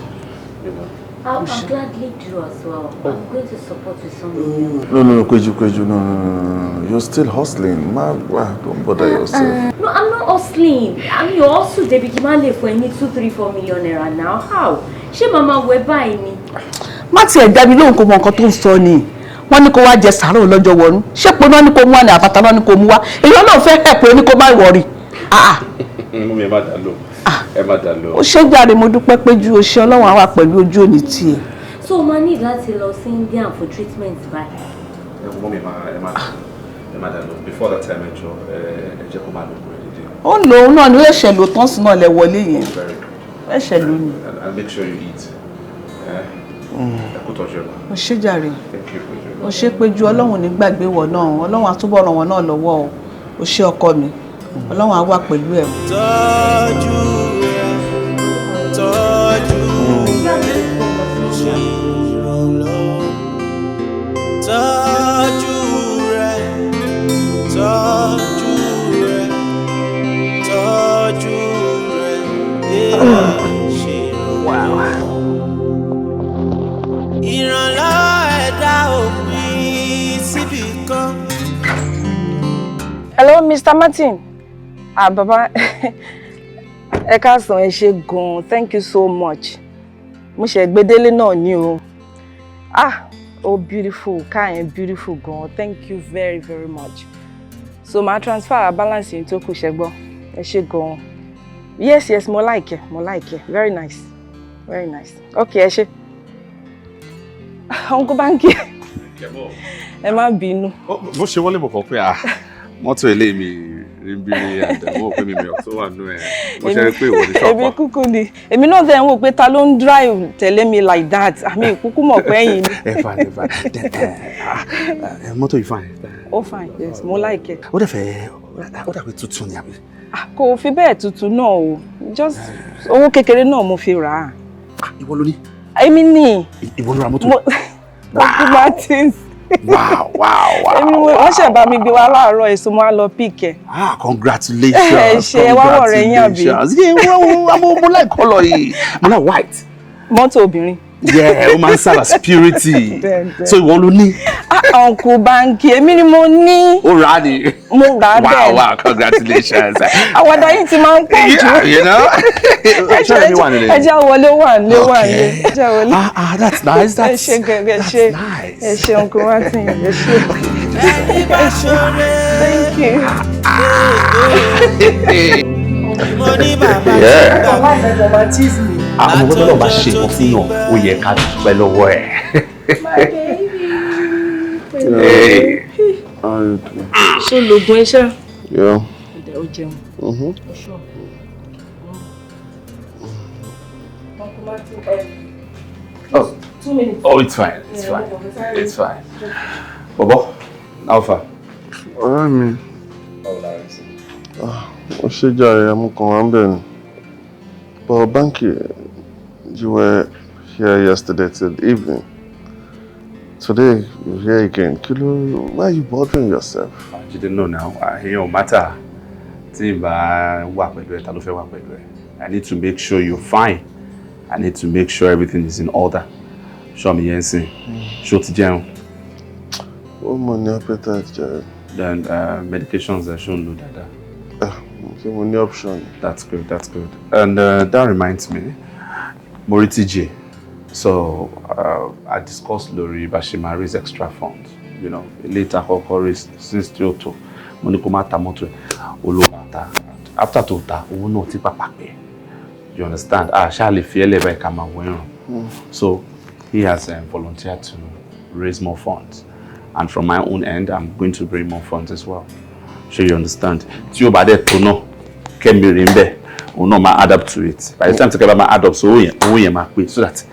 [SPEAKER 15] You know.
[SPEAKER 6] I'll gladly do as well. I'm going to support with some millions.
[SPEAKER 14] No, Kweju, no. You're still hustling. Ma, don't bother yourself.
[SPEAKER 6] No, I'm not hustling. I mean, you're also Debikimale for any 2, 3, 4 million naira now. How? Ṣé màmá wẹ̀ báyìí ni?
[SPEAKER 7] Má tiẹ̀ dá mi lóhùn kó mọ nǹkan tó ń sọ ni. Wọ́n ní kó wá jẹ sàárò lọ́jọ́ wọnú. Ṣé poná ní kó mú wá ní àbàtà náà ní kó mú wá? Èyí náà fẹ́ ẹ̀pọ̀ ní kó má wọ̀rì.
[SPEAKER 15] Mú mi, ẹ má dà lóhùn. Ẹ má dà lóhùn.
[SPEAKER 7] Ó ṣe jàre, mo dúpẹ́ pé ju oṣù Ọlọ́run á wà pẹ̀lú ojú òní tiẹ̀.
[SPEAKER 6] So, ma need láti lọ sí India for treatment báyìí.
[SPEAKER 15] Ẹ mú mi, ẹ má dà lóhùn. Before that time, ẹ jọ ẹ jẹ́ kó máa lò kúrẹ́ dídí.
[SPEAKER 7] Ó ń lo òun náà ni ó ṣẹ̀ṣẹ̀ lò tán sí náà lẹ wọlé yẹn.
[SPEAKER 15] Very good.
[SPEAKER 7] Ó ṣẹ̀ṣẹ̀ lò ní.
[SPEAKER 15] And make sure you eat. Ẹ kú tọ́jú ẹ lọ.
[SPEAKER 7] Ó ṣe jàre.
[SPEAKER 15] Thank you, Péjú.
[SPEAKER 7] Ó ṣe Péjú, Ọlọ́run ní gbàgbé wọ̀ náà. Ọlọ́run á túbọ̀ ràn wọ́n náà lọ́wọ́ o. Ó ṣe ọkọ mi. Ọlọ́run á wà pẹ̀lú ẹ̀.
[SPEAKER 10] Tọ́jú rẹ̀, tọ́jú rẹ̀, ṣe ìrànlọ́wọ́. Tọ́jú rẹ̀, tọ́jú rẹ̀, tọ́jú rẹ̀, ṣe ìrànlọ́wọ́. Ìrànlọ́wọ́ ẹ̀dá òpin síbì kan.
[SPEAKER 12] Hello, Mr. Martin. Ah, Baba, ẹ káàsán, ẹ ṣé gan-an. Thank you so much. Mo ṣe gbedele náà ni o. Ah, oh beautiful, car yẹn beautiful gan-an. Thank you very very much. So màá transfer balance yín tó kù, ṣẹ́ gbọ́. Ẹ ṣé gan-an. Yes, yes, mo like ẹ, mo like ẹ. Very nice, very nice. Okay, ẹ ṣé. Uncle Banky, ẹ má bínú.
[SPEAKER 19] Bó ṣe wọlé, mo kàn pé ah, mọ́tò ilé mi rí bí àdàmú òpin mi tó wà nú ẹ̀, mo ṣe rí pé ìwọ ní
[SPEAKER 12] Èmi
[SPEAKER 19] ṣọ́pọ̀.
[SPEAKER 12] kúkú ni. Èmi náà tẹ̀ ń wò pé ta ló ń drive tẹ̀lé mi like that. Àmì ìkúkú mọ̀ pé ẹ̀yìn ni.
[SPEAKER 19] Ẹ fine, ẹ fine. Mọ́tò yìí fine.
[SPEAKER 12] Ó fine, yes, mo like ẹ.
[SPEAKER 19] Ó dẹ̀ fẹ́, ó dà pé tuntun ni àbí?
[SPEAKER 12] Ah, kò fi bẹ́ẹ̀ tuntun náà o. Just owó kékeré náà mo fi rà á.
[SPEAKER 19] Ìwọ ló ní?
[SPEAKER 12] Èmi ni.
[SPEAKER 19] Ìwọ ló ra mọ́tò?
[SPEAKER 12] Mo Uncle Martins.
[SPEAKER 19] Wow.
[SPEAKER 12] Èmi wọ́n ṣẹ̀ bá mi gbé wá láàárọ̀, èso mo á lọ pick ẹ̀.
[SPEAKER 19] Ah, congratulations.
[SPEAKER 12] Ẹ ṣé, ẹ wá wọ̀ rẹ̀ yín àbí?
[SPEAKER 19] Congratulations. Yeah, well, mo like colour yìí. Mo like white.
[SPEAKER 12] Mọ́tò obìnrin.
[SPEAKER 19] Yeah, ó máa ń serve as purity.
[SPEAKER 12] Bẹ́ẹ̀.
[SPEAKER 19] So ìwọ ló ní?
[SPEAKER 12] Ah, Uncle Banky, èmi ni mo ní.
[SPEAKER 19] Ó rà á ni.
[SPEAKER 12] Mo rà á bẹ́ẹ̀.
[SPEAKER 19] Wow, congratulations.
[SPEAKER 12] Àwàdà yìí ti máa ń pọ̀ jù.
[SPEAKER 19] Yeah, you know. Ṣé mi wà nílé?
[SPEAKER 12] Ẹ jẹ́ wọlé, wà nílé, wà nílé. Ẹ jẹ́ wọlé.
[SPEAKER 19] Ah, ah, that's nice.
[SPEAKER 12] Ẹ ṣé gẹ́gẹ́, ṣé. Ẹ ṣé Uncle Martin, ẹ ṣé. Ẹ ṣé. Thank you.
[SPEAKER 10] Mo ní bàbá
[SPEAKER 19] Yeah.
[SPEAKER 10] tí
[SPEAKER 12] Bàbá ìfẹ́ máa tease mi.
[SPEAKER 19] Àwọn ọmọ náà bá ṣe nǹkan fún yàn, ó yẹ ká dúpẹ́ lọ́wọ́ ẹ̀. Hey.
[SPEAKER 12] Ṣé lògùn iṣẹ́?
[SPEAKER 14] Yeah.
[SPEAKER 12] Ọ̀dẹ̀ ó jẹun.
[SPEAKER 14] Mm-hmm.
[SPEAKER 12] Uncle Martin,
[SPEAKER 19] Oh.
[SPEAKER 12] 2 minutes.
[SPEAKER 19] Oh, it's fine. It's
[SPEAKER 12] Yeah,
[SPEAKER 19] fine.
[SPEAKER 12] mo kàn fẹ́ sáré.
[SPEAKER 19] It's fine. Bọ̀bọ̀, Alpha.
[SPEAKER 14] Ọ̀rẹ́ mi.
[SPEAKER 15] Báwo la rí sí?
[SPEAKER 14] Ó ṣe jàre, amúkan wà ń bẹ̀ ni. But Banky, you were here yesterday till evening. Today, you're here again. Kí ló, why are you bothering yourself?
[SPEAKER 19] You didn't know now. Ìyẹn ò matter. Tí n bá wà pẹ̀lú ẹ, ta ló fẹ́ wà pẹ̀lú ẹ? I need to make sure you're fine. I need to make sure everything is in order. Ṣọ́ mi yẹn sìn. Ṣó ti jẹun?
[SPEAKER 14] Ó mọ̀ ní appetite jàre.
[SPEAKER 15] Then medications ẹ̀ ṣó ń lò dáadáa?
[SPEAKER 14] Ṣé mo ní option?
[SPEAKER 15] That's good, that's good. And that reminds me, mo rí TJ. So I discussed lórí bá ṣe máa raise extra funds. You know, later kọ́kọ́ raise since tí ó tó. Mo ní kó má ta mọ́tò ẹ̀, ó ló máa ta. After tó ta, owó náà ti pàpà pẹ́. You understand? Ah, ṣáà lè fi ẹlẹ́bàá ẹ̀ka máa wọ ẹ̀rùn. So he has volunteered to raise more funds. And from my own end, I'm going to bring more funds as well. Sure you understand? Tí ó bá dẹ̀ tó náà, Kẹ́mi rí ń bẹ̀, òun náà máa add up to it. By the time tí Kẹ́mi bá máa add up, so owó yẹn máa pé so that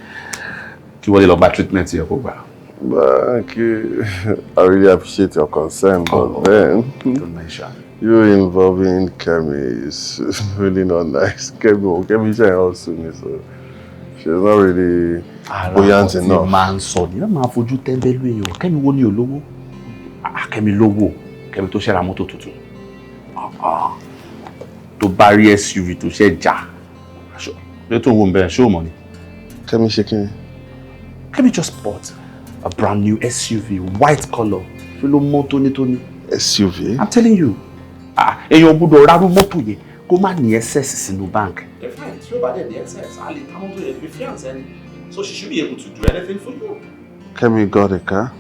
[SPEAKER 15] kí wọ́n lè lọ gba treatment yẹ kó gbà.
[SPEAKER 14] Banky, I really appreciate your concern, but then
[SPEAKER 19] don't mention.
[SPEAKER 14] You involving Kemi is really not nice. Kemi, Kemi ṣe also me, so She's not really buoyant enough.
[SPEAKER 19] Ara máa ń sọ ní máa fojú tẹ́ńbẹ́lú èèyàn. Kẹ́mi wo ni olówó? Kẹ́mi lówó. Kẹ́mi tó ṣe ra mọ́tò tuntun. Tó bá rí SUV tó ṣe já. Ṣé tó ń wo bẹ̀rẹ̀ ṣé o mọ̀ ni?
[SPEAKER 14] Kẹ́mi ṣe kí ni?
[SPEAKER 19] Kẹ́mi just bought a brand new SUV, white colour. Ṣé ló mọ́ tónítóní?
[SPEAKER 14] SUV?
[SPEAKER 19] I'm telling you. Èèyàn gbọ́dọ̀ rárú mọ́tò yẹn kó má ní excess sínú bank. Fine, tí ó bá dẹ̀ ní excess, a lè ta mọ́tò yẹn fi fiance ẹni. So she should be able to do anything for you.
[SPEAKER 14] Kẹ́mi got a car?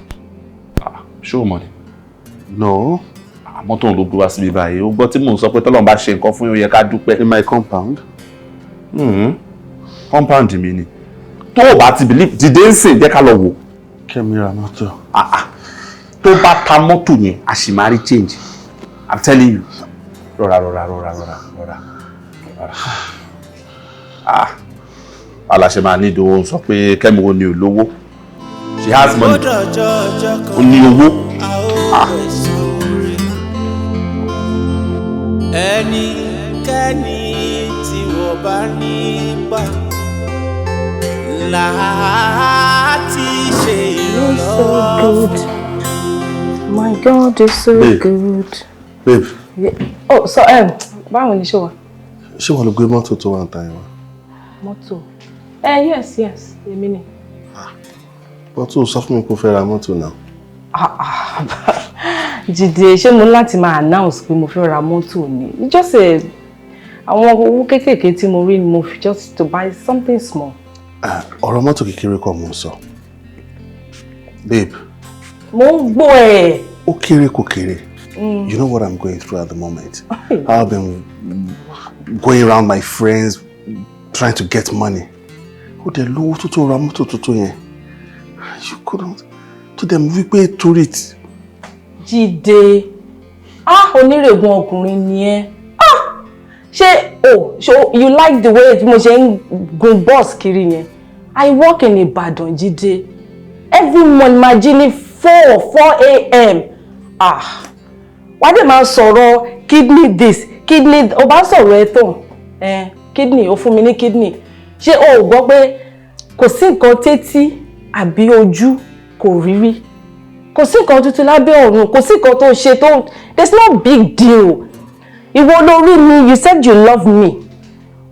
[SPEAKER 19] Ṣé o mọ̀ ni?
[SPEAKER 14] No.
[SPEAKER 19] Mọ́tò òun ló gbé wá síbi báyìí. Ó gbọ́ tí mò ń sọ pé tọ́lọ́run bá ṣe nǹkan fún yín, ó yẹ ká dúpẹ́.
[SPEAKER 14] In my compound?
[SPEAKER 19] Compound mi ni. Tó o bá ti believe, dìde ń sìn, jẹ́ ká lọ wò.
[SPEAKER 14] Kẹ́mi ra mọ́tò.
[SPEAKER 19] Tó bá ta mọ́tò yẹn, a sì máa rí change. I'm telling you. Rọra rọra rọra rọra rọra. Aláṣẹ máa ní ìdòwò ń sọ pé Kẹ́mi wo ni ò lówó. She has money. Ó ní owó.
[SPEAKER 10] Ẹnikẹ́ni tí wọ́n bá nípa láti ṣe ìrànlọ́wọ́.
[SPEAKER 12] So good. My God is so
[SPEAKER 14] Babe.
[SPEAKER 12] Good.
[SPEAKER 14] Babe.
[SPEAKER 12] Yeah. Oh, so báwo ni ṣé wà?
[SPEAKER 14] Ṣé wàá lọ gbé mọ́tò tó wà ń ta yẹn wá?
[SPEAKER 12] Mọ́tò. Yes, yes, èmi ni.
[SPEAKER 14] Mọ́tò sọ fún mi kó fẹ́ ra mọ́tò náà.
[SPEAKER 12] Jídé, ṣé mo láti máa announce pé mo fẹ́ ra mọ́tò ni? Just àwọn owó kéékèèké tí mo rí ni mo fi just to buy something small.
[SPEAKER 14] Ọ̀rọ̀ mọ́tò kékeré kọ́ mo ń sọ. Babe.
[SPEAKER 12] Mo ń gbọ́ ẹ̀.
[SPEAKER 14] Ó kéré kò kéré. You know what I'm going through at the moment. I've been going around my friends trying to get money. Ó dẹ̀ lówó tó tó ra mọ́tò tuntun yẹn. You couldn't. Tó dẹ̀ mú wípé torí ti.
[SPEAKER 12] Jídé, onírègùn ọkùnrin ni ẹ́. Ṣé o so you like the way tí mo ṣe ń gun bus kiri yẹn? I work in Ibadan, Jídé. Every morning máa jí ní 4 a.m. Wá dẹ̀ máa sọ̀rọ̀ kidney this, kidney, o bá sọ̀rọ̀ ẹ tán. Kidney, o fún mi ní kidney. Ṣé o ò gbọ́ pé kò sí nǹkan tétí àbí ojú kò rí rí? Kò sí nǹkan tuntun lábẹ́ ọ̀run, kò sí nǹkan tó ṣe tó, there's no big deal. Ìwọ ló rí mi, you said you love me.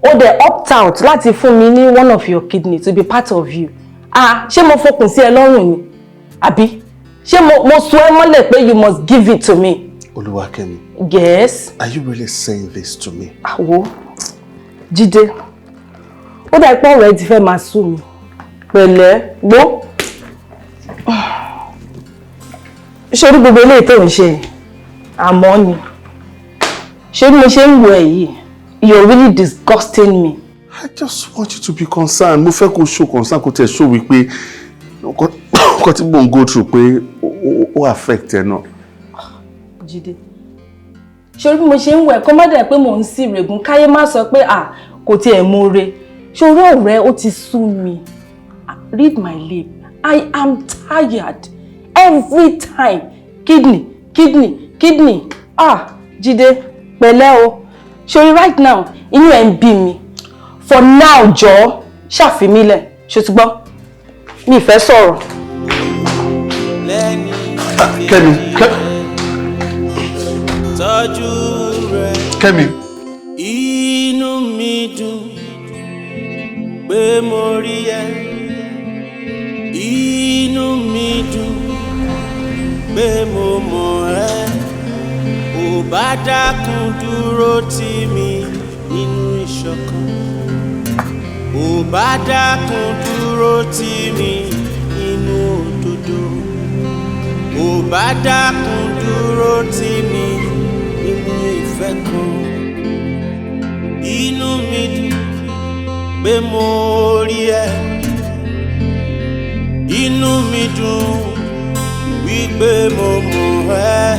[SPEAKER 12] O dẹ̀ opt out láti fún mi ní one of your kidney to be part of you. Ṣé mo fokùn sí ẹ lọ́rùn ni? Àbí? Ṣé mo so ẹ́ mọ́lẹ̀ pé you must give it to me?
[SPEAKER 14] Olúwakẹ́mi.
[SPEAKER 12] Yes.
[SPEAKER 14] Are you really saying this to me?
[SPEAKER 12] Àwo, Jídé, ó dà pé ọ̀rọ̀ ẹ ti fẹ́ máa sú mi. Pẹ̀lẹ́, gbó. Ṣé orí gbogbo eléyìí tó ń ṣe? Àmọ́ ni. Ṣé bí mo ṣe ń wo ẹ yìí? You're really disgusting me.
[SPEAKER 14] I just want you to be concerned. Mo fẹ́ kó show concern, kó tẹ̀ show wípé nǹkan tí mò ń go through pé ó affect ẹ náà.
[SPEAKER 12] Jídé, ṣé orí bí mo ṣe ń wẹ̀ kó má dẹ̀ pé mò ń sí ìrègùn káyé má sọ pé à kò tiẹ̀ mọ̀ọ́re. Ṣé orí ọ̀rẹ́ ó ti sú mi? Read my lip. I am tired. Every time. Kidney, kidney, kidney. Jídé, pẹ̀lẹ́ o. Ṣé orí right now, inú ẹ̀ ń bí mi. For now, jọ̀ọ́, ṣàfimílẹ̀. Ṣé o ti gbọ́? Mi ì fẹ́ sọ̀rọ̀.
[SPEAKER 14] Kẹ́mi,
[SPEAKER 10] Tọ́jú rẹ̀.
[SPEAKER 14] Kẹ́mi.
[SPEAKER 10] Inú mi dùn pé mo rí ẹ. Inú mi dùn pé mo mọ̀ ẹ́. Ò bá dákun dúró tì mí nínú ìṣọ̀kan. Ò bá dákun dúró tì mí nínú òdodo. Ò bá dákun dúró tì mí nínú ìfẹ́ kan. Inú mi dùn pé mo rí ẹ. Inú mi dùn wípé mo mọ̀ ẹ́.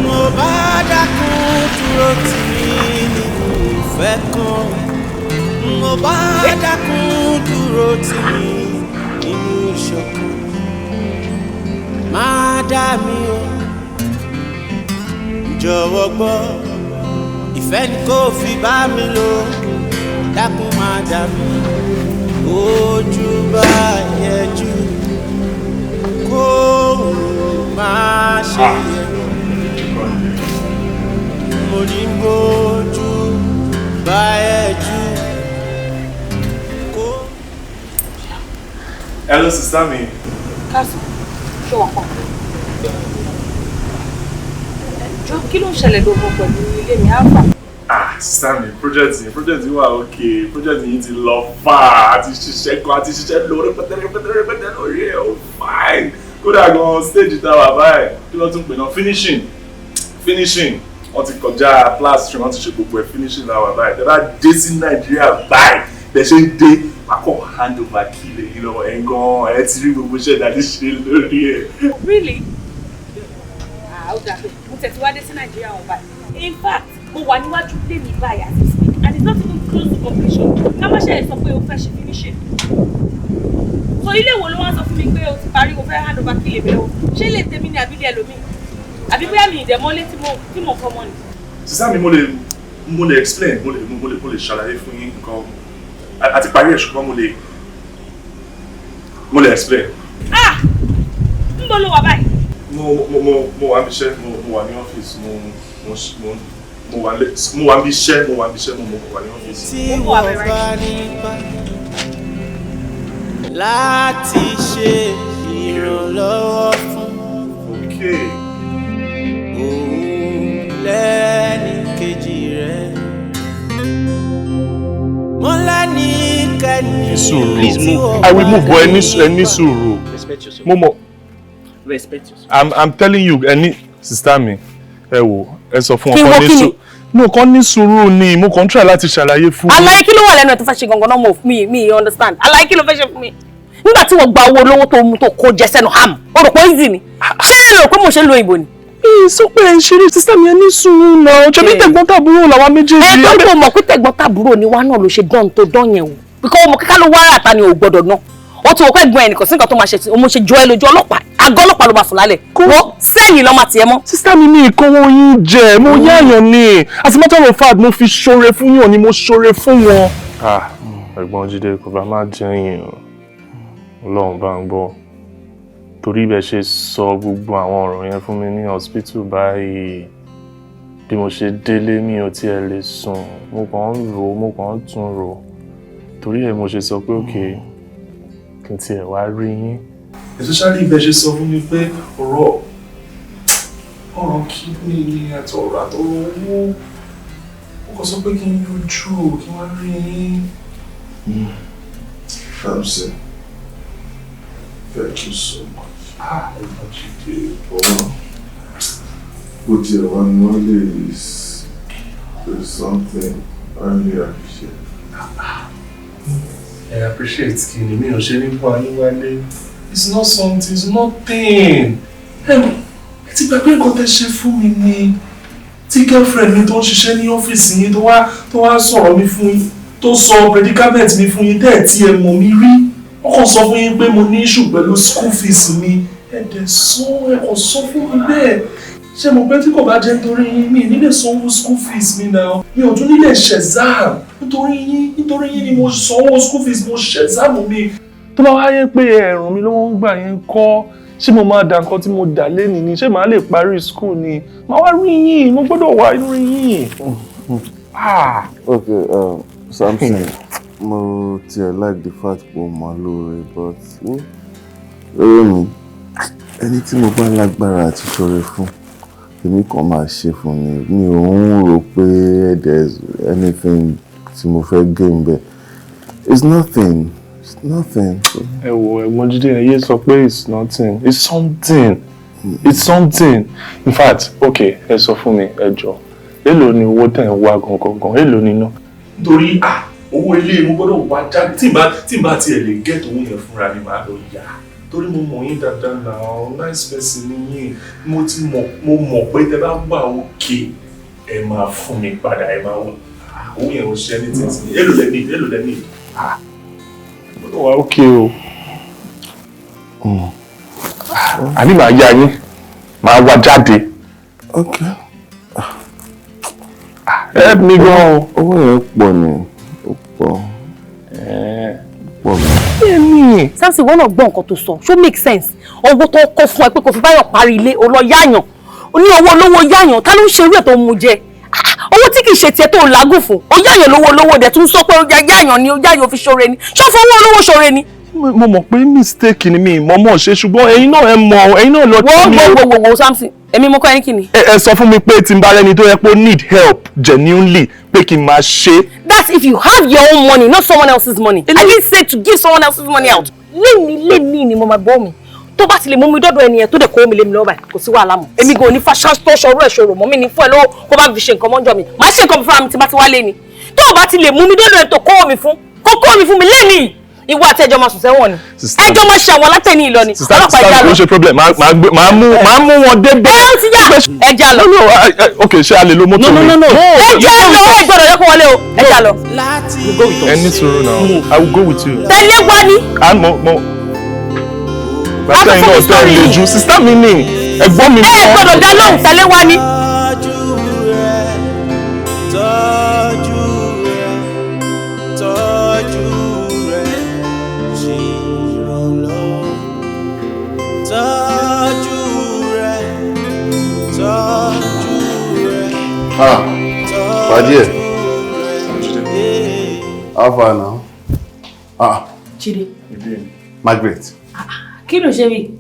[SPEAKER 10] Mo bá dákun dúró tì mí nínú ìfẹ́ kan. Mo bá dákun dúró tì mí nínú ìṣọ̀kan. Má dá mi o, jọ̀wọ́ gbọ́, ìfẹ́ ni kò fi bá mi lò, dákun má dá mi. Ojú bá yẹjú kó má ṣe yẹ. Mo ní bójú bá yẹjú kó.
[SPEAKER 1] Hello, sister mi.
[SPEAKER 7] Káàsán, ṣé wàá pa? Jọ, kí ló ń ṣẹlẹ̀ gbogbo pẹ̀lú ilé mi, Alpha?
[SPEAKER 1] Ah, sister mi, project yìí wà okay, project yìí ti lọ fà, àti ṣiṣẹ́ kan, àti ṣiṣẹ́ lọ rẹpẹtẹ rẹpẹtẹ rẹpẹtẹ lórí ẹ̀, ó fine. Kódà gan stage tá a wà báyìí, kí ló tún pè náà, finishing, wọ́n ti kọjá plastering, wọ́n ti ṣe gbogbo ẹ̀, finishing la wà báyìí. Tẹ́ bá dé sí Nàìjíríà báyìí, bẹ́ẹ̀ ṣe ń dé, màá kọ́ hand over key lè yín lọ́wọ́ ẹ̀ gan, ẹ̀ ti rí gbogbo iṣẹ́ ìdádí ṣe lórí ẹ̀.
[SPEAKER 7] Really? Ah, ó dà bẹ́ẹ̀. Mo tẹ̀ tí wá dé sí Nàìjíríà wọn báyìí. In fact, mo wà níwájú ilé mi báyìí as we speak and it's not even close to completion. Ká má ṣe sọ pé o fẹ́ ṣe finishing. So ilé wo ló wá sọ fún mi pé o ti parí, o fẹ́ hand over kí lè bẹ̀rẹ̀ o? Ṣé ilé tèmi ni àbí ilé ẹlòmíì? Àbí bóyá mi ìdẹ̀mọ́lé tí mo kọ́ mọ́ ni?
[SPEAKER 1] Sister mi, mo lè explain, mo lè ṣàlàyé fún yín nǹkan àti parí ẹ̀, ṣùgbọ́n mo lè explain.
[SPEAKER 7] Ah! Ń bọ̀ ló wà báyìí?
[SPEAKER 1] Mo wà níbi iṣẹ́, mo wà ní ọ́fíìsì, mo wà lé, mo wà níbi iṣẹ́, mo wà níbi iṣẹ́, mo wà ní ọ́fíìsì.
[SPEAKER 10] Tí wọ́n bá nípa láti ṣe ìrànlọ́wọ́ fún òun lẹ́ni kejì rẹ̀, mo lẹ́ni kẹ́ni.
[SPEAKER 1] Ní sùúrù.
[SPEAKER 10] Tí wọ́n
[SPEAKER 1] I will
[SPEAKER 10] bá
[SPEAKER 1] move, but ẹ ní sùúrù.
[SPEAKER 8] Respect yourself.
[SPEAKER 1] Mo mọ̀.
[SPEAKER 8] Respect yourself.
[SPEAKER 1] I'm telling you, ẹ ní, sister mi, ẹ wò, ẹ sọ fún
[SPEAKER 7] Kí
[SPEAKER 1] wọn
[SPEAKER 7] wọ́n
[SPEAKER 1] kán ní
[SPEAKER 7] kí ni?
[SPEAKER 1] sùúrù. No, kán ní sùúrù ni, mo kàn ń try láti ṣàlàyé fún.
[SPEAKER 7] Àlàyé kí ló wà lẹ́nu ẹ̀ tó fẹ́ ṣe gangan náà? Mo mi understand. Àlàyé kí ló fẹ́ ṣe fún mi? Nígbà tí wọ́n gba owó olówó tó mú tó kó jẹ sẹ́nu ham, o rò pé easy ni? Ṣé ẹ rò pé mo ṣe ń lo ìbò ni?
[SPEAKER 1] Sọ pé ẹ ń ṣeré, sister mi, ẹ ní sùúrù náà. Ṣebí tẹ̀gbọ́n tàbúrò làwa méjèèjì.
[SPEAKER 7] Ẹ tó kò mọ̀ pé tẹ̀gbọ́n tàbúrò ni wá náà ló ṣe dán tó dán yẹn o. Because ọmọ kíkà ló wá rà ta ni ò gbọ́dọ̀ ná. Ó ti wọ pé ẹ̀gbọ́n ẹnìkan sí nǹkan tó máa ṣe tí mo ṣe jọ ẹ lójú ọlọ́pàá, àgọ́ ọlọ́pàá ló máa sùn lálẹ́. Wọ́n sẹ́yìn lọ́ọ́ máa tiẹ̀ mọ́.
[SPEAKER 1] Sister mi, ní ìkówó yín jẹ, mo yáyàn ni. As a matter of fact, mo fi ṣoore fún yàn ni, mo ṣoore fún wọn. Ah, ẹ̀gbọ́n Jídé, kò bá má jẹ́yìn o. Ọlọ́run bá ń gbọ́. Torí bẹ́ẹ̀ ṣe sọ gbogbo àwọn ọ̀rọ̀ yẹn fún mi ní hospital báyìí, bí mo ṣe délé, mi ò tiẹ̀ lè sùn. Mo kàn ń rò ó, mo kàn ń tún rò ó. Torí ẹ̀ mo ṣe sọ pé okay, kí n tiẹ̀ wá rí yín. Especially bẹ́ẹ̀ ṣe sọ fún mi pé ọ̀rọ̀ kidney ni àtọ̀rọ̀ owó. Mo kàn sọ pé kí n yọjú, kí n wá rí yín.
[SPEAKER 14] Ramsey, thank you so much.
[SPEAKER 1] Ah, ẹ̀gbọ́n Jídé.
[SPEAKER 14] Bó tiẹ̀ wá knowledge is something I really appreciate.
[SPEAKER 1] I appreciate kí ni? Mi ò ṣe ní fún ayé wálé. It's not something, it's nothing. Ẹ ti gbàgbé nǹkan tẹ́ ṣe fún mi ni, tí girlfriend mi tó ń ṣiṣẹ́ ní ọ́fíìsì yín tó wá sọ̀rọ̀ mi fún yín, tó sọ predicament mi fún yín, tẹ́ ẹ̀ tí ẹ mọ̀ mi rí. Wọ́n kàn sọ fún yín pé mo ní issue pẹ̀lú school fees mi. Ẹ dẹ̀ sọ, ẹ kàn sọ fún mi bẹ́ẹ̀. Ṣé mo pé tí kò bá jẹ́ nítorí yín, mi ní lè sanwó school fees mi náà, mi ò tún ní lè ṣe exam. Nítorí yín ni mo sanwó school fees, mo ṣe exam mi. Tó bá wáyé pé ẹ̀rùn mi ló ń gbà yín kọ́, ṣé mo máa dà nǹkan tí mo dà lénìí ni? Ṣé màá lè parí school ni? Màá wá rí yín, mo gbọ́dọ̀ wá rí yín. Ah.
[SPEAKER 14] Okay, Samson, mo tiẹ̀ like the fact pé o mọ̀ lóore, but lórí mi, ẹni tí mo bá lágbára àti ṣoore fún, èmi kàn máa ṣe fún ni. Mi ò ń rò pé there's anything tí mo fẹ́ gain bẹ́ẹ̀. It's nothing. It's nothing.
[SPEAKER 1] Ẹ wo, ẹ̀gbọ́n Jídé, ẹ yé sọ pé it's nothing. It's something. It's something. In fact, okay, ẹ sọ fún mi, ẹ jọ, èló ni owó tẹ̀ ń wá gangan gan? Èló ni ná? Nítorí ah, owó ilé mo gbọ́dọ̀ wá jáde. Tí n bá tiẹ̀ lè get owó yẹn fúnra mi, màá lọ yá, torí mo mọ̀ yín dáadáa náà, nice person ni yín. Mo ti mọ̀, mo mọ̀ pé tẹ bá wà òkè, ẹ máa fún mi padà, ẹ máa wọ owó yẹn ò ṣe anything sí mi. Èló lẹ ní? Èló lẹ ní? Ah, gbọ́dọ̀ wà òkè o. Àní màá yá yín, màá wá jáde.
[SPEAKER 14] Okay.
[SPEAKER 1] Help me gan o.
[SPEAKER 14] Owó yẹn pọ̀ ni, ó pọ̀. Pọ̀ gan.
[SPEAKER 1] Bẹ́ẹ̀ni.
[SPEAKER 7] Samson, wọ́n náà gbọ́ nǹkan tó sọ, ṣó make sense? Owó tó kó fún ẹ pé kò fi báyọ̀ parí ilé, o lọ yáyàn. O ní owó olówó yáyàn, ta ló ń ṣe irú ẹ̀ tó ń mu jẹ? Owó tí kì í ṣe tiẹ̀ tó làágùn fún, o yáyàn lówó olówó dẹ̀ tún sọ pé o yáyàn ni o yáyàn fi ṣoore ni. Ṣó fowó olówó ṣoore ni?
[SPEAKER 1] Mo mọ̀ pé mistake ni mi mọ̀ọ́mọ̀ ṣe, ṣùgbọ́n ẹ̀yin náà ẹ mọ̀, ẹ̀yin náà lọ tí mi.
[SPEAKER 7] Wo wo wo Samson, èmi mo kọ́ ẹni kí ni.
[SPEAKER 1] Ẹ sọ fún mi pé tí n bá rẹ́ni tó yẹ pé ó need help genuinely pé kí n máa ṣe.
[SPEAKER 7] That's if you have your own money, not someone else's money. I didn't say to give someone else's money out. Léni léni ni mo máa gbọ́ mi. Tó bá ti lè mú mi dọ́dọ̀ ẹni yẹn tó dẹ̀ kó mi lé mi lọ́wọ́ báyìí, kò sí wàhálà mọ́. Èmi kò ní fa tó ṣọrú ẹ̀ ṣòro mọ́ mi ní fún ẹ lówó kó bá fi ṣe nǹkan mọ́jọ́ mi. Màá ṣe nǹkan fúnra mi tí bá ti wá lé ni. Tó o bá ti lè mú mi dọ́dọ̀ ẹ̀ tó kó mi fún, kó kó mi fún mi léni. Ìwọ àti ẹjọ́ máa sùn sẹ́wọ̀n ni. Ẹjọ́ máa ṣàwọn látẹ̀ní ìlọ ni. Ọlọ́pàá ẹja lọ.
[SPEAKER 1] Kò ṣe problem, màá mú wọn débẹ̀.
[SPEAKER 7] Ẹ ó ti yá, ẹja lọ.
[SPEAKER 1] Ok, ṣé a lè lo mọ́tò mi?
[SPEAKER 7] No. Ẹja lọ, ẹ gbọ́dọ̀ yẹ kó wọlé o. Ẹja lọ.
[SPEAKER 1] Ẹ ní sùúrù now, I will go with you.
[SPEAKER 7] Tẹ̀lé wa ni.
[SPEAKER 1] Mo. Bàtà iná ọ̀tọ̀ ẹ̀ lè ju, sísá mi ni, ẹ̀gbọ́n mi ni.
[SPEAKER 7] Ẹ gbọ́dọ̀ dá lóhùn, tẹ̀lé wa ni.
[SPEAKER 14] Ah, Fadie. How far now? Ah.
[SPEAKER 7] Chidi.
[SPEAKER 14] Margaret.
[SPEAKER 7] Kí ló ṣe rí?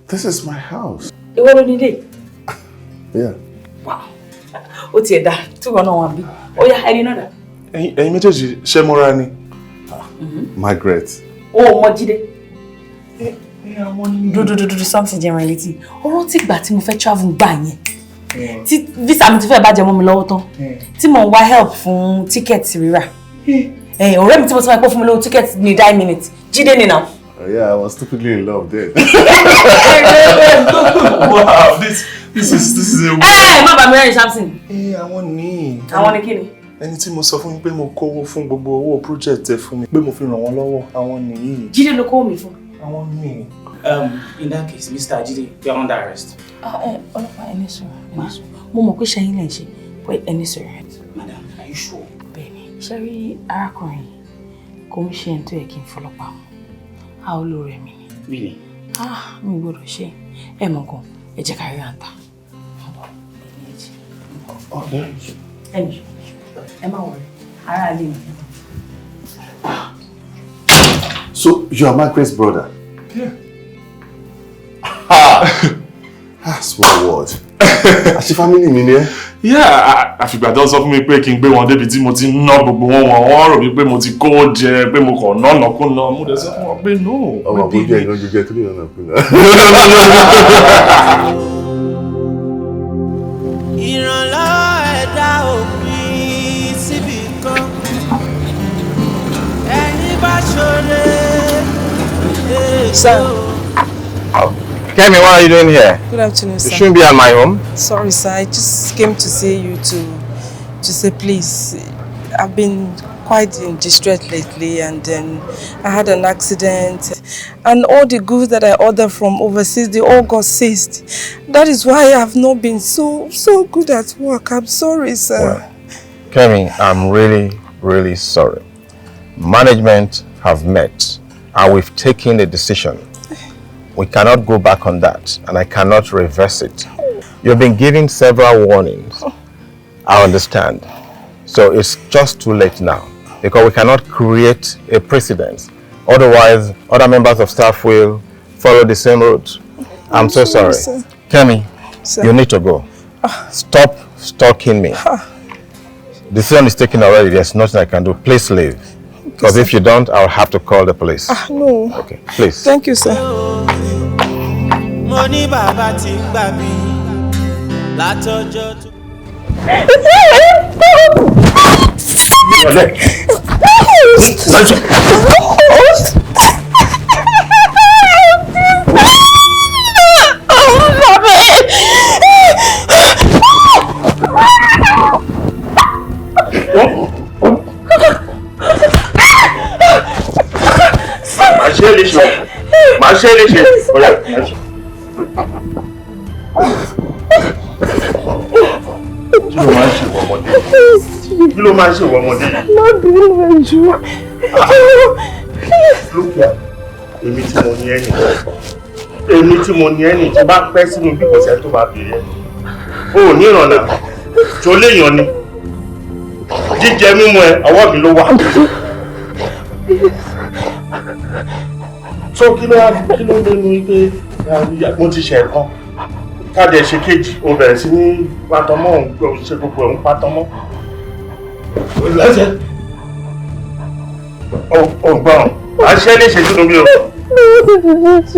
[SPEAKER 14] This is my house.
[SPEAKER 7] Ìwọ ló nílé?
[SPEAKER 14] Yeah.
[SPEAKER 7] Wow. Ó tiẹ̀ dá, tí wọn náà wà bí. Ó yá, ẹni náà dà.
[SPEAKER 1] Ẹ̀yin méjèèjì ṣé mọ́ra ni?
[SPEAKER 14] Margaret.
[SPEAKER 7] O ò mọ Jídé. Dúdúdúdú Samson jẹ́ rìn létí. Ó rántí ìgbà tí mo fẹ́ travel gbà yẹn. Tí visa mi ti fẹ́ bàjẹ́ mọ́ mi lọ́wọ́ tán. Tí mò ń wá help fún tíkẹ́ẹ̀tì rírà. Ọ̀rẹ́ mi tí mo ti máa pọ́ fún mi lówó tíkẹ́ẹ̀tì ní 9 minutes. Jídé ni now.
[SPEAKER 14] Yeah, I was stupidly in love then.
[SPEAKER 1] Wow, this is a.
[SPEAKER 7] Ẹ má bà mí rẹ́rìn Samson.
[SPEAKER 1] Àwọn ní.
[SPEAKER 7] Àwọn ní kí ni?
[SPEAKER 1] Ẹni tí mo sọ fún yín pé mo kówó fún gbogbo owó project ẹ fún mi pé mo fi ràn wọ́n lọ́wọ́, àwọn nìyí.
[SPEAKER 7] Jídé ló kówó mi fún.
[SPEAKER 1] Àwọn ní.
[SPEAKER 8] In that case, Mr. Jide, you are under arrest.
[SPEAKER 7] Ọlọ́pàá ẹni sọ̀rọ̀. Mo mọ̀ pé ṣẹ́yìn lè ṣe, pé ẹni sọ̀rọ̀.
[SPEAKER 8] Madam, are you sure?
[SPEAKER 7] Bẹ́ẹ̀ni, ṣé rí arákùnrin kò ń ṣe ẹni tó yẹ kí n fọlọ́pàá mú. A ó lóore mi ni.
[SPEAKER 8] Really?
[SPEAKER 7] Ah, mi gbọ́dọ̀ ṣe. Ẹ mọ̀ gan, ẹ jẹ́ ká rí àǹtà. Ẹni, ẹ má wọrí, ará ilé mi.
[SPEAKER 14] So, you are Margaret's brother?
[SPEAKER 1] Yeah.
[SPEAKER 14] Ah, small world. Àṣé family mi ni ẹ́?
[SPEAKER 1] Yeah, àfìgbà tó sọ fún mi pé kí n gbé wọn débi tí mo ti ń ná gbogbo wọn wọ́n rò wípé mo ti kówó jẹ, pé mo kàn ná nàkúnà. Mo dẹ̀ sọ fún wọn pé no.
[SPEAKER 14] Ọmọ àbójú ẹ̀ ló ń jẹjẹ tó lè nànà kúnà.
[SPEAKER 10] Ìrànlọ́wọ́ ẹ̀dá òpin síbi kan. Ẹni bá ṣoore.
[SPEAKER 12] Sir.
[SPEAKER 18] Kemi, what are you doing here?
[SPEAKER 12] Good afternoon, sir.
[SPEAKER 18] You shouldn't be at my home.
[SPEAKER 12] Sorry, sir. I just came to see you to say please. I've been quite in distress lately, and then I had an accident, and all the goods that I ordered from overseas, they all got seized. That is why I've not been so good at work. I'm sorry, sir.
[SPEAKER 18] Well, Kemi, I'm really, really sorry. Management have met, and we've taken a decision. We cannot go back on that, and I cannot reverse it. You've been given several warnings. I understand. So it's just too late now, because we cannot create a precedent. Otherwise, other members of staff will follow the same route. I'm so sorry.
[SPEAKER 12] Sir.
[SPEAKER 18] Kemi,
[SPEAKER 12] sir,
[SPEAKER 18] you need to go. Stop stalking me. Decision is taken already. There's nothing I can do. Please leave. Because if you don't, I'll have to call the police.
[SPEAKER 12] No.
[SPEAKER 18] Okay, please.
[SPEAKER 12] Thank you, sir.
[SPEAKER 10] Mo ní bàbá tí ń gbà mí látọjọ́ tó.
[SPEAKER 2] Màá ṣe é léṣe. Màá ṣe é léṣe. Ọ̀rẹ́. Kí ló máa ń ṣe ìwọ ọmọdé? Kí ló máa ń ṣe ìwọ ọmọdé?
[SPEAKER 12] Má bínú ẹ jọ̀ọ́.
[SPEAKER 14] Look here. Èmi tí mo ní ẹnì. Èmi tí mo ní ẹnì tí bá pẹ́ sínú bí kò sẹ́ni tó bá bèèrè ẹ̀. O ò ní ìrànà. Ṣo léèyàn ni? Jíjẹ mímu ẹ, ọwọ́ mi ló wà. So kí ló dé nu pé mo ti ṣe ẹ̀kan? Káàdì ẹ̀ ṣe kejì, o bẹ̀rẹ̀ sí ní patọmọ́ òun ṣe gbogbo ẹ̀ ń patọmọ́. Lẹ́sẹ̀. Ọgbọ́n, à ń ṣe é léṣe sínú bí o.
[SPEAKER 12] Please.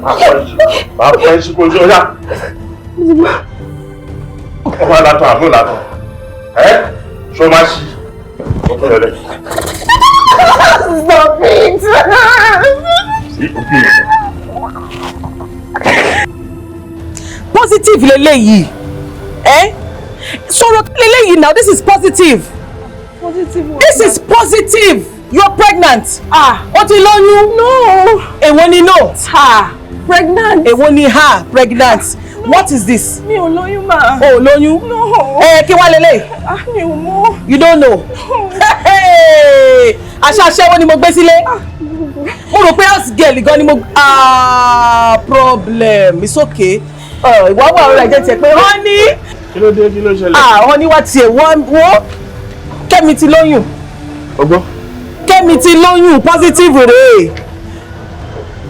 [SPEAKER 12] Okay, okay.
[SPEAKER 14] Máa pẹ́ sí kojú ọjà. Ọmọ àlàtọ̀ àbúrò làtọ̀. Ẹ́ ṣo máa ṣí? Ọkọ rẹ̀.
[SPEAKER 12] Stop it!
[SPEAKER 7] Positive leléyìí. Eh? Sọ̀rọ̀ leléyìí now, this is positive.
[SPEAKER 12] Positive what?
[SPEAKER 7] This is positive. You're pregnant. Ah. O ti lóyún.
[SPEAKER 12] No.
[SPEAKER 7] Èwo ni no?
[SPEAKER 12] Ha. Pregnant.
[SPEAKER 7] Èwo ni ha? Pregnant. No. What is this?
[SPEAKER 12] Mi ò lóyún mà.
[SPEAKER 7] O ò lóyún?
[SPEAKER 12] No.
[SPEAKER 7] Eh, kí wá lélẹ̀?
[SPEAKER 12] Ah, mi ò mọ̀.
[SPEAKER 7] You don't know?
[SPEAKER 12] No.
[SPEAKER 7] Hey! Aṣọ aṣẹ́wó ni mo gbé sílé. Mo rò pé house girl gan ni mo. Ah, problem. It's okay. Ìwà wà ọ̀rọ̀ ẹ̀jẹ̀ tiẹ̀ pé honey.
[SPEAKER 14] Kí ló dé? Kí ló ṣẹlẹ̀?
[SPEAKER 7] Ah, honey wá tiẹ̀ wọ́n Kẹ́mi ti lóyún.
[SPEAKER 14] Ọgbọ́n.
[SPEAKER 7] Kẹ́mi ti lóyún positive rèé.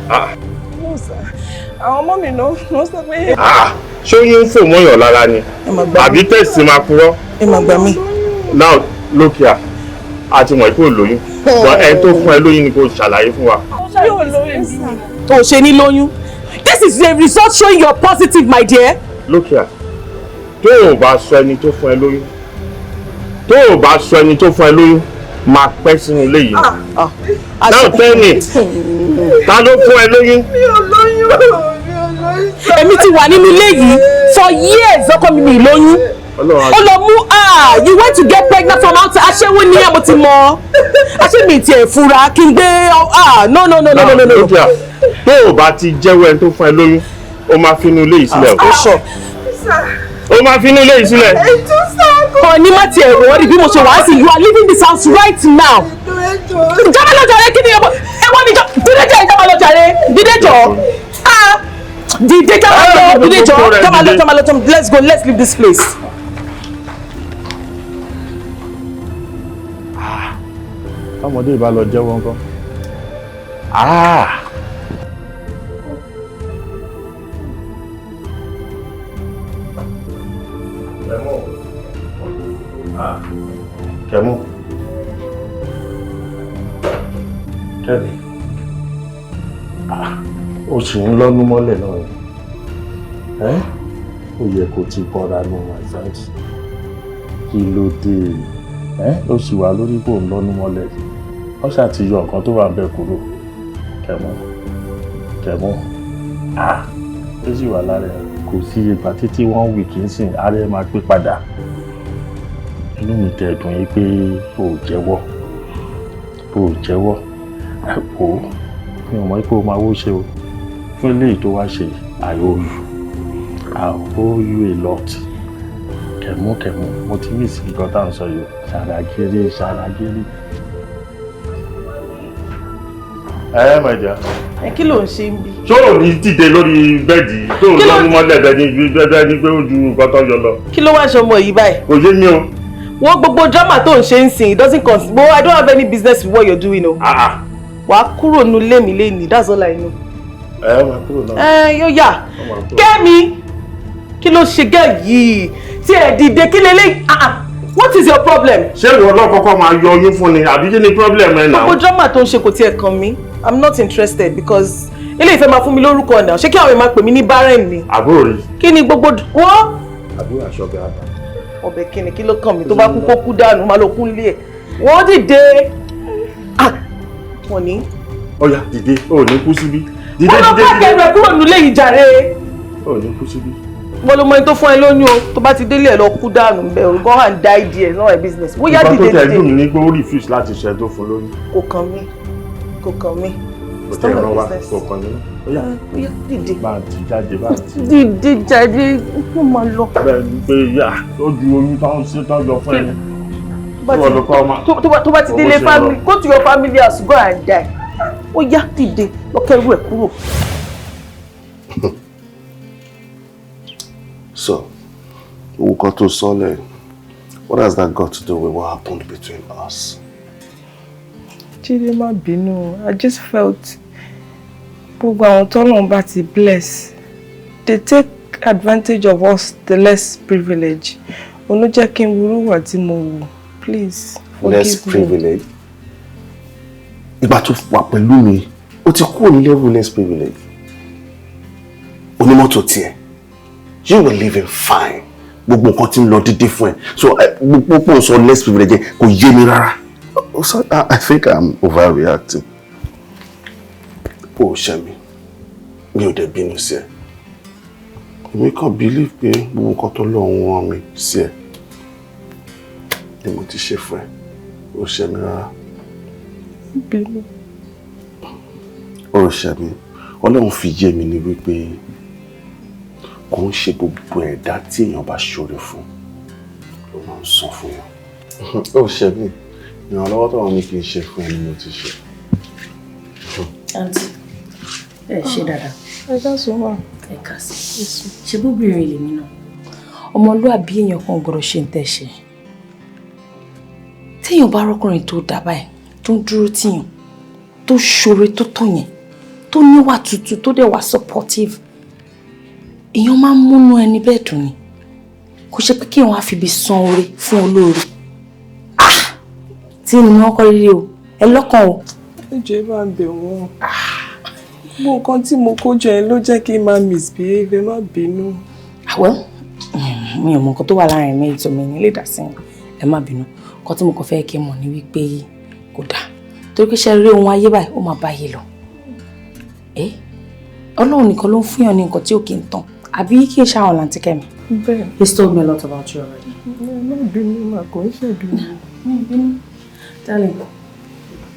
[SPEAKER 14] Ah.
[SPEAKER 12] No, sir. Àwọn ọmọ mi ló sọ pé.
[SPEAKER 14] Ah, ṣé oyún ń fò mọ́yàn lára ni? Àbí tẹ̀sí máa purọ́?
[SPEAKER 7] Ẹ máa gbà mí.
[SPEAKER 14] Now, look here. A ti mọ̀ pé ò lóyún. But ẹni tó fún ẹ lóyún ni kò ṣàlàyé fún wa.
[SPEAKER 12] Mi ò lóyún sir.
[SPEAKER 7] O ṣe ní lóyún. This is the result showing you're positive, my dear.
[SPEAKER 14] Look here. Tó o bá sọ ẹni tó fún ẹ lóyún. Tó o bá sọ ẹni tó fún ẹ lóyún, máa pẹ́ sínú ilé yìí. Now tell me, ta ló fún ẹ lóyún?
[SPEAKER 12] Mi ò lóyún, mi ò lóyún.
[SPEAKER 7] Èmi ti wà nínú ilé yìí for years, ọkọ mi mi lóyún. Ó lọ mú you went to get pregnant from outside. Aṣẹ́wó ni ẹ̀ mo ti mọ̀. Aṣẹ́ mi ti ẹ̀ fura kí n gbé no no no no no no.
[SPEAKER 14] Tó o bá ti jẹ́wọ́ ẹni tó fún ẹ lóyún, o máa fi inú ilé yìí sílẹ̀ o. O máa fi inú ilé yìí sílẹ̀.
[SPEAKER 7] Kò ní má tiẹ̀ wọ́ọ̀rì bí mo ṣe wàá sí, you are leaving this house right now. Ìjọba lọ jàre, kí ni ẹwọ́n ní dídé jẹ́ ìjọba lọ jàre, dídé jọ. Dídé jọba lọ, dídé jọ, jọba lọ, jọba lọ, let's go, let's leave this place.
[SPEAKER 14] Ọmọdé ìbá lọ jẹ́wọ́ ńkọ́. Kẹ̀mú. Kẹ́mi. Ó sì ń lọ́nu mọ́lẹ̀ náà ni. Ó yẹ kó ti bọ́ra nù my friend. Kí ló dé? Ó sì wà lórí kò ń lọ́nu mọ́lẹ̀. Wọ́n ṣáà ti yọ nǹkan tó wà bẹ́ẹ̀ kúrò. Kẹ̀mú. Kẹ̀mú. Ó sì wà lára ẹ̀. Kò sí ìgbà títí 1 week ń sìn, ara ẹ̀ máa pé padà. Inú mi tẹ̀ dùn yín pé o ò jẹ́wọ́, o ò jẹ́wọ́, o mi ò mọ̀ pé o máa wó ṣe o. Fún eléyìí tó wá ṣe, I owe you, I owe you a lot. Kẹ̀mú kẹ̀mú, mo ti miss nǹkan tá à ń sọ yìí o. Ṣàràgéré ṣàràgéré. Ẹ my dear.
[SPEAKER 7] Ẹ kí ló ń ṣe ń bí?
[SPEAKER 14] Ṣé o ní dìde lórí bẹ́ẹ̀dì tó ń lọ́nu mọ́lẹ̀ bẹ́ẹ̀ ni pé ó ju nǹkan tó yọ lọ?
[SPEAKER 7] Kí ló wá ṣe ọmọ yìí báyìí?
[SPEAKER 14] Kò yé mi o.
[SPEAKER 7] Wọ́n gbogbo drama tó ń ṣe ń sìn, it doesn't concern. But I don't have any business with what you're doing o. Wàá kúrò nínú ilé mi lénìí, that's all I know.
[SPEAKER 14] Ẹ máa kúrò náà.
[SPEAKER 7] Ẹ yóò yà. Kẹ́mi, kí ló ṣe gẹ́ yìí? Tí ẹ dìde kí lélẹ́, what is your problem?
[SPEAKER 14] Ṣé ìwọ lọ́kọ́kọ́ máa yọ oyún fún ni àbí kí ni problem ẹ náà?
[SPEAKER 7] Gbogbo drama tó ń ṣe kò tiẹ̀ kàn mí. I'm not interested because ilé ìfẹ́ máa fún mi lórúkọ náà. Ṣé kí àwọn èèyàn máa pè mí ní barren ni?
[SPEAKER 14] Àbúrò rí.
[SPEAKER 7] Kí ni gbogbo wọ́n?
[SPEAKER 14] Àbúrò aṣọ ọbẹ̀ ata.
[SPEAKER 7] Ọbẹ̀ kíni kí ló kàn mí tó bá kú kó kú dànù máa lọ kún lé ẹ̀. Wọ́n dìde. Wọ́n ní.
[SPEAKER 14] Ọ̀yá dìde, o ò ní kú síbí. Dìde
[SPEAKER 7] Wọ́n lọ
[SPEAKER 14] dìde
[SPEAKER 7] pàkẹ́
[SPEAKER 14] dìde.
[SPEAKER 7] rẹ̀ kúrò nílé yìí jàre.
[SPEAKER 14] O ò ní kú síbí.
[SPEAKER 7] Wọ́n ló mọ ẹni tó fún ẹ lóyún o tó bá ti délé ẹ̀ lọ kú dànù bẹ́ẹ̀ o go and die there not my business. Wọ́n yá
[SPEAKER 14] Nǹkan tó
[SPEAKER 7] dìde
[SPEAKER 14] tẹ̀
[SPEAKER 7] dìde.
[SPEAKER 14] dùn mí ni pé ó refuse láti ṣe tó fún lóyún.
[SPEAKER 7] Kò kàn mí, kò kàn mí.
[SPEAKER 14] Kò tẹ̀ ràn wá, kò kàn mí. Ọ̀yá
[SPEAKER 7] Ó yá dìde.
[SPEAKER 14] bá a ti jáde bá a ti.
[SPEAKER 7] Dìde jàre, wọ́n máa lọ.
[SPEAKER 14] Bẹ́ẹ̀ ni pé yà ó ju oyún tó ń ṣe tó ń yọ fún ẹni.
[SPEAKER 12] Tó bá ti délé family, go to your family house, go and die. Ó yá, dìde, lọ kẹ́rù ẹ̀ kúrò.
[SPEAKER 14] So, nǹkan tó sọ lẹ́yìn, what has that got to do with what happened between us?
[SPEAKER 12] Jídé, má bínú, I just felt gbogbo àwọn tọ́lọ́run bá ti bless, they take advantage of us, the less privilege. Òun ló jẹ́ kí n wúrú wà tí mo wù. Please, forgive
[SPEAKER 14] Less
[SPEAKER 12] me.
[SPEAKER 14] privilege. Ìgbà tó wà pẹ̀lú mi, ó ti kúrò ní level less privilege. Onímọ́tò tiẹ̀, you were living fine. Gbogbo nǹkan tí ń lọ dídé fún ẹ. So gbogbo pò ń sọ less privilege yẹn kò yé mi rárá. So I think I'm overreacting. Ó ṣe mi, mi ò dẹ̀ bínú sí ẹ. Èmi kàn believe pé gbogbo nǹkan tó lọ́hùn rán mi sí ẹ ni mo ti ṣe fún ẹ. Ó ṣe mi rárá.
[SPEAKER 12] Bínú.
[SPEAKER 14] Ó ṣe mi. Ọlọ́run fi yé mi ní wípé kò ń ṣe gbogbo ẹ̀dá tí èèyàn bá ṣoore fún ló máa ń san fún yàn. Ó ṣe mí. Ìrànlọ́wọ́ tó wà ní kí n ṣe fún ẹ ni mo ti ṣe.
[SPEAKER 5] Àǹtí, ẹ ṣe dáadáa.
[SPEAKER 12] Ẹ káàsán wà.
[SPEAKER 5] Ẹ káàsán. Ṣé bóbìnrin lèmi náà? Ọmọlúàbí èèyàn kan ò gbọdọ̀ ṣe ń tẹ̀ ṣe. Téèyàn bá rọ́kùnrin tó dà báyìí, tó ń dúró tíyàn, tó ṣoore tó tọ̀ yẹn, tó níwà tútù, tó dẹ̀ wà supportive, èèyàn máa ń múnú ẹni bẹ́ẹ̀ dùn ni. Kò ṣe pé kí èèyàn á fi ibi san oore fún olóore. Ah! Tí ni wọ́n kọ́ rírí o, ẹ lọ́kàn o.
[SPEAKER 12] Ẹ jọ̀ọ́, ẹ bá ń bẹ̀ wọ́n. Gbogbo nǹkan tí mo kó jọ yẹn ló jẹ́ kí n máa misbehave, ẹ má bínú.
[SPEAKER 5] Well, mi ò mọ nǹkan tó wà láàrin méjì tó mi ní lè dá sí i. Ẹ má bínú. Nǹkan tí mo kàn fẹ́ kí ẹ mọ̀ ni wípé kò dáa. Torí pé ṣe rí ohun ayé báyìí, ó máa bá ayé lọ. Ẹ Ọlọ́run nìkan ló ń fún yàn ní nǹkan tí ò kí ń tán. Àbí kí n ṣàwọn làǹtí Kẹ́mi?
[SPEAKER 12] Bẹ́ẹ̀.
[SPEAKER 5] He's told me a lot about you already.
[SPEAKER 12] Ẹ má bínú mà, kò ń ṣèbínú.
[SPEAKER 5] Mi ò bínú. Darling,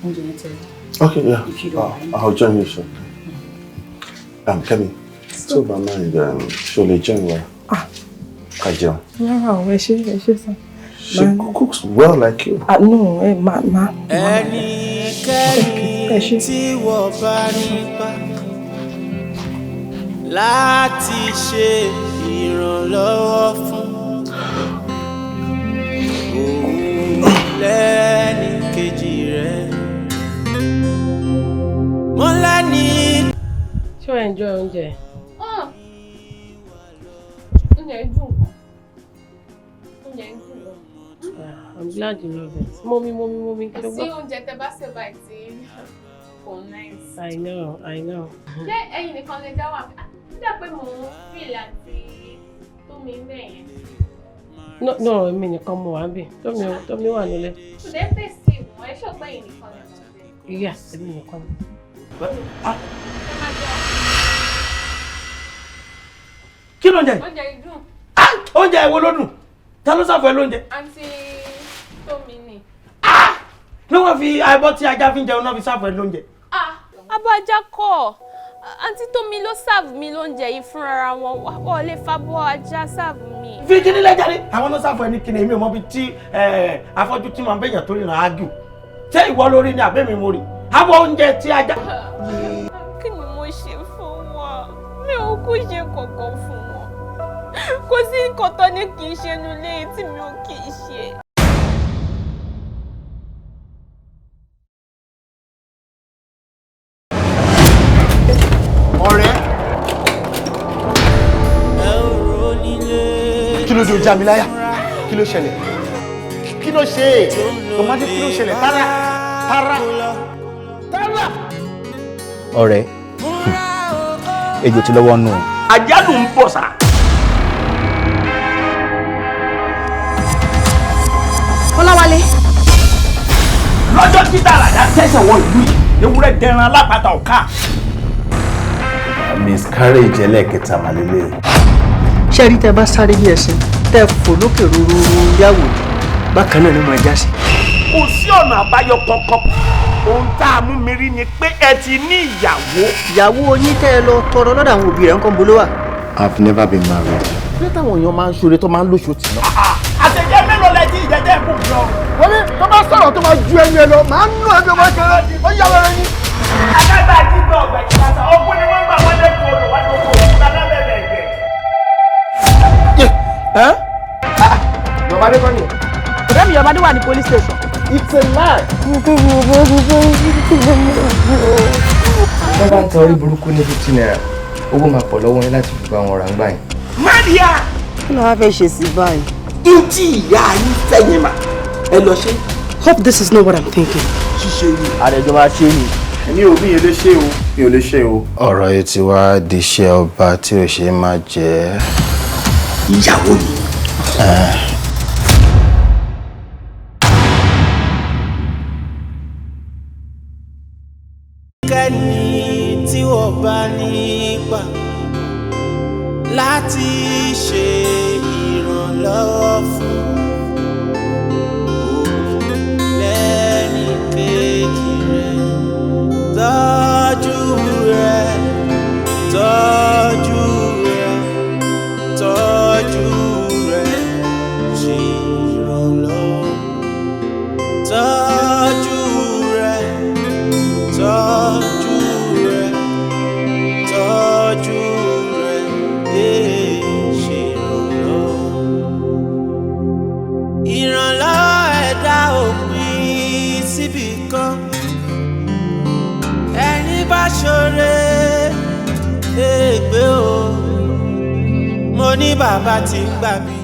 [SPEAKER 5] oúnjẹ yẹn ti ready.
[SPEAKER 14] Okay, yeah.
[SPEAKER 5] If you don't mind.
[SPEAKER 14] I'll join you shortly. Kẹ́mi, tó bá mind, ṣo lè join wa? Ká jẹun.
[SPEAKER 12] Rárá o, ẹ ṣé, ẹ ṣé sir.
[SPEAKER 14] She cooks well like you.
[SPEAKER 12] Ah, no, ẹ má má.
[SPEAKER 10] Ẹnikẹ́ni tí wọ́n bá nípa láti ṣe ìrànlọ́wọ́ fún òun lẹ́ni kejì rẹ̀ mo lẹ́ni.
[SPEAKER 4] Ṣé o enjoy oúnjẹ?
[SPEAKER 7] Oúnjẹ yìí dùn gan. Oúnjẹ yìí dùn gan.
[SPEAKER 4] I'm glad you love it. Mommy, mommy, mommy.
[SPEAKER 7] Kò sí oúnjẹ tẹ bá sè báyìí tí kò nice.
[SPEAKER 4] I know, I know.
[SPEAKER 7] Ṣé ẹ̀yin nìkan lè dá wà? Ó dà pé mò ń feel àti Tómi ń bẹ̀ yẹn.
[SPEAKER 4] No, èmi nìkan mo wà níbí. Tómi wà nílé.
[SPEAKER 7] Kò dé fèsì wọ́n, ẹ ṣọ́ pé ẹ̀yin nìkan lè mọ̀ bẹ́ẹ̀.
[SPEAKER 4] Yeah, èmi nìkan ni.
[SPEAKER 8] Kí ló ń jẹ yìí?
[SPEAKER 7] Oúnjẹ yìí dùn.
[SPEAKER 8] Oúnjẹ ìwo ló dùn? Ta ló ṣàfẹ́ lóúnjẹ?
[SPEAKER 7] Àǹtí Tómi ni.
[SPEAKER 8] Ní wọ́n fi abọ́ tí ajá fi ń jẹun náà fi ṣàfẹ́ lóúnjẹ.
[SPEAKER 7] Abọ́ ajá kọ́, àǹtí Tómi ló serve mi lóúnjẹ yìí fúnra wọn, wọ́n lè fabọ́ ajá serve mi.
[SPEAKER 8] Fi kíní lẹ́jáde, àwọn ló ṣàfẹ́ ní kíní, èmi ò mọ bí tí afọ́jú tí màá bẹ̀yàn tó rìnrìn ágù. Ṣé ìwọ lórí ni àbẹ́mi mo rí? Abọ́ oúnjẹ tí ajá.
[SPEAKER 7] Kí ni mo ṣe fún wọn? Mi ò kú ṣe kankan fún wọn. Kò sí nǹkan tó ní kì í ṣe nulẹ̀ tí mi ò kì í ṣe.
[SPEAKER 16] Ọ̀rẹ́. Kí ló dé o já mi láyà? Kí ló ṣẹlẹ̀? Kí ló ṣe é? Tòmátì, kí ló ṣẹlẹ̀? Tara! Tara! Tara!
[SPEAKER 22] Ọ̀rẹ́, ejò ti lọ́wọ́ nù.
[SPEAKER 8] Àjálù ń bọ̀ sá.
[SPEAKER 11] Ọláwálé.
[SPEAKER 8] Lọ́jọ́ tí tàràdà tẹ̀sẹ̀ wọ ìlú yìí, ewúrẹ́ dẹran alápatà ọ̀ka.
[SPEAKER 19] Miscarriage ẹlẹ́ẹ̀kẹta màlélẹ̀.
[SPEAKER 23] Ṣé rí, tẹ bá sáré bí ẹṣin, tẹ fò lókè rúrúrú yàwó, bákan náà ni mo já sí.
[SPEAKER 8] Kò sí ọ̀nà àbáyọ kankan. Ohun tá a mú mi rí ni pé ẹ ti ní ìyàwó.
[SPEAKER 23] Ìyàwó yín tẹ́ ẹ lọ tọrọ lọ́dọ̀ àwọn òbí rẹ̀ ń kọ́ ń bolo wà.
[SPEAKER 15] I've never been married.
[SPEAKER 19] Ṣé táwọn èèyàn máa ń ṣoore tó máa ń lóṣù tì náà?
[SPEAKER 8] Àṣejẹ mélòó lẹ tí ìjẹjẹ kù lọ.
[SPEAKER 2] Wọ́n ní tó bá sọ̀rọ̀ tó máa ju ẹnu ẹ lọ, màá nù ẹbí ọmọ kẹrẹ, ó yà wẹrẹ ni.
[SPEAKER 8] Adágbà jígbà ọ̀gbẹ̀ jìbàtà, ọkùn ni wọ́n gbà wọ́n lẹ́kọ̀ọ́ odò wájú oko òkúta lábẹ́bẹ̀ ẹ̀jẹ̀.
[SPEAKER 2] Yọ̀bádé kọ́ ni.
[SPEAKER 7] Ọ̀rẹ́ mi Yọ̀bádé wà ní police station.
[SPEAKER 2] It's a lie.
[SPEAKER 9] Wọ́n bá ń ta orí burúkú ní ₦50, owó máa pọ̀ lọ́wọ́ yín láti fi gba àwọn ọ̀rá ń gbà yín.
[SPEAKER 8] Maria!
[SPEAKER 11] Kí ló wá fẹ́ ṣe sí báyìí?
[SPEAKER 8] Ntí ìyá yín fẹ́yìn mà, ẹ lọ ṣe.
[SPEAKER 7] Hope this is not what I'm thinking.
[SPEAKER 8] Ṣíṣe ni.
[SPEAKER 22] Àdẹ̀jọ́ máa ṣe ni.
[SPEAKER 19] Mi ò mi ò lè ṣe o. Mi ò lè ṣe o.
[SPEAKER 18] Ọ̀rọ̀ yìí ti wá di iṣẹ́ ọba tí ò ṣe má jẹ́.
[SPEAKER 8] Ìyàwó mi.
[SPEAKER 10] Kẹ́ni tí wọ́n bá nípa láti ṣe ìrànlọ́wọ́ fún lẹ́ni kejì rẹ̀, tọ́jú rẹ̀, tọ́jú rẹ̀, tọ́jú rẹ̀, ṣe ìrànlọ́wọ́, tọ́jú rẹ̀, tọ́jú rẹ̀, tọ́jú rẹ̀, ṣe ìrànlọ́wọ́. Ìrànlọ́wọ́ ẹ̀dá òpin síbì kan, ẹni bá ṣoore ègbé o, mo ní bàbá tí ń gbà bí.